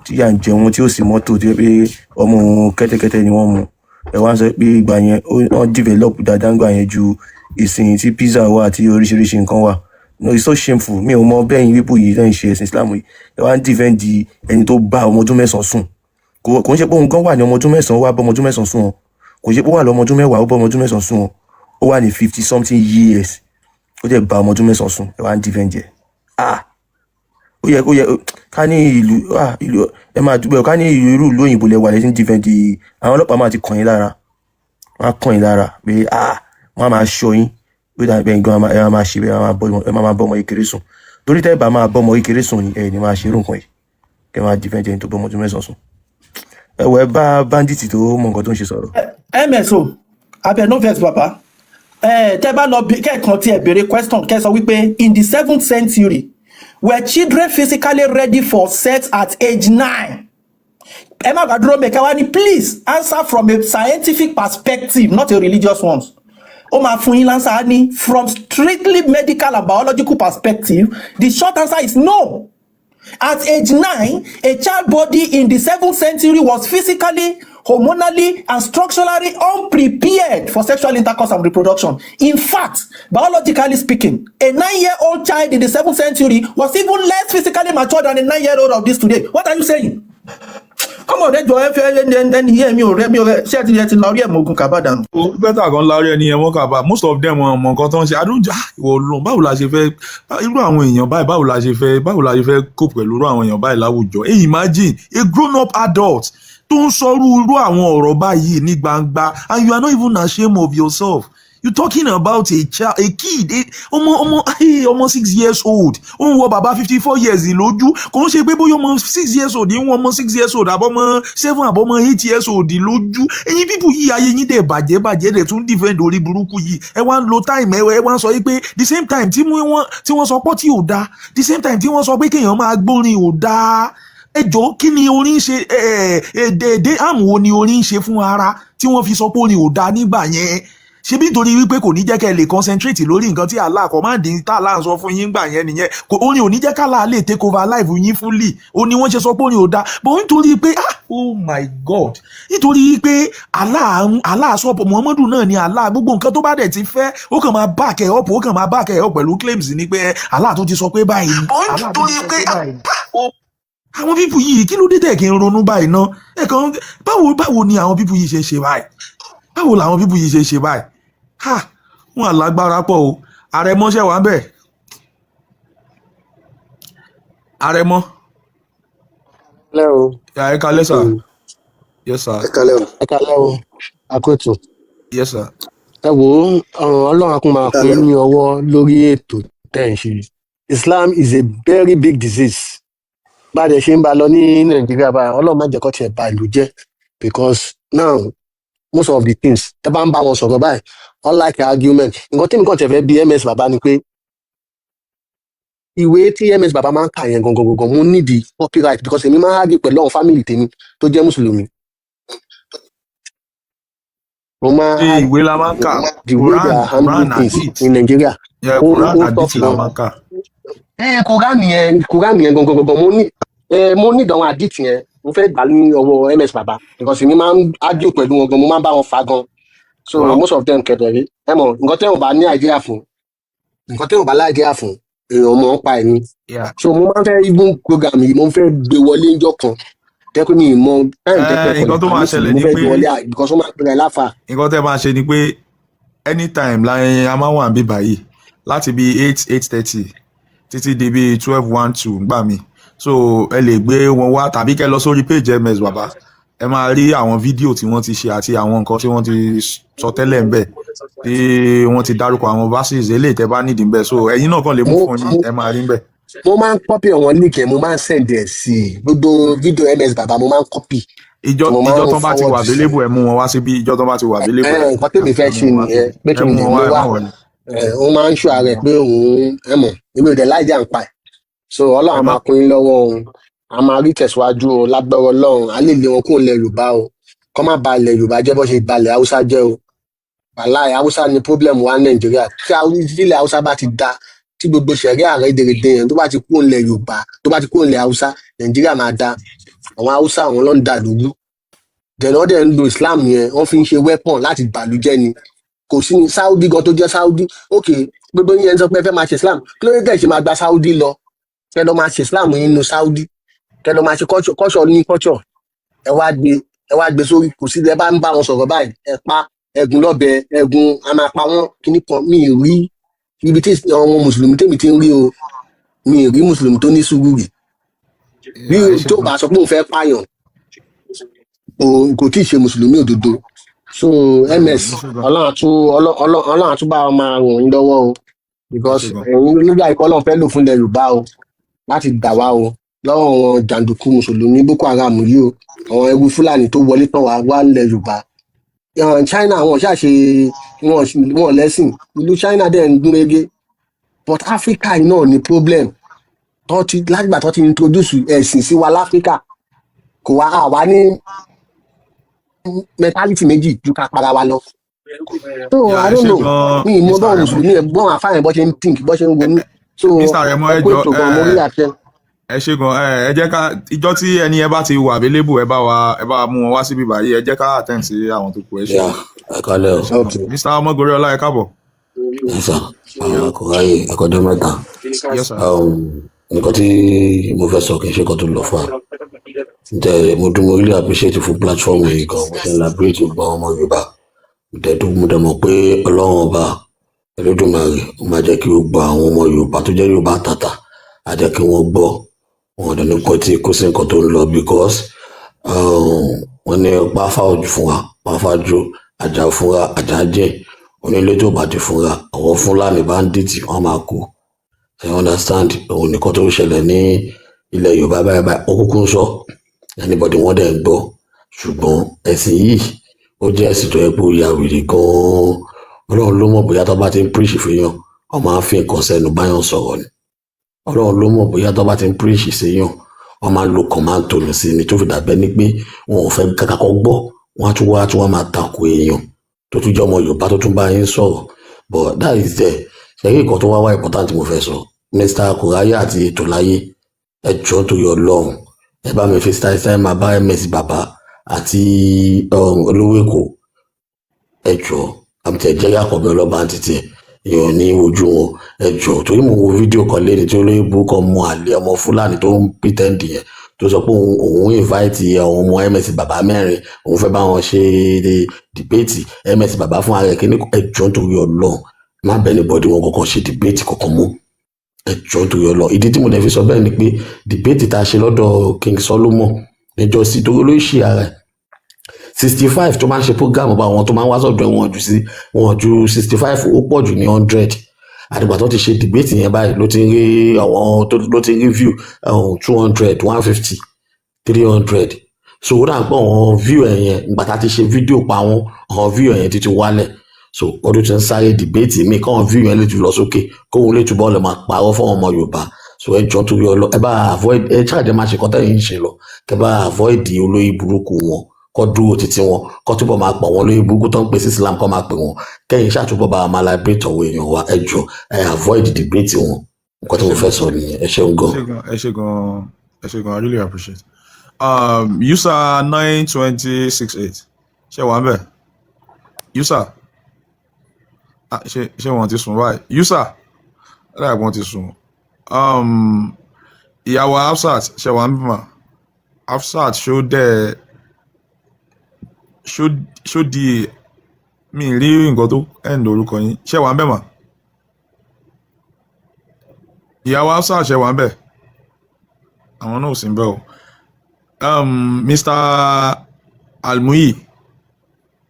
tí yà ń jẹ wọn, tí ó sì mọ́tò, tó jẹ́ pé ọmọ kẹ́tẹ́kẹ́tẹ́ ni wọ́n mú. Ẹ wá ń sọ pé ìgbà yẹn wọ́n develop dáadáa ńgbà yẹn ju ìsìn tí pizza wà àti oríṣiríṣi nǹkan wà. No, it's so shameful. Mi ò mọ bẹ́ẹ̀ yín wípé yìí náà ń ṣe ẹ̀sìn Islam yìí. Ẹ wá ń defend ẹni tó bá ọmọ ọdún 9 sùn. Kò ń ṣe pé òun gan wà ní ọmọ ọdún 9, wá bá ọmọ ọdún 9 sùn o. Kò ṣe pé ó wà lọ́mọ ọdún 10, ó bá ọmọ ọdún 9 sùn o. Ó wà ní 50 something years, ó dẹ̀ bá ọmọ ọdún 9 sùn. Ẹ wá ń defend ẹ̀. Ah, ó yẹ ká ní ìlú, ah, ìlú ẹ máa dúpẹ́ o. Ká ní ìlú, irú ìlú òyìnbó lẹ wà lẹ́sìn defend, àwọn ọlọ́pàá máa ti kàn yín lára. Wọ́n á kàn yín lára pé, ah, wọ́n á máa ṣọ́ yín pé dàbí ẹ̀yin gan ẹ máa ṣe bẹ́ẹ̀, ẹ máa bọ́ ọmọ kékeré sùn. Torí tẹ́ ẹ bá máa bọ́ ọmọ kékeré sùn ni ẹ ní máa ṣe irú nǹkan yìí, kẹ́ máa defend ẹni tó bọ́ ọmọ ọdún 9 sùn. Ẹ wọ, ẹ bá bandit tó mọ nǹkan tó ń ṣe sọ̀rọ̀.
Mso abẹ, no vex, baba. Ẹ tẹ́ bá lọ kẹ́ẹ̀kan tí ẹ béèrè question, kẹ́ sọ wípé in the seventh century, were children physically ready for sex at age 9? Ẹ má gbàdúró mẹ́ka wá ní, please answer from a scientific perspective, not a religious one. Ó máa fún yín l'answer. Á ní from strictly medical and biological perspective, the short answer is no. At age 9, a child body in the seventh century was physically, hormonally, and structurally unprepared for sexual intercourse and reproduction. In fact, biologically speaking, a 9-year-old child in the seventh century was even less physically mature than a 9-year-old of this today. What are you saying? Come on, ẹjọ, ẹ fẹ́ ẹni yẹn, mi ò rẹ, ṣé ẹ ti la orí ẹ̀ mọ́ ogun kàbá dànù.
Ó better kan lárí ẹni yẹn wọ́n kà bá. Most of them, wọn mọ nǹkan tó ń ṣe. Àdúgbò ìwọ Ọlọ́run, báwo la ṣe fẹ́ irú àwọn èèyàn báyìí? Báwo la ṣe fẹ́ cope pẹ̀lú irú àwọn èèyàn báyìí láwùjọ? Hey, imagine a grown up adult tó ń sọrú irú àwọn ọ̀rọ̀ báyìí ní gbangba, and you are not even ashamed of yourself. You talking about a child, a kid, a ọmọ hey, ọmọ 6 years old, ó ń wọ bàbá 54 years lójú. Kò ń ṣe pé bóyá ọmọ 6 years old ń wọ ọmọ 6 years old, àbọ̀mọ 7, àbọ̀mọ 8 years old lójú. Ẹ̀yin people yìí, ayé yín dẹ̀ bàjẹ́ bàjẹ́, dẹ̀ tún defend orí burúkú yìí. Ẹ wá ń lo time, ẹ wá ń sọ yìí pé the same time tí wọ́n sọ pọ́ tí ò dáa, the same time tí wọ́n sọ pé kéèyàn máa gbórin ò dáa. Ẹ jọ, kí ni orin ń ṣe? Ẹ ẹ dé àmù wo ni orin ń ṣe fún ara tí wọ́n fi sọ pé orin ò dáa nígbà yẹn? Ṣebí nítorí wípé kò ní jẹ́ kẹ́ ẹ lè concentrate lórí nǹkan tí Allah command, tá Allah ń sọ fún yín gbà yẹn nìyẹn. Kò orin ò ní jẹ́ k'Allah lè take over life yín fully. Ó ní wọ́n ṣe sọ pé orin ò dáa. But nítorí pé, ah, oh my God, nítorí pé Allah sọ Muhammadu náà ni Allah, gbogbo nǹkan tó bá dẹ̀ ti fẹ́, ó kàn máa back ẹ̀ up, ó kàn máa back ẹ̀ up pẹ̀lú claims ni pé Allah tó ti sọ pé báyìí ni, Allah tó ti sọ pé báyìí ni. Àwọn people yìí, kí ló dé tẹ̀ kí n ronú báyìí ná? Ẹ kàn, báwo ni àwọn people yìí ṣe ṣe báyìí? Báwo làwọn people yìí ṣe ṣe báyìí? Ha, wọn àlágbára pọ̀ o. Àrẹ̀mọ, ṣẹ̀ wá ń bẹ̀? Àrẹ̀mọ.
Lẹ́ o.
Ẹ kalẹ́ sà.
Yes sir.
Ẹ kálẹ́ o.
Ẹ kálẹ́ o, àkótó.
Yes sir.
Ẹ wò ó, Ọlọ́run á kún
Ẹ
máa kún
kálẹ́
yín
o.
ní ọwọ́ lórí ètò tẹ́ ẹ̀ ń ṣe. Islam is a very big disease. Bá a dẹ̀ ṣe ń bá a lọ ní Nàìjíríà báyìí, Ọlọ́run má jẹ́ kó tiẹ̀ ba ìlú jẹ́, because now most of the things tẹ́ bá ń bá wọn sọ̀rọ̀ báyìí, unlike argument, nǹkan tí mi kàn tẹ̀ fẹ́ bí MS Bàbá ni pé ìwé tí MS Bàbá máa ń kà yẹn gangan gangan, mo need the copyright, because èmi máa ń argue pẹ̀lú àwọn family tèmi tó jẹ́ mùsùlùmí. Mo máa ń
Ṣé ìwé la máa ń kà?
The way they
Quran
are handling
Quran
things
hadith.
in Nigeria,
Yeah,
ó
Quran
ó
hadith
tough
la
gan.
máa ń kà.
Ẹ Quran yẹn gangan gangan, mo ní ìdánwò hadith yẹn, mo fẹ́ gbà ní ọwọ́ MS Bàbá, because èmi máa ń argue pẹ̀lú wọn gan, mo máa ń bá wọn fa gan. So most of them kẹ̀dẹ̀rí, ẹ mọ̀, nǹkan tẹ́ ò bá ní idea fún, nǹkan tẹ́ ò bá ní idea fún, èèyàn mọ̀ ń pa ẹ̀ ni. So mo máa ń fẹ́, even program yìí, mo fẹ́ gbé wọlé ńjọ́ kan tẹ́ pé mi ì mọ time tẹ́ pẹ́
Nǹkan
kọlẹ̀
tó máa
permit mi,
ṣẹlẹ̀
mo
ni
fẹ́
pé
gbé wọlé because ó máa ń pèrè láfa.
Nǹkan tẹ́ máa ṣe ni pé anytime la a máa ń wà níbí báyìí láti bí 8, 8:30 títí di bí 12, 1, 2 ngbà mi. So ẹ lè gbé wọn wá tàbí kẹ́ lọ sórí page MS Bàbá, ẹ máa rí àwọn fídíò tí wọ́n ti ṣe àti àwọn nǹkan tí wọ́n ti sọ tẹ́lẹ̀ ńbẹ̀, tí wọ́n ti dárúkọ àwọn verses eléyìí tẹ́ bá nídìí ńbẹ̀. So ẹ̀yin náà kàn lè mú
Mo
fún yín, ẹ máa rí ńbẹ̀.
Mo máa ń copy àwọn link yẹn, mo máa ń send ẹ̀ sí i. Gbogbo fídíò MS Bàbá, mo máa ń copy
Ìjọ
tí mo máa
ìjọ
ń
tán bá ti wà
forward sí.
available, ẹ mú wọn wá síbí. Ìjọ tán bá ti wà available,
Ẹ nǹkan tèmi fẹ́
ẹ
ṣe
mú wọn wá
nìyẹn
síbí,
pé
ẹ
kí n
mú
lè
wọn
mú
wá, ẹ
wá.
má wọlé.
Ẹ ó máa ń ṣọ́ ara ẹ̀ pé òun, ẹ mọ̀, èmi ò dẹ̀ láìjà ń pa ẹ̀. So Ọlọ́run
Ẹ
á
má
máa kún yín lọ́wọ́ òun, a máa rí tẹ̀síwájú o lágbára Ọlọ́run. Á lè lé wọn kúrò nílẹ̀ Yorùbá o, kọ́ má ba ilẹ̀ Yorùbá jẹ́ bó ṣe balẹ̀ Haúsá jẹ́ o. Wàláì, Haúsá ni problem wa ní Nàìjíríà. Tí ilẹ̀ Haúsá bá ti da, tí gbogbo sẹ̀ríà rédèrèdè yẹn tó bá ti kúrò nílẹ̀ Yorùbá, tó bá ti kúrò nílẹ̀ Haúsá, Nàìjíríà máa da. Àwọn Haúsá, àwọn ló ń da lógún. Then wọ́n dẹ̀ ń lo Islam yẹn, wọ́n fi ń ṣe weapon láti bàlújẹ́ ni. Kò sí ní Saudi gan tó jẹ́ Saudi. Ok, gbogbo yẹn sọ pé ẹ fẹ́ máa ṣe Islam, kí ló dé tẹ̀ ṣe máa gba Saudi lọ, kẹ́ lọ máa ṣe Islam nínú Saudi, kẹ́ lọ máa ṣe culture, culture ní culture? Ẹ wá gbé sórí, kò sí. Ẹ bá ń bá wọn sọ̀rọ̀ báyìí, ẹ pa ẹgùn lọ́bẹ ẹgùn, a máa pa wọ́n kíní kan. Mi ì rí ibi tí àwọn mùsùlùmí tèmi ti ń rí o, mi ì rí mùsùlùmí tó ní sùúrù rí bí
Yeah, ẹ ṣe
tó
gan.
bá sọ pé òun fẹ́ pààyàn, kò tí ì ṣe mùsùlùmí òdodo. So
Ẹ
MS,
ṣe gan.
Ọlọ́run àtún bá wa máa ràn yín lọ́wọ́ o,
Ẹ
because
ṣe gan.
ẹ̀yin lójú àìkọ́ Ọlọ́run fẹ́ lò fún ilẹ̀ Yorùbá o láti gbà wá o lọ́wọ́ àwọn jàǹdùkú mùsùlùmí Boko Haram yìí o, àwọn ẹrú Fúlàní tó wọlé tán wá wá nílẹ̀ Yorùbá. China, wọn ṣàṣe wọn lẹ́sìn, ìlú China dẹ̀ ń gún régé, but Africa yìí náà ní problem tó ti látìgbà tó ti introduce ẹ̀sìn sí wa láfíríkà. Kò wá àwa ní mentality méjì ju ká para wa lọ. So
Yeah,
I
ẹ
don't
ṣe
know,
gan,
mi ì mọ
Mr.
báwọn
Remo.
mùsùlùmí ẹ bọ́n àfáàyàn bọ́ ṣe ń think, bọ́ ṣe ń ronú. So
Mr. Remo,
ẹ
ẹ
kó
jọ
ètò gan, mo rí àṣẹ.
Ẹ ṣe gan. Ẹ jẹ́ ká ìjọ tí ẹni ẹ bá ti wà available, ẹ bá wa mú wọn wá síbí báyìí. Ẹ jẹ́ ká attend sí àwọn tó kù. Ẹ ṣe.
Yeah, ẹ kálẹ̀ o.
Ẹ ṣe gan. Mr. Ọmọgòrè, ẹ káàbọ̀.
Yes sir, àwọn kò ráyè ẹkọjọ mẹ́ta.
Yes sir.
Nǹkan tí mo fẹ́ sọ kì í ṣe nǹkan tó lọ fà. Ǹjẹ́ mo dún, mo really appreciate fún platform yìí gan, mo ṣe ń liberate gbogbo àwọn ọmọ Yorùbá. Mo dẹ̀ dún, mo dẹ̀ mọ̀ pé Ọlọ́run Ọba Olódùmarè ó máa jẹ́ kí gbogbo àwọn ọmọ Yorùbá tó jẹ́ Yorùbá tàtà á jẹ́ kí wọ́n gbọ́. Wọn ò dẹ̀ ní kọ́ tí kó sí nǹkan tó ń lọ, because wọ́n ní páfá ojú fún wa, páfá jó, àjà fúnra, àjà jẹ́ onílé tó bá ti fúnra, àwọn Fúlàní bandits wọ́n máa kú. You understand? Òun nìkan tó ń ṣẹlẹ̀ ní ilẹ̀ Yorùbá báyìí báyìí, ó kúkú ń sọ anybody, wọ́n dẹ̀ ń gbọ́. Ṣùgbọ́n ẹ̀sìn yìí, ó jẹ́ ẹ̀sìn tó yẹ pé ó ya wèrè gan-an. Ọlọ́run ló mọ̀ bóyá tó bá ti ń preach fẹ́yàn, wọ́n máa ń fi nǹkan sẹ́nu báyọ̀ sọ̀rọ̀ ni. Ọlọ́run ló mọ̀ bóyá tó bá ti ń preach séyàn, wọ́n máa ń lo command tone sí ni, tó fi dàbẹ́ ní pé wọn ò fẹ́ kàkà kọ́ gbọ́. Wọ́n á tún wá máa takò èèyàn tó tún jẹ́ ọmọ Yorùbá tó tún bá yín sọ̀rọ̀. But that is there. Ṣẹ́yìn nǹkan tó wá wá important mo fẹ́ sọ, Mr. Kuraye àti Ètòláyé, ẹ jọ̀ọ́ torí Ọlọ́run, ẹ bá mi fi style style máa bá MS Bàbá àti Olówó Èkó. Ẹ jọ̀ọ́, àmì tẹ̀ jẹ́ àkọ́bí ọlọ́ba títí ẹ̀ èèyàn ní ojú wọn. Ẹ jọ̀ọ́, torí mo wo fídíò kan lẹ́ni tí olóyìnbó kan mú àlè ọmọ Fúlàní tó ń pretend yẹn, tó sọ pé òun invite àwọn ọmọ MS Bàbá mẹ́rin, òun fẹ́ bá wọn ṣe debate. MS Bàbá fún ara ẹ̀ kíní. Ẹ jọ̀ọ́ torí Ọlọ́run, má bẹ́ẹ̀ ní bọ́dí wọn kankan ṣe debate kankan mú. Ẹ jọ̀ọ́ torí Ọlọ́run. Ìdí tí mo dẹ̀ fi sọ bẹ́ẹ̀ ni pé debate tá a ṣe lọ́dọ̀ King Solomon níjọ́sí, torí olóyè ṣe ara ẹ̀. 65 tó máa ń ṣe program bá wọn tó máa ń wá sọ̀dọ̀ ẹ̀, wọn jù sí wọn ju 65, ó pọ̀ jù ní 100. Àdìgbà tó ti ṣe debate yẹn báyìí ló ti ń rí àwọn tó ló ti ń rí view 200, 150, 300. So ó dà ń pọ̀ àwọn view ẹ̀ yẹn. Ìgbà tá a ti ṣe fídíò pa wọn, àwọn view ẹ̀ yẹn ti wálẹ̀. So ọdún tí ń sáré debate mi káwọn view yẹn lè tún lọ sókè, kóun lè túbọ̀ lè máa parọ́ fún ọmọ Yorùbá. So ẹ jọ, torí ọlọ, ẹ bá avoid, ẹ ṣáàjẹ máa ṣe kọ́tẹ́ yìí ń ṣe lọ, kẹ bá avoid olóyè burúkú wọn, kọ́ dúró títí wọn, kọ́ túbọ̀ máa pọ̀ wọn lóyè burúkú tó ń pè sí Islam, kọ́ máa pè wọn kẹ́yìn ṣàtúbọ̀ bá máa liberate ọ̀wọ́ èèyàn wa. Ẹ jọ, ẹ avoid debate wọn. Nǹkan tí mo fẹ́ sọ nìyẹn. Ẹ ṣeun gan.
Ẹ ṣé gan, ẹ ṣé gan, ẹ ṣé gan. I really appreciate. User 9268, ṣé wà ń bẹ̀? User, ah, ṣé wọ́n ti sùn báyìí? User, láì wọ́n ti sùn. Ìyàwó Hafsat, ṣé wà ń bẹ̀ mà? Hafsat, ṣó dẹ̀ ṣó di mi rí nǹkan tó end orúkọ yín. Ṣé wà ń bẹ̀ mà? Ìyàwó Hafsat, ṣé wà ń bẹ̀? Àwọn náà ò sí ń bẹ̀ o. Mr. Almuyi,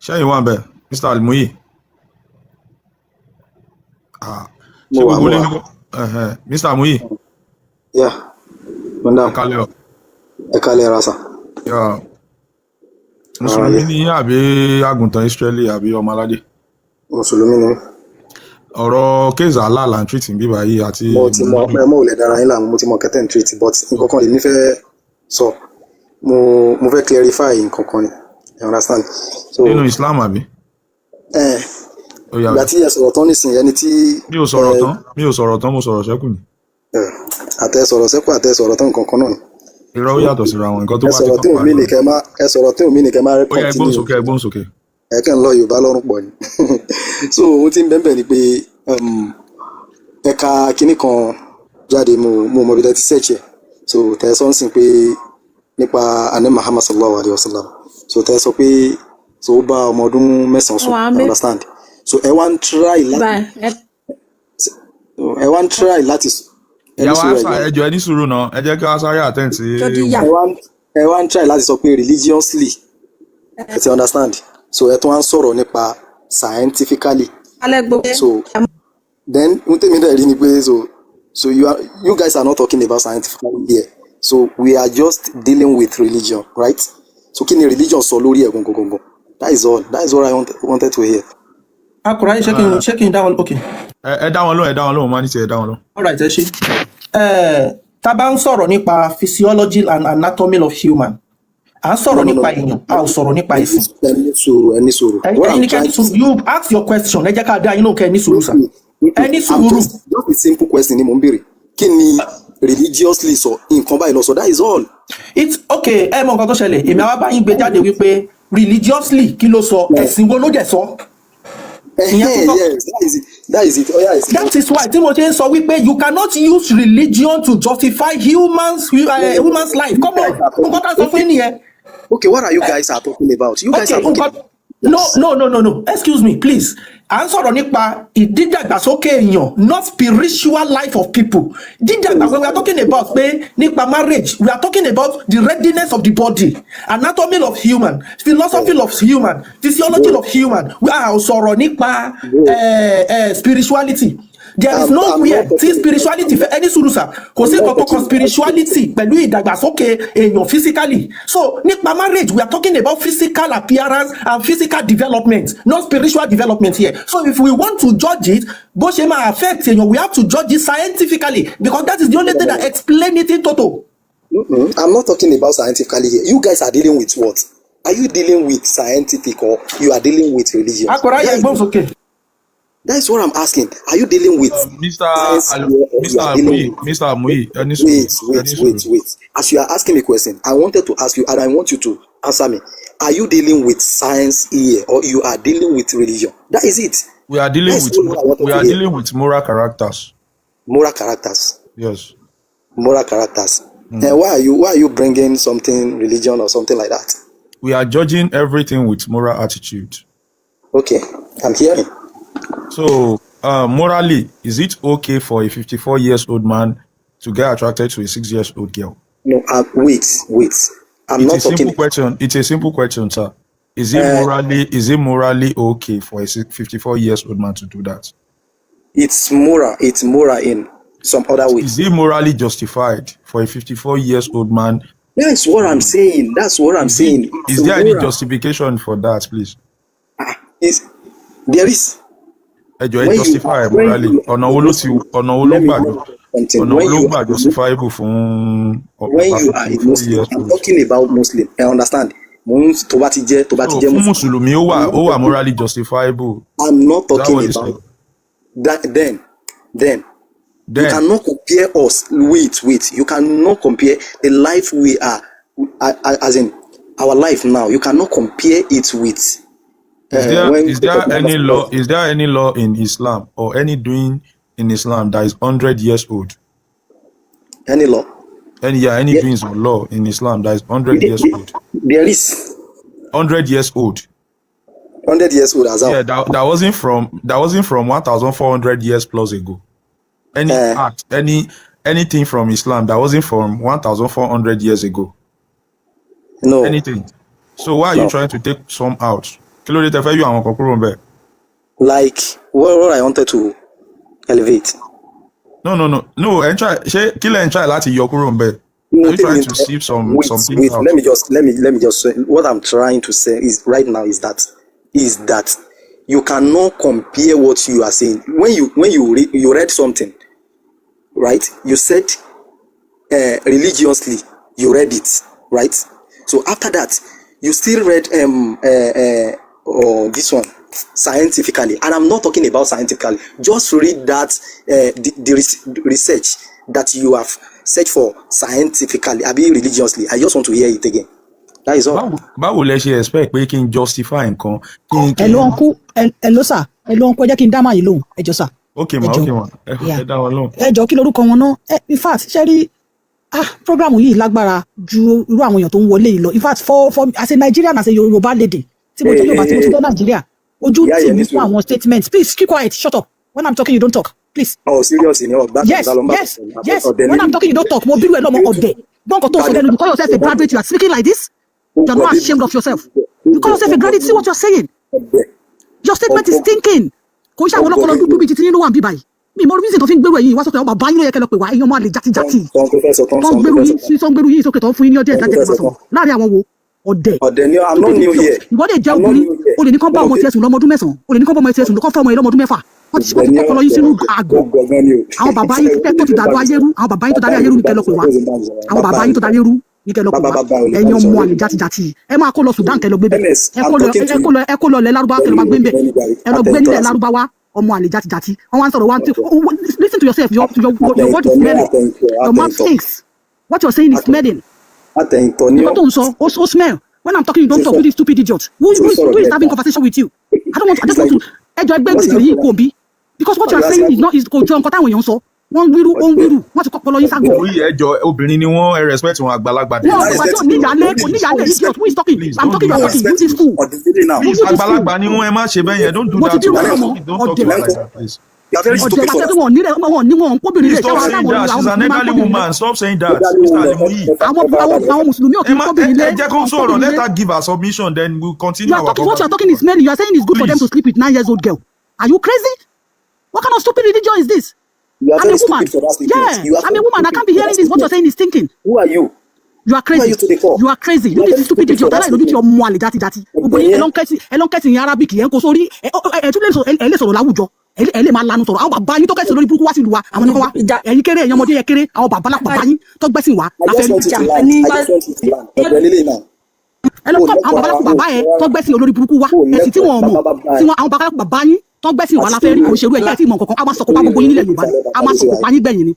ṣẹ́yìn wà ń bẹ̀? Mr. Almuyi, ah,
Mo
ṣé
wà,
gbogbo
mo
lé
wà.
ní ẹ̀hẹ̀n, Mr. Almuyi.
Yeah, mo
Ẹ
dáhùn.
kálẹ̀ o.
Ẹ kálẹ̀ ra sà.
Yeah.
Ara
Mùsùlùmí
lé.
ní yín àbí àgùntàn Israeli àbí ọmọ aládé?
Mùsùlùmí ni mí.
Ọ̀rọ̀ case Allah là ń treat bí báyìí àti
Mo ti mọ
Muhammadu.
ẹ mọ̀ ò lè dára yín láàmú, mo ti mọ kẹ́tẹ́ ń treat, but nǹkan kan lèmi fẹ́ sọ. Mo fẹ́ clarify nǹkan kan ni. You understand? So
Nínú Islam àbí?
Ẹ
Ó yá.
ìgbà tí ẹ sọ̀rọ̀ tán nísìnyí, ẹni tí
Mi ò sọ̀rọ̀ tán, mi ò sọ̀rọ̀ tán, mo sọ̀rọ̀ ṣẹ́kù ni.
Ẹ àtẹ sọ̀rọ̀ sẹ́kù, àtẹ sọ̀rọ̀ tán, nǹkan kan náà ni.
Irọ́, ó yàtọ̀ síra wọn, nǹkan tó
Ẹ
wá ti
sọ̀rọ̀
tán
tí ò
parí.
mí nìkẹ́ má ẹ sọ̀rọ̀ tí ò mí nìkẹ́ má
Ó yá, ẹ gbóhùn
continue.
sókè, ẹ gbóhùn sókè.
Ẹ kàn ń lọ Yorùbá lọ́rùn pọ̀ ni. So ohun tí ń bẹ́ẹ̀ bẹ́ẹ̀ ni pé ẹ̀ka kinní kan jáde, mo mọ ibi tẹ́ ti search ẹ̀. So tẹ́ ẹ sọ ń sìn pé nípa anabi Muhammad sallallahu alayhi wa sallam. So tẹ́ ẹ sọ pé so ó bá ọmọ ọdún 9 sùn.
Wà á
You
mẹ́
understand? So ẹ wá ń try láti
báyìí ẹ
ẹ wá ń try láti ẹ ní
Ìyàwó
sùúrù,
Hafsa,
ẹ̀gbọ́n.
ẹ jọ̀ọ́, ẹ ní sùúrù náà, ẹ jẹ́ kí wọ́n sáré attend sí
tó ti yà
Ẹ wá ń try láti sọ pé religiously, ẹ ti understand? So ẹ tún wá ń sọ̀rọ̀ nípa scientifically.
Alẹ́ gbogbo
So then ohun tèmi dẹ̀ rí ni pé so you guys are not talking about scientifically here. So we are just dealing with religion, right? So kí ni religion sọ lórí ẹ̀ gangan gangan? That is all, that is what I wanted to hear.
Akùráyé, ṣé kí n dá wọn? Ok.
Ẹ dá wọn lóhùn, ẹ dá wọn lóhùn, máa ní tiẹ̀, ẹ dá wọn lóhùn.
Alright, ẹ ṣe. Tá a bá ń sọ̀rọ̀ nípa physiology and anatomy of human, à ń sọ̀rọ̀
No, no, no.
nípa èèyàn, a ò sọ̀rọ̀ nípa ẹ̀sìn.
Ẹ ní sùúrù, ẹ ní sùúrù. What
Ẹ̀yin
I'm
ní kẹ́ ní
trying to
sùúrù. You ask your question, ẹ jẹ́ ká dá yín lóhùn, kẹ́ ẹ ní sùúrù sà, ẹ ní
I'm
sùúrù.
just a simple question ni mo ń béèrè. Kí ni religiously sọ nǹkan báyìí lọ sọ? That is all.
It's okay. Ẹ mọ nǹkan tó ṣẹlẹ̀, èmi àwa bá yín gbé jáde wípé religiously, kí ló sọ, ẹ̀sìn wo ló dẹ̀ sọ, ìyẹn tó sọ.
Yes, that is it, that is it. Oya, ẹ̀sìn.
That is why tí mo ṣe ń sọ wípé you cannot use religion to justify human's life. Come on, nǹkan tá a sọ fún yín nìyẹn.
Okay, what are you guys are talking about? You guys
Okay,
are talking
nǹkan, no, no, no, no, no, excuse me please. À ń sọ̀rọ̀ nípa ìdídàgbàsókè èèyàn, not spiritual life of people. Dídàgbà, when we are talking about pé nípa marriage, we are talking about the readiness of the body, anatomy of human, philosophy of human, physiology of human. We are sọ̀rọ̀ nípa spirituality. There is
I'm
nowhere
not
tí
talking
spirituality fẹ́ ẹni sùúrù sà, kò sí nǹkan tó kan spirituality pẹ̀lú ìdàgbàsókè èèyàn physically. So nípa marriage, we are talking about physical appearance and physical development, not spiritual development here. So if we want to judge it, bó ṣe máa affect èèyàn, we have to judge it scientifically, because that is the only thing that explain it in total.
I'm not talking about scientifically here. You guys are dealing with what? Are you dealing with scientific or you are dealing with religion?
Akọ̀ráyè,
That is,
gbóhùn sókè.
that is what I'm asking. Are you dealing with
Mr.
science
Al
here or you
Mr.
are dealing
Almuyi,
with
Mr. Almuyi, ẹ ní sùúrù,
Wait,
ẹ
wait,
ní
wait,
sùúrù.
wait. As you are asking me question, I wanted to ask you and I want you to answer me. Are you dealing with science here or you are dealing with religion? That is it.
We are dealing
That is
with
all what I wanted
we
to
are
hear.
dealing with moral characters.
Moral characters.
Yes.
Moral characters. And why are you bringing something religion or something like that?
We are judging everything with moral attitude.
Okay, I'm hearing.
So, morally, is it okay for a 54 years old man to get attracted to a 6 years old girl?
No, wait, wait. I'm
It's
not
a simple
talking.
question. It's a simple question, sir. Is it morally okay for a 54 years old man to do that?
It's moral. It's moral in some other way.
Is it morally justified for a 54 years old man?
That's what I'm saying. That's what I'm
Is it
saying. It's
is there any
moral.
justification for that, please?
It's, there is.
Ẹ jọ̀ọ́, ẹ
When you
justify
are when
morally.
you
Ọ̀nà
are a
wo ló ti
Muslim,
ọ̀nà wo ló
let me
gbà
let me something.
ọ̀nà wo
When
ló
you
gbà
are a Muslim,
justifiable fún
when
ọ̀pá
you are a
54
Muslim,
years
I'm
old?
talking about Muslim. I understand. Mo ń tó bá ti jẹ́ tó bá ti
So
jẹ́
fún
Muslim.
Mùsùlùmí, ó wà
I'm
ó
not
wà
talking
morally justifiable.
I'm not
Is that
talking
what you said?
about that then. You
Then
cannot compare us. Wait, wait. You cannot compare the life we are, as in our life now. You cannot compare it with
is there
when
is there
Prophet Muhammad
any law
was
is there any law in Islam or any doing in Islam that is 100 years old?
Any law.
Any, yeah, any
Yeah,
doings or law in Islam that is 100 years old.
there is
100 years old.
100 years old as
Yeah,
well.
that wasn't from 1,400 years plus ago. Any act, anything from Islam that wasn't from 1,400 years ago.
No,
Anything. So why are you
no.
trying to take some out? Kí ló dé tẹ́ fẹ́ yọ àwọn kan kúrò ńbẹ̀?
Like what I wanted to elevate.
No, ẹ ń try, ṣé kí lẹ̀ ń try láti yọ kúrò ńbẹ̀?
No,
Are you
tell
trying
me,
to sieve some
wait,
some things
wait.
out?
Let me just let me let me just say what I'm trying to say is right now is that you cannot compare what you are saying. When you read something, right? You said religiously, you read it, right? So after that, you still read oh, this one scientifically, and I'm not talking about scientifically. Just read that the research that you have searched for scientifically, I mean religiously. I just want to hear it again. That is all.
Báwo lẹ ṣe expect pé kí n justify nǹkan kí n kí
Ẹ ló
n
ń kú ẹ ló sà, ẹ ló ń kú, ẹ jẹ́ kí n dá màá yìí lóhùn, ẹ jọ sà.
Ok
Ẹ
ma.
jọ.
Ok ma, ẹ
Yeah.
ẹ dá wọn lóhùn.
Ẹ jọ, kí lorúkọ wọn náà? Ẹ, in fact, ṣe rí, ah, program yìí lágbára ju irú àwọn èèyàn tó ń wọlé yìí lọ. In fact, for as a Nigerian, as a Yorùbá lady tí mo
Hey,
jẹ́ Yorùbá,
hey,
tí mo tún
hey.
jẹ́ Nàìjíríà, ojú
Ìyá
tì
yẹn
mí
ní
fún
sùúrù.
àwọn statements. Please keep quiet, shut up. When I'm talking, you don't talk, please.
Oh, serious ni ọgbà
Yes.
kan ló ń bá
Yes.
ọdẹ
When
ní.
I'm talking, you don't talk. Mo bírú ẹ lọ́mọ, ọ̀dẹ̀. Gbọ́n nǹkan tó ń sọ lẹ́nu. You call yourself a graduate, you are speaking like this. You are not ashamed of yourself. You call yourself a graduate, see what you are saying. Your statement is thinking. Kò ń ṣe àwọn ọlọ́pọlọ dúdú bíi titi nínú wà ń bí báyìí. Mi ìmọ̀ reason tó fi ń gbèrú ẹ̀yìn wá sókè. Àwọn bàbá yín ló yẹ kẹ́ lọ pè wá, ẹ̀yin ọmọ àlè játijàti
Tán tó fẹ́ sọ tán,
tó ń
sọ tó
gbèrú
fẹ́
yín
sọ.
sí, tó ń gbèrú yín sókè, tó ń fún yín ní ọjọ́
Tán tó
ìdájẹ́
fẹ́
kẹ́ máa
sọ
sọ̀rọ̀
tán.
láàrin àwọn wo, ọ̀dẹ̀.
Ọ̀dẹ̀ ni. I'm not
Stupid
new
idiot.
here.
Ìwọ lè jẹ́
I'm not
obìnrin,
new here.
o lè ní kán bá
Mo
ọmọ
mọ̀ pé
tiẹ̀ sùn lọ́mọdún 9, o lè ní kán bá ọmọ tiẹ̀ sùn, kán fọ́ ọmọ yẹn lọ́mọdún 6. Wọ́n ti
ọ̀dẹ̀ ni.
kọ́kọ́ lọ yín sínú àgọ́.
Gbọ̀ngàn ni o.
Àwọn bàbá yín tó ti dàdó ayé rú, àwọn bàbá yín tó darí ayé rú ní kẹ́ lọ pè wá. Àwọn bàbá yín tó darí rú ní kẹ́ lọ pè
Bàbá
wá.
bàbá ò lè bá
Ẹ̀yin
mi
ọmọ
sọ̀rọ̀.
àlè játijàti, ẹ máa kó lọ Sudan kẹ́ lọ gbé bẹ̀.
MS,
Ẹ
I'm
kó lọ
talking to
ẹ kó
you.
lọ, ẹ kó lọ lẹ Lárúbáwá kẹ́ lọ máa gbé ń bẹ̀. Ẹ lọ gbé nílẹ̀ Lárúbáwá, ọmọ àlè játijàti. Wọ́n wá ń sọ̀rọ̀ wá ń tí. Listen to yourself. Your word is
Àtẹ̀yìntọ̀ ní
smelling.
àtẹ̀yìntọ̀
Your mouth
àtẹ̀yìntọ̀
stinks. What you're saying is smelling.
Àtẹ̀yìntọ̀ ní
Nǹkan
ọ́.
tó ń sọ, ó smell. When I'm talking, you don't
Ṣe
talk.
sọ
You this stupid idiot. Who
ṣe
who is
sọ̀rọ̀
who is
bí
having
ẹ̀dá.
conversation with you? I don't want I
It's
just want
like
to, ẹ jọ, ẹgbẹ́
what's
gbèsè yìí
happening?
kò bí, because what you
You
are
are
saying is
asking
not is kò jọ nǹkan táwọn èèyàn ń sọ. Wọ́n ń wíru, ó ń wíru, wọ́n ti kọ́pọlọ yín ságọ̀.
Orí, ẹ jọ̀ọ́, obìnrin ni wọ́n, ẹ respect wọn, àgbàlagbà dẹ̀
Wọn
ni
ò
wọ́n.
bàbá tí ò níyàlé, kò níyàlé. Idiot, who is talking?
Please
I'm
don't
talking,
do
you are
that.
talking. You this fool.
Ọ̀dẹ̀ now.
You
Please,
this fool.
àgbàlagbà ni wọ́n, ẹ má ṣe bẹ́ẹ̀ yẹn. Don't do
Mo ti
that
bí
to
wọn
her.
lọ́mọ.
Don't talk
Ọ̀dẹ̀.
to her like that, please.
You are very
Ọ̀dẹ̀
stupid for
pàṣẹ
that.
tí wọn ò ní rẹ, wọn ò ní, wọn ò ń kóbìnrin
Please
lè
stop
ṣáwọn
saying
táwọn
that.
àwọn
She's an
mùsùlùmí máa ń
elderly
kóbìnrin lé.
woman. Stop saying that,
Elderly
Mr.
woman.
Alimuyi.
Àwọn mùsùlùmí ò kí
Ẹ
ń
má ẹ
kóbìnrin lé,
ẹ jẹ́ kó
wọn ò ń
sọ̀rọ̀.
kóbìnrin
Let
lé.
her give her submission, then we'll
You
continue
are
our
talking, what you are
conversation.
talking is smelling. You are saying it's good for them to
Please.
sleep with 9 years old girl. Are you crazy? What kind of stupid religion is this?
You are
I'm a
very
woman.
stupid for that statement.
Yeah,
You are
I'm a
very
woman. I
stupid
can't be
for that
hearing this. What you're
statement.
saying is thinking.
Who are you?
You are
Who are
crazy.
you to the core?
You are crazy.
You
You
are
this
very
stupid
stupid for
idiot.
that
Aláìlójú tí
statement.
ọmọ àlè játijàti. Gbogbo
Ọ̀dẹ̀
yín ẹ
yẹn.
lọ ń kẹ́sì, ẹ lọ ń kẹ́sì ní Arabic yẹn kó sórí ẹ ẹ tún lè sọ, ẹ lè sọ̀rọ̀ láwùjọ. Ẹ lè máa lanu sọ̀rọ̀. Àwọn bàbá yín tó kẹ́sì lórí burúkú wá sí ìlú wa. Àwọn nìkan wá. Ẹ̀yin kéré, ẹ̀yin ọmọdé yẹn kéré. Àwọn bàbá lápá bàbá yín tó gbẹ́sìn wá
I
la
just
fẹ́ rí.
want you to land. I just want you to land. Ọ̀dẹ̀ lílé náà.
Ẹ lọ
O
kọ́ àwọn
lẹ́kọ̀ọ́
bàbá
rárá.
lápá
O
bàbá ẹ tó gbẹ́sìn olórí burúkú wá.
O
Ẹ̀sìn tí
lẹ́kọ̀ọ́
wọn ò mọ̀.
bàbá bàbá
Tí
ẹ̀.
wọn àwọn bàbá lápá bàbá yín tó gbẹ́sìn wá la fẹ́ rí. Kò ṣerú ẹ̀ kí ẹ tí mọ̀ nǹkan kan. A máa sọ̀kò pa gbogbo yín nílẹ̀ Yorùbá ni. A máa sọ̀kò pa yín gbẹ̀yìn ni.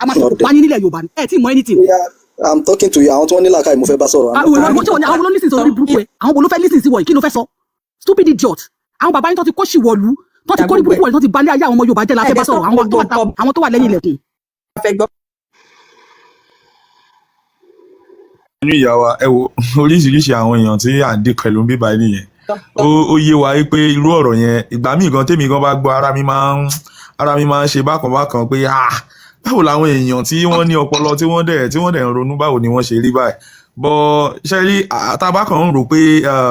A máa sọ̀kò
Ọ̀dẹ̀.
pa yín nílẹ̀ Yorùbá ni. Ẹ tí mọ̀ anything.
Oya, I'm talking to you. Àwọn tí wọ́n ní làákàyè mo fẹ́ bá sọ̀rọ̀. I'm
Àwọn
not
àwọn
talking
tí
to
wọ́n àwọn ló lísìn sí orí burúkú ẹ, àwọn wo ló fẹ́ lísìn sí wọ̀nyí? Kí ló fẹ́ sọ, stupid idiot? Àwọn bàbá yín tó ti kó sì wọ̀lú, tó ti kó ní burúkú wọ̀nyí, tó ti balẹ̀ ayé àwọn ọmọ Yorùbá jẹ́ la fẹ́ bá sọ̀rọ̀. Àwọn tó wà lẹ́yìn ilẹ̀kùn.
Nínú ìyá wa, ẹ wo oríṣiríṣi àwọn èèyàn tí à ń dé pẹ̀lú bíbá yìí nìyẹn. Ó yé wa pé irú ọ̀rọ̀ yẹn, ìgbà míì gan tèmi gan bá gbọ́, ara mi máa ń ṣe bákan bákan pé, ah, báwo làwọn èèyàn tí wọ́n ní ọpọlọ, tí wọ́n dẹ̀ ń ronú, báwo ni wọ́n ṣe rí báyìí? But ṣe rí, àtàbà kan ń rò pé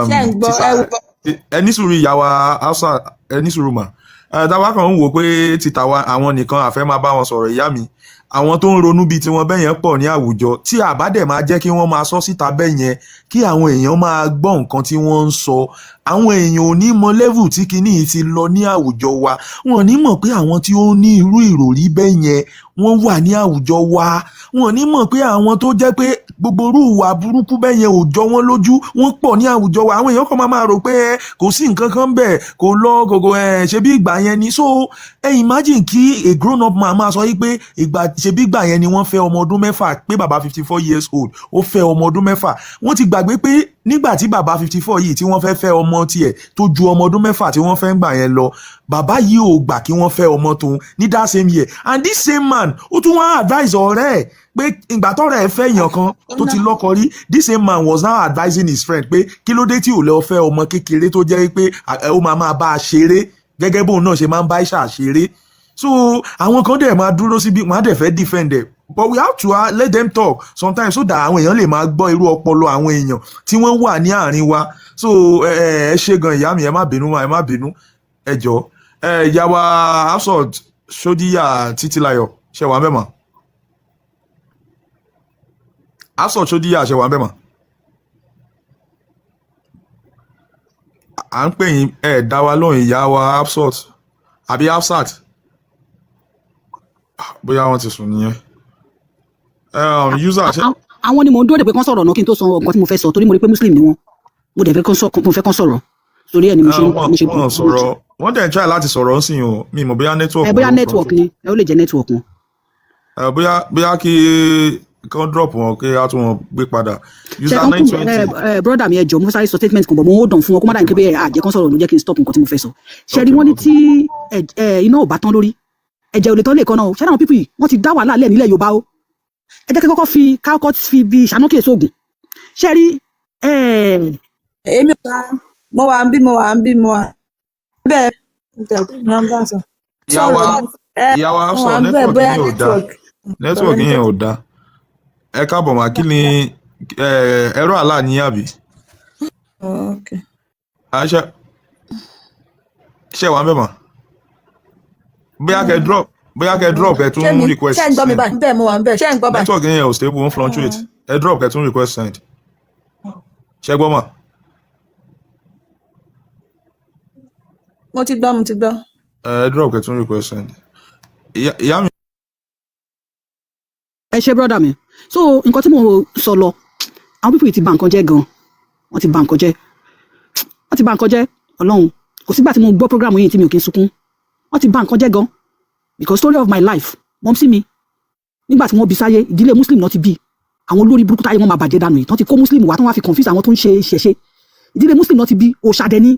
Ṣé ń gbọ́?
Títà
Ẹ wò.
ẹ ní sùúrù, ìyá wa Hausa, ẹ ní sùúrù mà. Tàbá kan ń wò pé títà wa àwọn nìkan àfẹ́ máa bá wọn sọ̀rọ̀, ìyá mi, àwọn tó ń ronú bíi tiwọn bẹ́ẹ̀ yẹn pọ̀ ní àwùjọ tí àbá dẹ̀ máa jẹ́ kí wọ́n máa sọ síta bẹ́ẹ̀ yẹn, kí àwọn èèyàn máa gbọ́ nǹkan tí wọ́n ń sọ. Àwọn èèyàn ò ní mọ level tí kinní yìí ti lọ ní àwùjọ wa. Wọn ò ní mọ̀ pé àwọn tí ó ní irú ìròrí bẹ́ẹ̀ yẹn, wọ́n wà ní àwùjọ wa. Wọn ò ní mọ̀ pé àwọn tó jẹ́ pé gbogbo irú ìwà burúkú bẹ́ẹ̀ yẹn ò jọ wọ́n lójú, wọ́n pọ̀ ní àwùjọ wa. Àwọn èèyàn kan máa máa rò pé ẹ kò sí nǹkan kan bẹ́ẹ̀, kò lọ gògò ẹ, ṣebí ìgbà yẹn ni. So ẹ imagine kí a grown up man máa sọ yìí pé ìgbà, ṣebí ìgbà yẹn ni wọ́n fẹ́ ọmọ ọdún 6, pé bàbá 54 years old ó fẹ́ ọmọ ọdún 6. Wọ́n ti gbàgbé pé nígbà tí bàbá 54 yìí tí wọ́n fẹ́ fẹ́ ọmọ tiẹ̀ tó ju ọmọ ọdún 6 tí wọ́n fẹ́ ń gbà yẹn lọ, bàbá yìí ò gbà kí wọ́n fẹ́ ọmọ tóun ní that same year. And this same man, ó tún wá advise ọ̀rẹ́ ẹ̀ pé ìgbà tọ́rẹ́ ẹ̀ fẹ́ yàn kan tó ti lọ́kọ rí, this same man was now advising his friend pé kí ló dé tí ò lọ fẹ́ ọmọ kékeré tó jẹ́ pé ó máa máa bá a ṣeré gẹ́gẹ́ bóun náà ṣe máa ń bá Aisha ṣeré. So àwọn kan dẹ̀ máa dúró síbi, wọ́n á dẹ̀ fẹ́ defend ẹ̀, but we have to let them talk sometimes so that àwọn èèyàn lè máa gbọ́ irú ọpọlọ àwọn èèyàn tí wọ́n wà ní àárín wa. So ẹ ẹ ṣe gan, ìyá mi, ẹ má bínú, ẹ má bínú, ẹ jọ. Ẹ ìyá wa Hafsat Sodiya Títílayọ̀, ṣe wà mẹ́mọ̀? Hafsat Sodiya, ṣe wà mẹ́mọ̀? À ń pè yín, ẹ dá wa lóhùn, ìyá wa Hafsat àbí Hafsat, bóyá wọ́n ti sùn nìyẹn. User ṣe.
Àwọn ni mò ń dúró de pé kán sọ̀rọ̀ náà kí n tó sọ nǹkan tí mo fẹ́ sọ, torí mo rí pé Muslim ni wọ́n. Mo dẹ̀ fẹ́ kán sọ, mo fẹ́ kán sọ̀rọ̀, torí ẹ̀ ni mo ṣe
wọ́n
mo ṣe
wọ́n sọ̀rọ̀, wọ́n dẹ̀ ń try láti sọ̀rọ̀ ń sìn o. Mi mọ̀ bóyá network
Ẹ
wọn
bóyá
ló ń
network ni ẹ, ó lè jẹ́ network wọn.
Bóyá kí kán drop wọn, kí á tún wọn gbé padà.
Ṣe
User
uncle
920.
Ẹ brother mi, ẹ jọ̀ọ́, mo fẹ́ sáré sọ statement kan bọ̀. Mo hold on fún wọn kó má dà ní pé àjẹ́ kan sọ̀rọ̀ ló jẹ́ kí n stop nǹkan tí mo fẹ́ sọ. Ṣe rí, wọ́n ní tí iná ò bá tán lórí, ẹ̀jẹ̀ ò lè tán lè kan náà o. Ṣé àwọn people yìí, wọ́n ti dá wàhálà lẹ̀ nílẹ̀ Yorùbá o. Ẹ jẹ́ kí kọ́kọ́ fi kákọ́ fi bí ìṣáná sóògùn. Ṣe rí ẹ.
Èmi wà, mo wà ń bí, mo wà ń bí, mo wà bẹ́ẹ̀ nọ́mbà sọ.
Ìyá wa
Ẹ
ìyá wa
mo
Hafsat,
wà ń bẹ́ẹ̀
network
bóyá
yín ò dáa.
Network.
Network yín ò dáa. Ẹ káàbọ̀ mà. Kí ni ẹ̀rọ àlá ní àbí?
Okay.
Àṣẹ ṣe wà ń bẹ̀ mà? Bóyá kẹ drop, ẹ
Ṣé
tún
mi
request
ṣé ń gbọ́ mi
send.
báyìí? Bẹ́ẹ̀, mo wà ń bẹ́ẹ̀. Ṣé ń gbọ́ báyìí?
Network yín ò stable, ó ń fluctuate. Ẹ drop, kẹ tún request send. Ṣẹ gbọ́ mà?
Mo ti gbọ́, mo ti gbọ́.
Ẹ drop, kẹ tún request send. Ìyá mi.
Ẹ ṣe, brother mi. So nǹkan tí mo sọ lọ, àwọn people yìí ti bà nǹkan jẹ́ gan. Wọ́n ti bà nǹkan jẹ́, wọ́n ti bà nǹkan jẹ́. Ọlọ́run, kò sígbà tí mo gbọ́ program yìí tí mi ò kí ń sunkún. Wọ́n ti bà nǹkan jẹ́ gan, because story of my life, mumsy mi, nígbà tí wọ́n bí sáyé, ìdílé Muslim náà ti bí. Àwọn olórí burúkú táyé wọn máa bàjẹ́ dànù yìí tán ti kó Muslim wá, tán wá fi confuse àwọn tó ń ṣe ìṣẹ̀ṣe. Ìdílé Muslim náà ti bí, òṣàdẹni.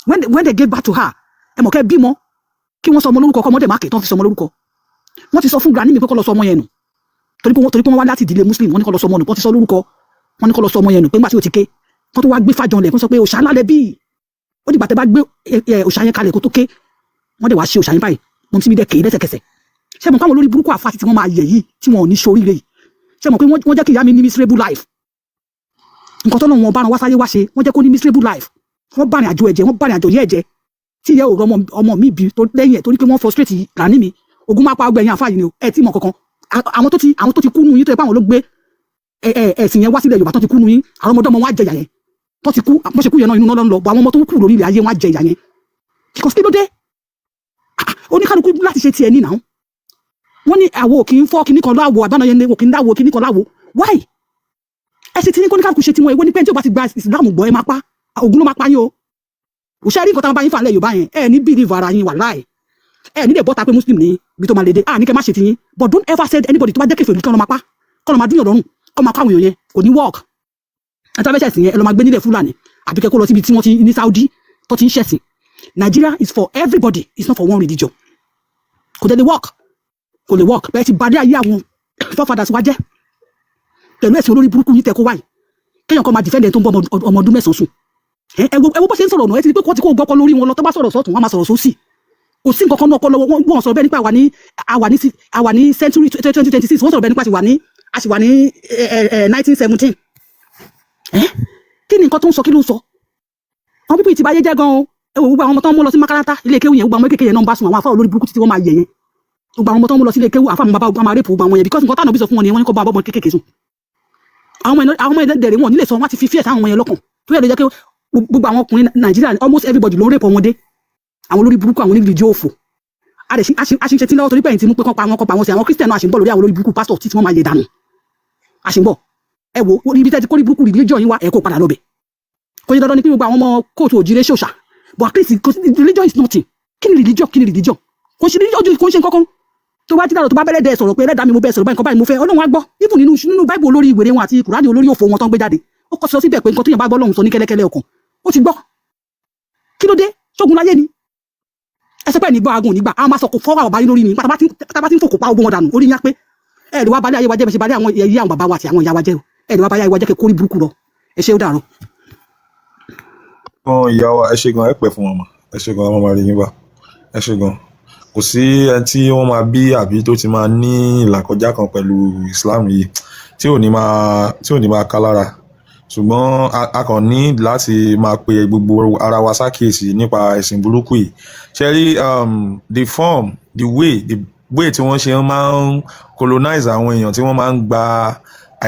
When they gave birth to her, ẹ mọ̀ kẹ́ bímọ kí wọ́n sọ ọmọ lórúkọ, kọ́mọdé máàkì tán fi sọ ọmọ lórúkọ. Wọ́n ti sọ fún granny mi pé kó lọ sọ ọmọ yẹn nù, torí pé wọ́n wá láti ìdílé Muslim. Wọ́n ní kó lọ sọ ọmọ nù, kó ti sọ lórúkọ. Wọ́n ní kó lọ sọ ọmọ yẹn nù pé nígbà tí ó ti ké, kó tó wá gbé fàjọ lẹ̀, kó sọ pé òṣà lálẹ́ bíi ó dìgbà tẹ́ bá gbé òṣà yẹn kalẹ̀ kó tó ké. Wọ́n dẹ̀ wá ṣe òṣà yẹn báyìí, mọ̀ sí mi dẹ̀ ké lẹ́sẹ̀kẹsẹ̀. Ṣé mo káwọn olórí burúkú àfa tí wọ́n máa yẹ̀ yìí tí wọn ò ní ṣoríire yìí, ṣé mo pé wọ́n jẹ́ kí ìyá mi ní miserable life? Nǹkan tó náà wọn bá wọn wá sáyé wá ṣe, wọ́n jẹ́ kó ní miserable life. Wọ́n bá rìn àjò ẹ̀jẹ̀, wọ́n bá rìn àjò yẹ́ ẹ̀jẹ̀ tí ìyá òrò ọmọ mi bí tó lẹ́yìn ẹ̀, torí pé wọ́n frustrate granny mi. Ogun máa pa ọgbẹ̀yìn àfa yìí ni o. Ẹ tí mọ̀ kankan, àwọn tó ti kú nù yín, tó yẹ pé àwọn ló gbé ẹ̀sìn yẹn wá sílẹ̀ Yorùbá, tó ti kú nù yín, àwọn ọmọdé ọmọ wọn á jẹ ìyà yẹn. Tó ti kú, bó ṣe kú yẹn náà, inú náà ló ń lọ bọ. Àwọn ọmọ tó kú lórí ilẹ̀ ayé, wọn á jẹ ìyà yẹn, because kí ló dé? Oníkálukú láti ṣe tiẹ̀ ní náà. Wọ́n ní àwo kì í fọ́ kíní kan láwo, àbáná yẹn ní kì í dáwo kíní kan láwo. Why? Ẹ ṣe tí ní kóníkálukú ṣe tiwọn. Èwo ní pé tí o bá ti gba Ìsìlámù gbọ́, ẹ máa pa? Ògún ló máa pa yín o. Òṣèré nǹkan táwọn bá yín fà lẹ̀ Yorùbá yẹn, ẹ ní believe ara yín, wàláì. Ẹ ní lè bọ́ta pé Muslim ní ibi tó máa lè dé. Ah, ní kẹ́ má ṣe ti yín, but don't ever say anybody tó bá jẹ́ kèfèrí kí wọ́n máa pa, kọ́ lọ́ máa dúnyàn lọ́rùn, kọ́ máa kọ́ àwọn èèyàn yẹn. Kò ní work. Ẹ tó bá fẹ́ ṣẹ̀sìn yẹn, ẹ lọ máa gbé nílẹ̀ Fúlàní, àbí kẹ́ kó lọ síbi tí wọ́n ti ní Saudi tó ti ń ṣẹ̀sìn. Nigeria is for everybody, it's not for one religion. Kò dẹ̀ lè work, kò lè work. Bẹ́ẹ̀ ti bàdé ayé àwọn forefathers wa jẹ́ pẹ̀lú ẹ̀sìn olórí burúkú yìí tẹ́ kó wáyé, kéèyàn kan máa defend ẹni tó ń bọ́ ọmọ ọdún 9 sùn. Ẹ wo bó ṣe ń sọ̀rọ̀ ọ̀nà. Ẹ ti rí pé kó ti kó gbọ́kọ́ lórí wọn lọ. Tó bá sọ̀rọ̀ sọ́tún, wọ́n máa sọ̀rọ̀ sósì. Kò sí nǹkan kan náà ọpọlọ wọn. Wọ́n sọ̀rọ̀ bẹ́ẹ̀ nípa àwà ní century 2026. Wọ́n sọ̀rọ̀ bẹ́ẹ̀ nípa a sì wà ní 1917. Ẹ́, kí ni nǹkan tó ń sọ? Kí ló ń sọ? Àwọn pípé ìtìbáyé jẹ́ gan o. Ẹ wò, gbogbo àwọn ọmọ tó ń mú lọ sí makaranta, ilé kéwù yẹn, gbogbo àwọn kékeré yẹn náà ń bá sùn. Àwọn afá olórí burúkú títí wọ́n máa yẹ yẹn, gbogbo àwọn ọmọ tó ń mú lọ sí ilé kéwù, àfa àwọn bàbá wọn máa rape gbogbo àwọn yẹn, because nǹkan táwọn òbí sọ fún wọn ni wọ́n ní kó bá ọmọ kékeré sùn. Àwọn ọmọ yẹn dẹ̀rẹ̀, wọn ò ní lè sọ. Wọ́n ti fi fear sáwọn ọmọ yẹn lọ́kàn tó yẹ ló jẹ́ pé gbogbo àwọn ọkùnrin Nàìjíríà, almost everybody ló ń rape ọmọdé. Àwọn olórí burúkú, àwọn onídìí òfò. A dẹ̀ a ṣì ń ṣe tí lọ́wọ́ torí pẹ̀yìn tí mú pé kán pa wọn, kán pa wọn sí. Àwọn Christian náà, a ṣì ń bọ̀ lórí àwọn olórí burúkú pastor tí wọ́n máa yẹ dànù. A ṣì ń bọ̀. Ẹ wo ibi tẹ́ ti kórí burúkú religion yín wá, ẹ kó padà lọ́bẹ̀. Kò ṣe dandan ni pé gbogbo àwọn ọmọ kóòtù òjìrè ṣòṣà, but at least religion is nothing. Kí ni religion? Kí ni religion? Kò ṣe religion, kò ṣe nǹkan kan. Tó bá ti dàrọ̀, tó bá bẹ́lẹ̀ dẹ̀ sọ̀rọ̀ pé ẹlẹ́dàá mi, mo bẹ́ẹ̀ sọ̀rọ̀ báyìí, nǹkan báyìí mo fẹ́, Ọlọ́run á gbọ́. Even nínú Bible olórí ìwéré wọn àti Kùránì olórí òfò wọn tó ń gbé jáde, ó kọ́ sọ síbẹ̀ pé nǹkan tó yàn bá gbọ́ lọ́hùn sọ ní kẹ́lẹ́kẹ́lẹ́ ọkàn, ó ti gbọ́. Kí ló dé? Ṣógun láyé ni ẹ sọ pé ní gbọ́ agun nígbà àwọn máa sọ kò fọ́wọ́ àbáyé lórí ni. Pátápátá tí ń fòkò pa ogun wọn dànù, orí yín á pé ẹ lè wá balẹ̀ ayé wa jẹ́ bẹ́ẹ̀ ṣe balẹ̀ àwọn ẹ̀yẹ àwọn bàbá wa àti àwọn ìyá wa jẹ́ o. Ẹ lè wá balẹ̀ ayé wa jẹ́ kí kórí burúkú lọ. Ẹ ṣé, ó dàrú.
Gan ìyá wa, ẹ ṣe gan, ẹ pẹ́ fún wọn mọ. Ẹ ṣe gan, wọn máa rí yín bá. Ẹ ṣe gan. Kò sí ẹni tí wọ́n máa bí àbí tó ti máa ní ìlàkọjá kan pẹ̀lú Islam yìí tí ò ní máa ká lára, ṣùgbọ́n a kàn ní láti máa pe gbogbo ara wa ṣàkíyèsí nípa ẹ̀sìn burúkú yìí. Ṣe rí the form, the way tí wọ́n ṣe máa ń colonize àwọn èèyàn, tí wọ́n máa ń gba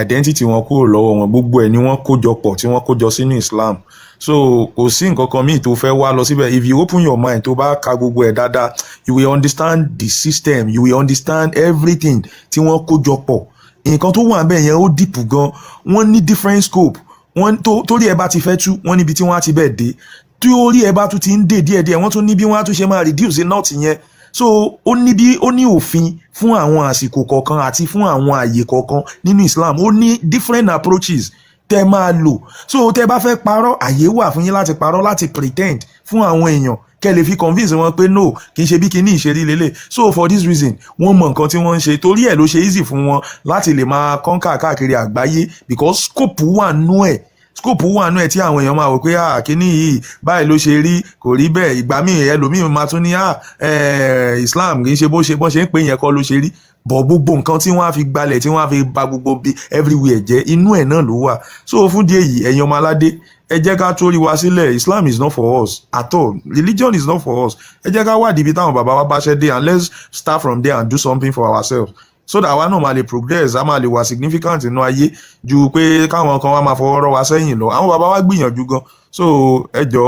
identity wọn kúrò lọ́wọ́ wọn, gbogbo ẹ̀ ni wọ́n kó jọ pọ̀ tí wọ́n kó jọ sínú Islam. So kò sí nǹkan kan míì tó fẹ́ wá lọ síbẹ̀. If you open your mind, tó bá ka gbogbo ẹ̀ dáadáa, you will understand the system, you will understand everything tí wọ́n kó jọ pọ̀. Nǹkan tó wà níbẹ̀ yẹn, ó deep gan. Wọ́n ní different scope. Wọ́n tó torí ẹ bá ti fẹ́ tú, wọ́n níbi tí wọ́n á ti bẹ̀ dé. Tí orí ẹ bá tún ti ń dè díẹ̀díẹ̀, wọ́n tún ní bí wọ́n á tún ṣe máa reduce knot yẹn. So ó ní bí ó ní òfin fún àwọn àsìkò kọ̀ọ̀kan àti fún àwọn àyè kọ̀ọ̀kan nínú Islam. Ó ní different approaches tẹ́ máa lò. So tẹ́ bá fẹ́ parọ́, àyè wà fún yín láti parọ́, láti pretend fún àwọn èèyàn kẹ́ lè fi convince wọn pé no, kì í ṣe bí kinní ìṣerí lélẹ̀. So for this reason, wọ́n mọ nǹkan tí wọ́n ń ṣe. Torí ẹ̀ ló ṣe easy fún wọn láti lè máa conquer káàkiri àgbáyé, because scope wà nú ẹ̀, scope wà nú ẹ̀ tí àwọn èèyàn máa wò pé, ah, kíní yìí báyìí ló ṣe rí, kò rí bẹ́ẹ̀. Ìgbà míì, ẹlòmíì máa tún ní, ah, Islam kì í ṣe bó ṣe bó ṣe ń pè yẹn kọ́ ló ṣe rí bọ̀. Gbogbo nǹkan tí wọ́n á fi gbalẹ̀, tí wọ́n á fi ba gbogbo bí everywhere jẹ́, inú ẹ̀ náà ló wà. So fún díẹ̀ yìí, ẹ̀yin ọmọ aládé, ẹ jẹ́ ká torí wa sílẹ̀. Islam is not for us at all. Religion is not for us. Ẹ jẹ́ ká wádìí ibi táwọn bàbá wa bá ṣẹ́ dé, and let's start from there and do something for ourselves, so that àwa náà máa lè progress, a máa lè wà significant nínú ayé, ju pé káwọn kan wá máa fọwọ́ rọ́ wa sẹ́yìn lọ. Àwọn bàbá wa gbìyànjú gan. So ẹ jọ̀ọ́.